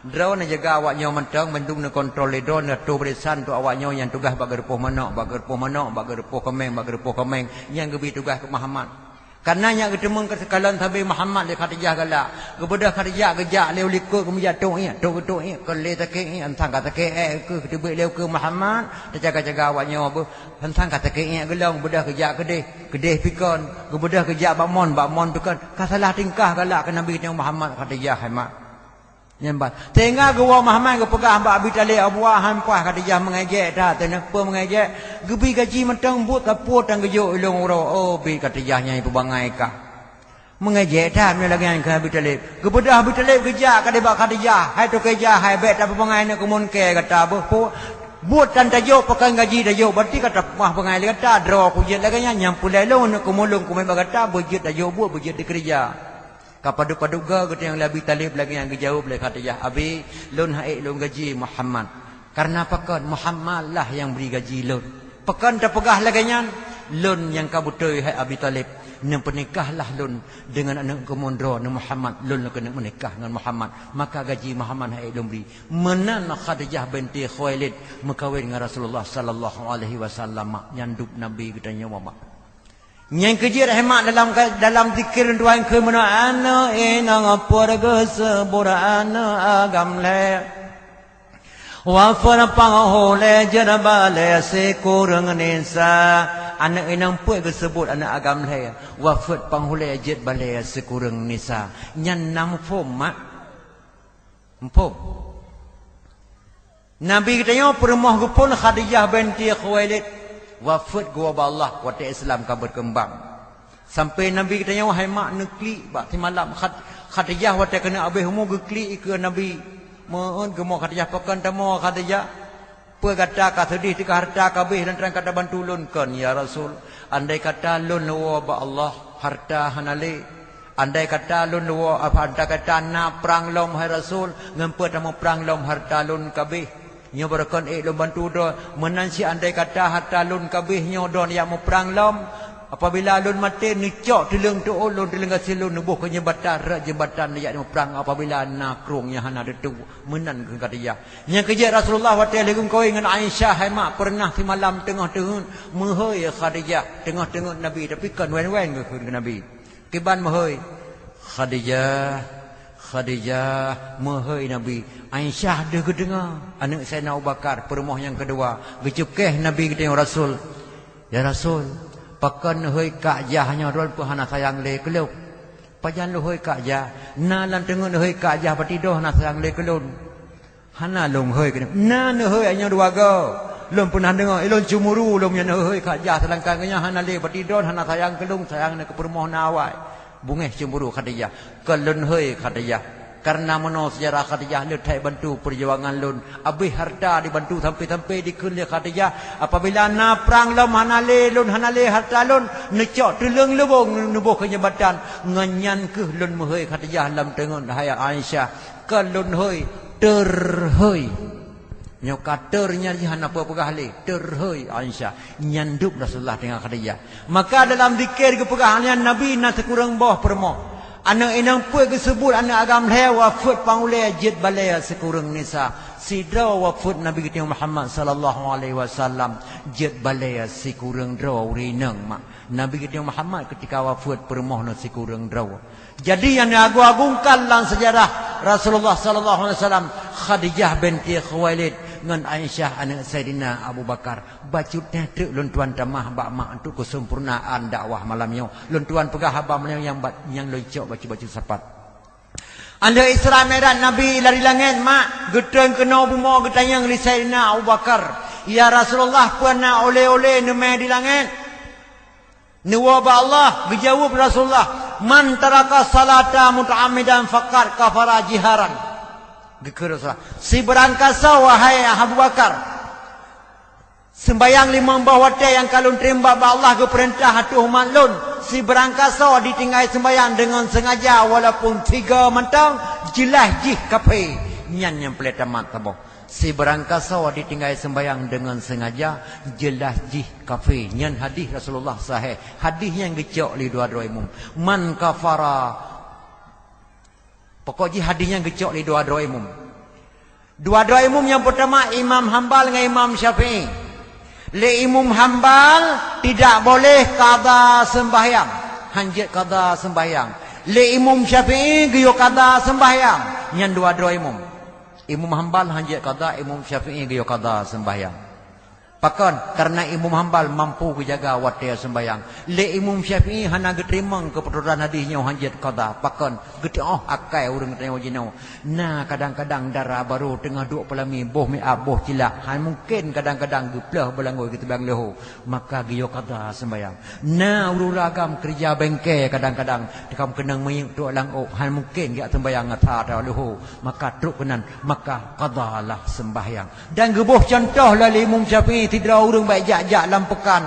Droeneuh jaga awak nyoe mantong, mandum neukontrol lé droeneuh, atô barisan untuk awak nyoe nyang tugaih bak geureupoh manök, bak geureupoh manök, bak geureupoh kaméng, bak geureupoh kaméng, nyang geubi tugaih keu Muhammad. Kareuna nyan geuteumeung keu seukalon sabe Muhammad lé Khadijah galak. Geubeudôh Khadijah geujak lé u likot, geumeujak tôk iék, tôk geutok iék, kon lé sakét iék, ansan ka sakét ék keuh, geuteubiet lé ukeue Muhammad, teujaga-jaga awak nyoe beuh, ansan ka sakét iék geulong, beudôh geujak keudeh, keudeh pikon, geubeudôh geujak bak mon, bak mon pikon, ka salah tingkah galak keu Nabi geutanyoe Muhammad Khadijah hai mak. Nyan ban. Sehingga geuwoe Muhammad geupeugah bak Abi Thalib, "Abuwah han paih Khadijah meungejek that." Teuneuk peue meungejek? Geubi gaji mantong buet sapeue tan geujok ilong uroe. Oh, bi Khadijah nyang ipeubangai kah. Meungejek that meunyoe lagée nyan keu Abi Thalib. Geubeudôh Abi Thalib geujak keudeh bak Khadijah. "Hai toke jah, hai bék tapeubangai aneuk keumuen kée gata beuh. Buet tan tajok, pakon gaji tajok, berarti ka tapeumah bangai lé gata. Droe kujeuet lagée nyan, nyang peulée lôn aneuk keumuen lôn kumé bak gata, beujeuet tajok buet, beujeuet dikeureuja." Ka padub-padub goe geutanyoe lé Abi Thalib lagée nyang geujaweueb lé Khadijah, "Abi, lôn han ék lôn gaji Muhammad. Kareuna pakon? Muhammad lah nyang bri gaji lôn." "Pakon tapeugah lagée nyan?" "Lôn nyang ka beutôi, hai Abi Thalib. Neupeunikahlah lôn deungon aneuk keumuen droeneuh Muhammad. Lôn keuneuk meunikah ngon Muhammad. Maka gaji Muhammad han ék lôn bri." Meunan Khadijah binti Khuwailid meukawen ngon Rasulullah sallallahu alaihi wasallam, mak, nyan dub Nabi geutanyoe, mak. Nyang keujeuet hai mak dalam, dalam zikir lôn tuan kheun meunoe, "Aneuk inong peuet geuseubut aneuk agam lhée. Wafeuet panghulée jeuet balée sikureueng nisa." Aneuk inong peuet geuseubut aneuk agam lhée. Wafeuet panghulée jeuet balée sikureueng nisa. Nyan na muphom, mak? Muphom? Nabi geutanyoe peurumoh geuphon Khadijah binti Khuwailid, wafeuet geuwoe bak Allah watée Islam ka beukeumbang. Sampai Nabi geutanyoe hai mak neuklik bak simalam. Khad-, Khadijah watée keuneuk habéh umu geuklik ikeue Nabi. Meu'en geumoe Khadijah, "Pakon tamoe Khadijah? Peue gata ka seudeh teuka hareuta ka habéh lôn trang ka tabantu lôn?" "Kon, ya Rasul, andai kata lôn neuwoe bak Allah, hareuta hana lé. Andai kata lôn neuwoe, apa, andai kata na prang lom, hai Rasul, ngon peue tameuprang lom hareuta lôn ka habéh? Nyoe barô kon ék lôn bantu droe, meunan cit andai kata hareuta lôn ka habéh nyoe droe neujak meuprang lom. Apabila lôn maté, neucok tuleueng teuôt lôn, tuleueng gaséh lôn, neuboh keu jeumbatan, rot jeumbatan neujak meuprang apabila na krueng nyang hana teutu." Meunan kheun Khadijah. Nyang keujeuet Rasulullah watée lheueh geumeukawen ngon Aisyah hai mak, peureunah simalam teungoh teungeut meuhôi Khadijah teungoh teungeut Nabi, tapi kon wen-wen geukheun keu Nabi. Kiban meuhôi, "Khadijah, Khadijah, meuhôi Nabi." Aisyah deuh geudeungoe, aneuk Saidina Abu Bakar, peurumoh nyang keudua, geucukéh Nabi geutanyoe Rasul, "Ya Rasul, pakon neuhôi kak jah nyoe droe peue hana sayang lé keu lôn?" "Pajan lôn hôi kak jah? Na lam teungeut neuhôi kak jah, berarti droe hana sayang lé keu lôn." "Hana lôn hôi keunoe." "Na neuhôi nyoe dua goe. Lôn peunah deungoe, ilôn cemburu lôn nyan neuhôi kak jah, seudangkan geuh nyan hana lé, berarti droe hana sayang keu lôn, sayang na keu peurumoh na awai." Beungéh cemburu Khadijah. "Kon lôn hôi Khadijah. Kareuna meunoe seujarah Khadijah le that bantu peujuangan lôn. Abéh hareuta dibantu sampai-sampai dikheun lé Khadijah, apabila na prang lom hana lé lôn, hana lé hareuta lôn, neucok tuleueng lubong, neuboh keu jambatan. Ngon nyan kheueh lôn meuhôi Khadijah lam teungeut hai Aisyah. Kon lôn hôi, teuhôi. Nyoe ka teuh nyan jih hana peue peugah lé, teuhôi Aisyah. Nyan dub Rasulullah teungoh Khadijah. Maka dalam zikir geupeugah nyan Nabi na sikureueng boh peurumoh. Aneuëk inong peuet geuseubut aneuëk agam lhée wafeuet pang ulée jeuet balée sikureueng nisa. Sidroe wafeuet Nabi geutanyoe Muhammad sallallahu alaihi wasallam jeuet balée sikureueng droe ureuëng inong mak. Nabi geutanyoe Muhammad keutika wafeuet peurumoh na sikureueng droe. Jadi nyang neuagung-agungkan lam seujarah Rasulullah sallallahu alaihi wasallam, Khadijah binti Khuwailid ngon Aisyah aneuëk Saidina Abu Bakar. Bacut teuh treuk lôn tuan tamah bak mak untuk keuseumpurnaan dakwah malam nyoe. Lôn tuan peugah haba meunyoe nyang bat nyang lôn cok bacut-bacut sapat. Aneuëk Isra Mi'raj Nabi lari langét mak, geutreun keunoe bumoe geutanyong lé Saidina Abu Bakar, "Ya Rasulullah, peue na olée-olée neumé di langét?" Neuwoe bak Allah, geujaweueb Rasulullah, "Man taraka salata muta'ammidan faqad kafara jiharan." Geukheun Rasulullah, "Sibeurangkasoe, wahai Abu Bakar, seumbahyang limong boh watée nyang ka lôn teurimba bak Allah geupeurintah ateueh umat lôn, sibeurangkasoe ditinggai seumbahyang deungon seungaja walaupun sigoe mantong, jeulaih jih kafé." Nyan nyang peureulée tamat saboh. Sibeurangkasoe ditinggai seumbahyang deungon seungaja, jeulaih jih kafé. Nyan hadih Rasulullah sahih. Hadih nyang geucok lé dua droe imum. Man kafara. Pokok jih hadih nyang geucok lé dua droe imum. Dua droe imum nyang peutama Imam Hambal ngon Imam Syafi'i. Lé Imam Hambal tidak boleh qadha seumbahyang. Hanjeuet qadha seumbahyang. Lé Imam Syafi'i geuyue qadha seumbahyang. Nyan dua droe imum. Imam Hambal hanjeuet qadha, Imam Syafi'i geuyue qadha seumbahyang. Pakon? Kareuna Imam Hambal mampu geujaga watée seumbahyang. Lé Imam Syafi'i hana geuteurimong keupeutosan hadih nyoe hanjeuet qadha. Pakon? Geuteuôh akai ureuëng tanyoe jinoe. Na kadang-kadang dara barô teungoh duek peulami boh miab boh cilak. Hana mungken kadang-kadang geupleuh beulangôi geuteubang leuho. Maka geuyue qadha seumbahyang. Na ureuëng agam keureuja bengke kadang-kadang teukam keunong miyueb trok lam ôk, hana mungken geujak seumbahyang ngon that leuho, maka trok keunan, maka qadhalah seumbahyang. Dan geuboh cuntoh lé Imam Syafi'i sidroe ureuëng bak jak-jak lam peukan,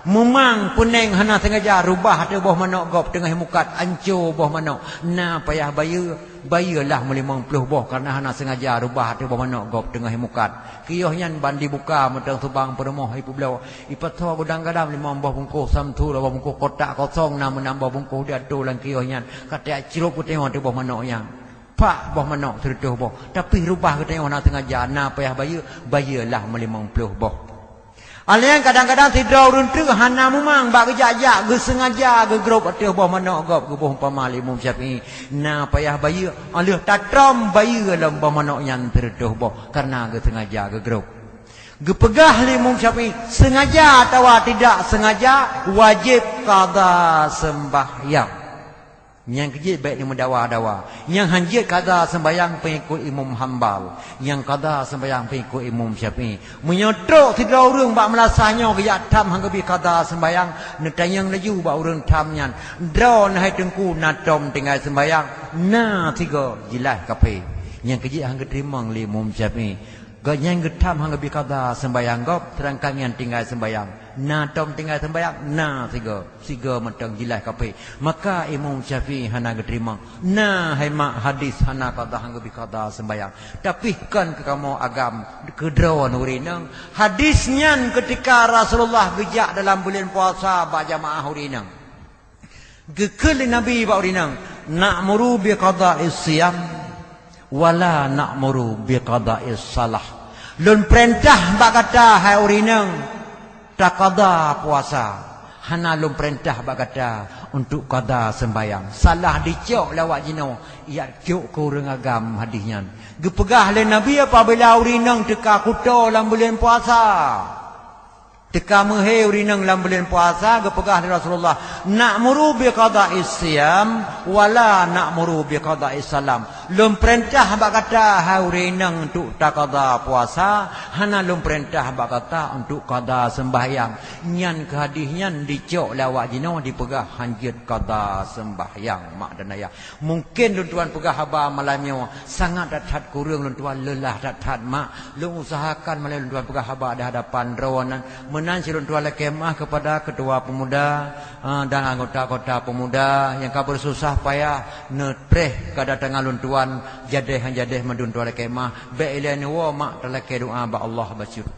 mumang peuneng hana seungaja rubah ateueh boh manok gob teungoh mukat, anco boh manok, na payah bayeue. Bayeue lah meulimong ploh boh kareuna hana seungaja rubah ateueh boh manok gob teungoh mukat. Kiôh nyan ban dibuka mantong subang peurumoh ipeubloe. Ipasoe gudang garam limong boh bungkôh samsu, dua boh bungkôh kotak kosong na meunan boh bungkôh diatoe lam kiôh nyan. Ka tajak crôb geutanyoe ateueh boh manok nyan. Pak boh manok sireutôh boh. Tapi rubah geutanyoe hana seungaja, na payah bayeue, bayeue lah meulimong ploh boh. Alèh nyan kadang-kadang sidroe ureuëng treuk hana mumang bak geujak-jak geuseungaja geugrob ateueh boh manok gob geuboh umpama lé Imam Syafi'i. Na payah bayeue, alèh tatrom bayeue lom boh manok nyan sireutôh boh kareuna geuseungaja geugrob. Geupeugah lé Imam Syafi'i, seungaja atawa tidak seungaja, wajéb qadha seumbahyang. Nyang keujeuet bék neumeudawa-dawa. Nyang hanjeuet qadha seumbahyang peungikot Imam Hambal. Nyang qadha seumbahyang peungikot Imam Syafi'i. Meunyoe trok sidroe ureuëng bak meulasah nyoe geujak tham han geubri qadha seumbahyang, neutanyong laju bak ureuëng tham nyan, "Droeneuh hai Teungku na tom tinggai seumbahyang?" "Na sigoe," jeulaih kafé. Nyang keujeuet han geuteurimong lé Imam Syafi'i. Gobnyan geutham han geubri qadha seumbahyang gob, seudangkan nyan tinggai seumbahyang. Na tom tinggai seumbahyang, na sigoe, sigoe mantong jeulaih kafé. Maka Imam Syafi'i hana geuteurimong. Na hai mak hadis hana qadha han geubri qadha seumbahyang. Tapi kon keu kamoe agam keu droeneuh ureuëng inong. Hadis nyan keutika Rasulullah geujak dalam buleuen puasa bak jamaah ureuëng inong. Geukheun lé Nabi bak ureuëng inong, "Na'muru bi qada'is siyam, wa la na'muru bi qada'is shalah." Lôn peurintah bak gata hai ureuëng inong, taqadha puasa. Hana lôn peurintah bak gata untuk qadha seumbahyang. Salah dicok lé awak jinoe, jak cok keu ureuëng agam hadis nyan. Geupeugah lé Nabi apabila ureuëng inong teuka kuto lam buleuen puasa. Teuka meuhé ureuëng inong lam buleuen puasa, geupeugah lé Rasulullah, "Na'muru bi qada'is siyam, wa la na'muru bi qada'is salam." Lôn peurintah bak gata, hai ureuëng inong, untuk taqadha puasa, hana lôn peurintah bak gata untuk qadha seumbahyang. Nyan keuh hadih nyan dicok lé awak jinoe, dipeugah hanjeuet qadha seumbahyang, mak dan ayah. Mungken lôn tuan peugah haba malam nyoe sangat that-that kureueng lôn tuan, leulah that-that mak. Lôn usahakan malam lôn tuan peugah haba di hadapan droeneuh. Meunan cit lôn tuan lakée meuah kepada ketua pemuda, eh, dan anggota-anggota pemuda nyang ka beususah payah neupreh keudatangan lôn tuan, jadeh nyang jadeh mandum tuan lakée meuah. Bék ilée neuwoe mak talakée doa bak Allah bacut.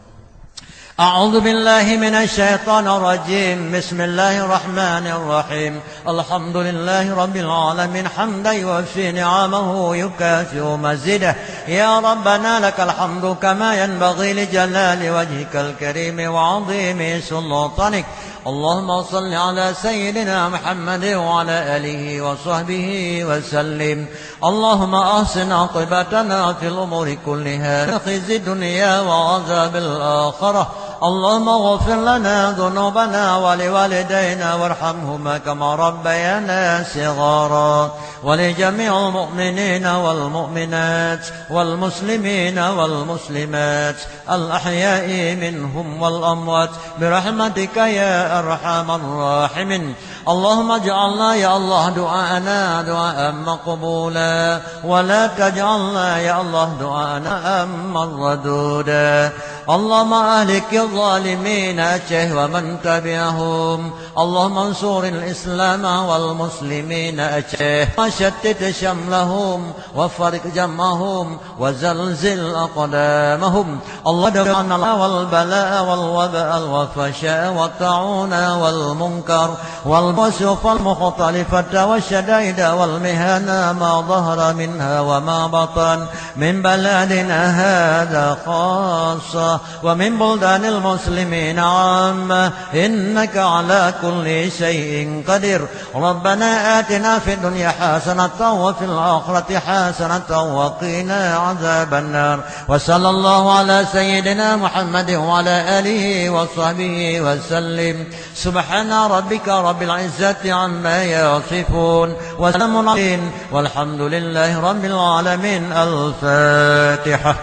أعوذ بالله من الشيطان الرجيم. بسم الله الرحمن الرحيم. الحمد لله رب العالمين، حمدا يوفي نعمه ويكافئ مزيده. يا ربنا لك الحمد كما ينبغي لجلال وجهك الكريم وعظيم سلطانك. اللهم صل على سيدنا محمد وعلى آله وصحبه وسلم. اللهم أحسن عاقبتنا في الأمور كلها، من خزي الدنيا وعذاب الآخرة. اللهم اغفر لنا ذنوبنا ولوالدينا وارحمهما كما ربيانا صغارا، ولجميع المؤمنين والمؤمنات والمسلمين والمسلمات الأحياء منهم والأموات برحمتك يا أرحم الراحمين. اللهم اجعلنا يا الله دعاءنا دعاء مقبولا، ولا تجعلنا يا الله دعاءنا مردودا. اللهم أهلك الظالمين أتشيه ومن تبعهم. اللهم انصر الإسلام والمسلمين أتشيه، وشتت شملهم، وفرق جمعهم، وزلزل أقدامهم. اللهم ادفع عنا البلاء والوباء والفحشاء والطاعون والمنكر والسيوف المختلفة والشدائد والمحن ما ظهر منها وما بطن من بلدنا هذا خاصة ومن بلدان المسلمين عامة، إنك على كل شيء قدير. ربنا آتنا في الدنيا حسنة وفي الآخرة حسنة وقنا عذاب النار. وصلى الله على سيدنا محمد وعلى آله وصحبه وسلم. سبحان ربك رب العزة عما يصفون. وسلام على المرسلين. والحمد لله رب العالمين. الفاتحة.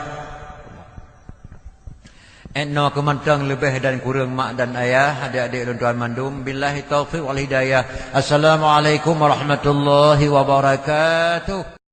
Inoe keuh mantong leubeh dan kureueng mak dan ayah, adik-adik lôn tuan mandum. Billahi taufiq wal hidayah. Assalamualaikum warahmatullahi wabarakatuh.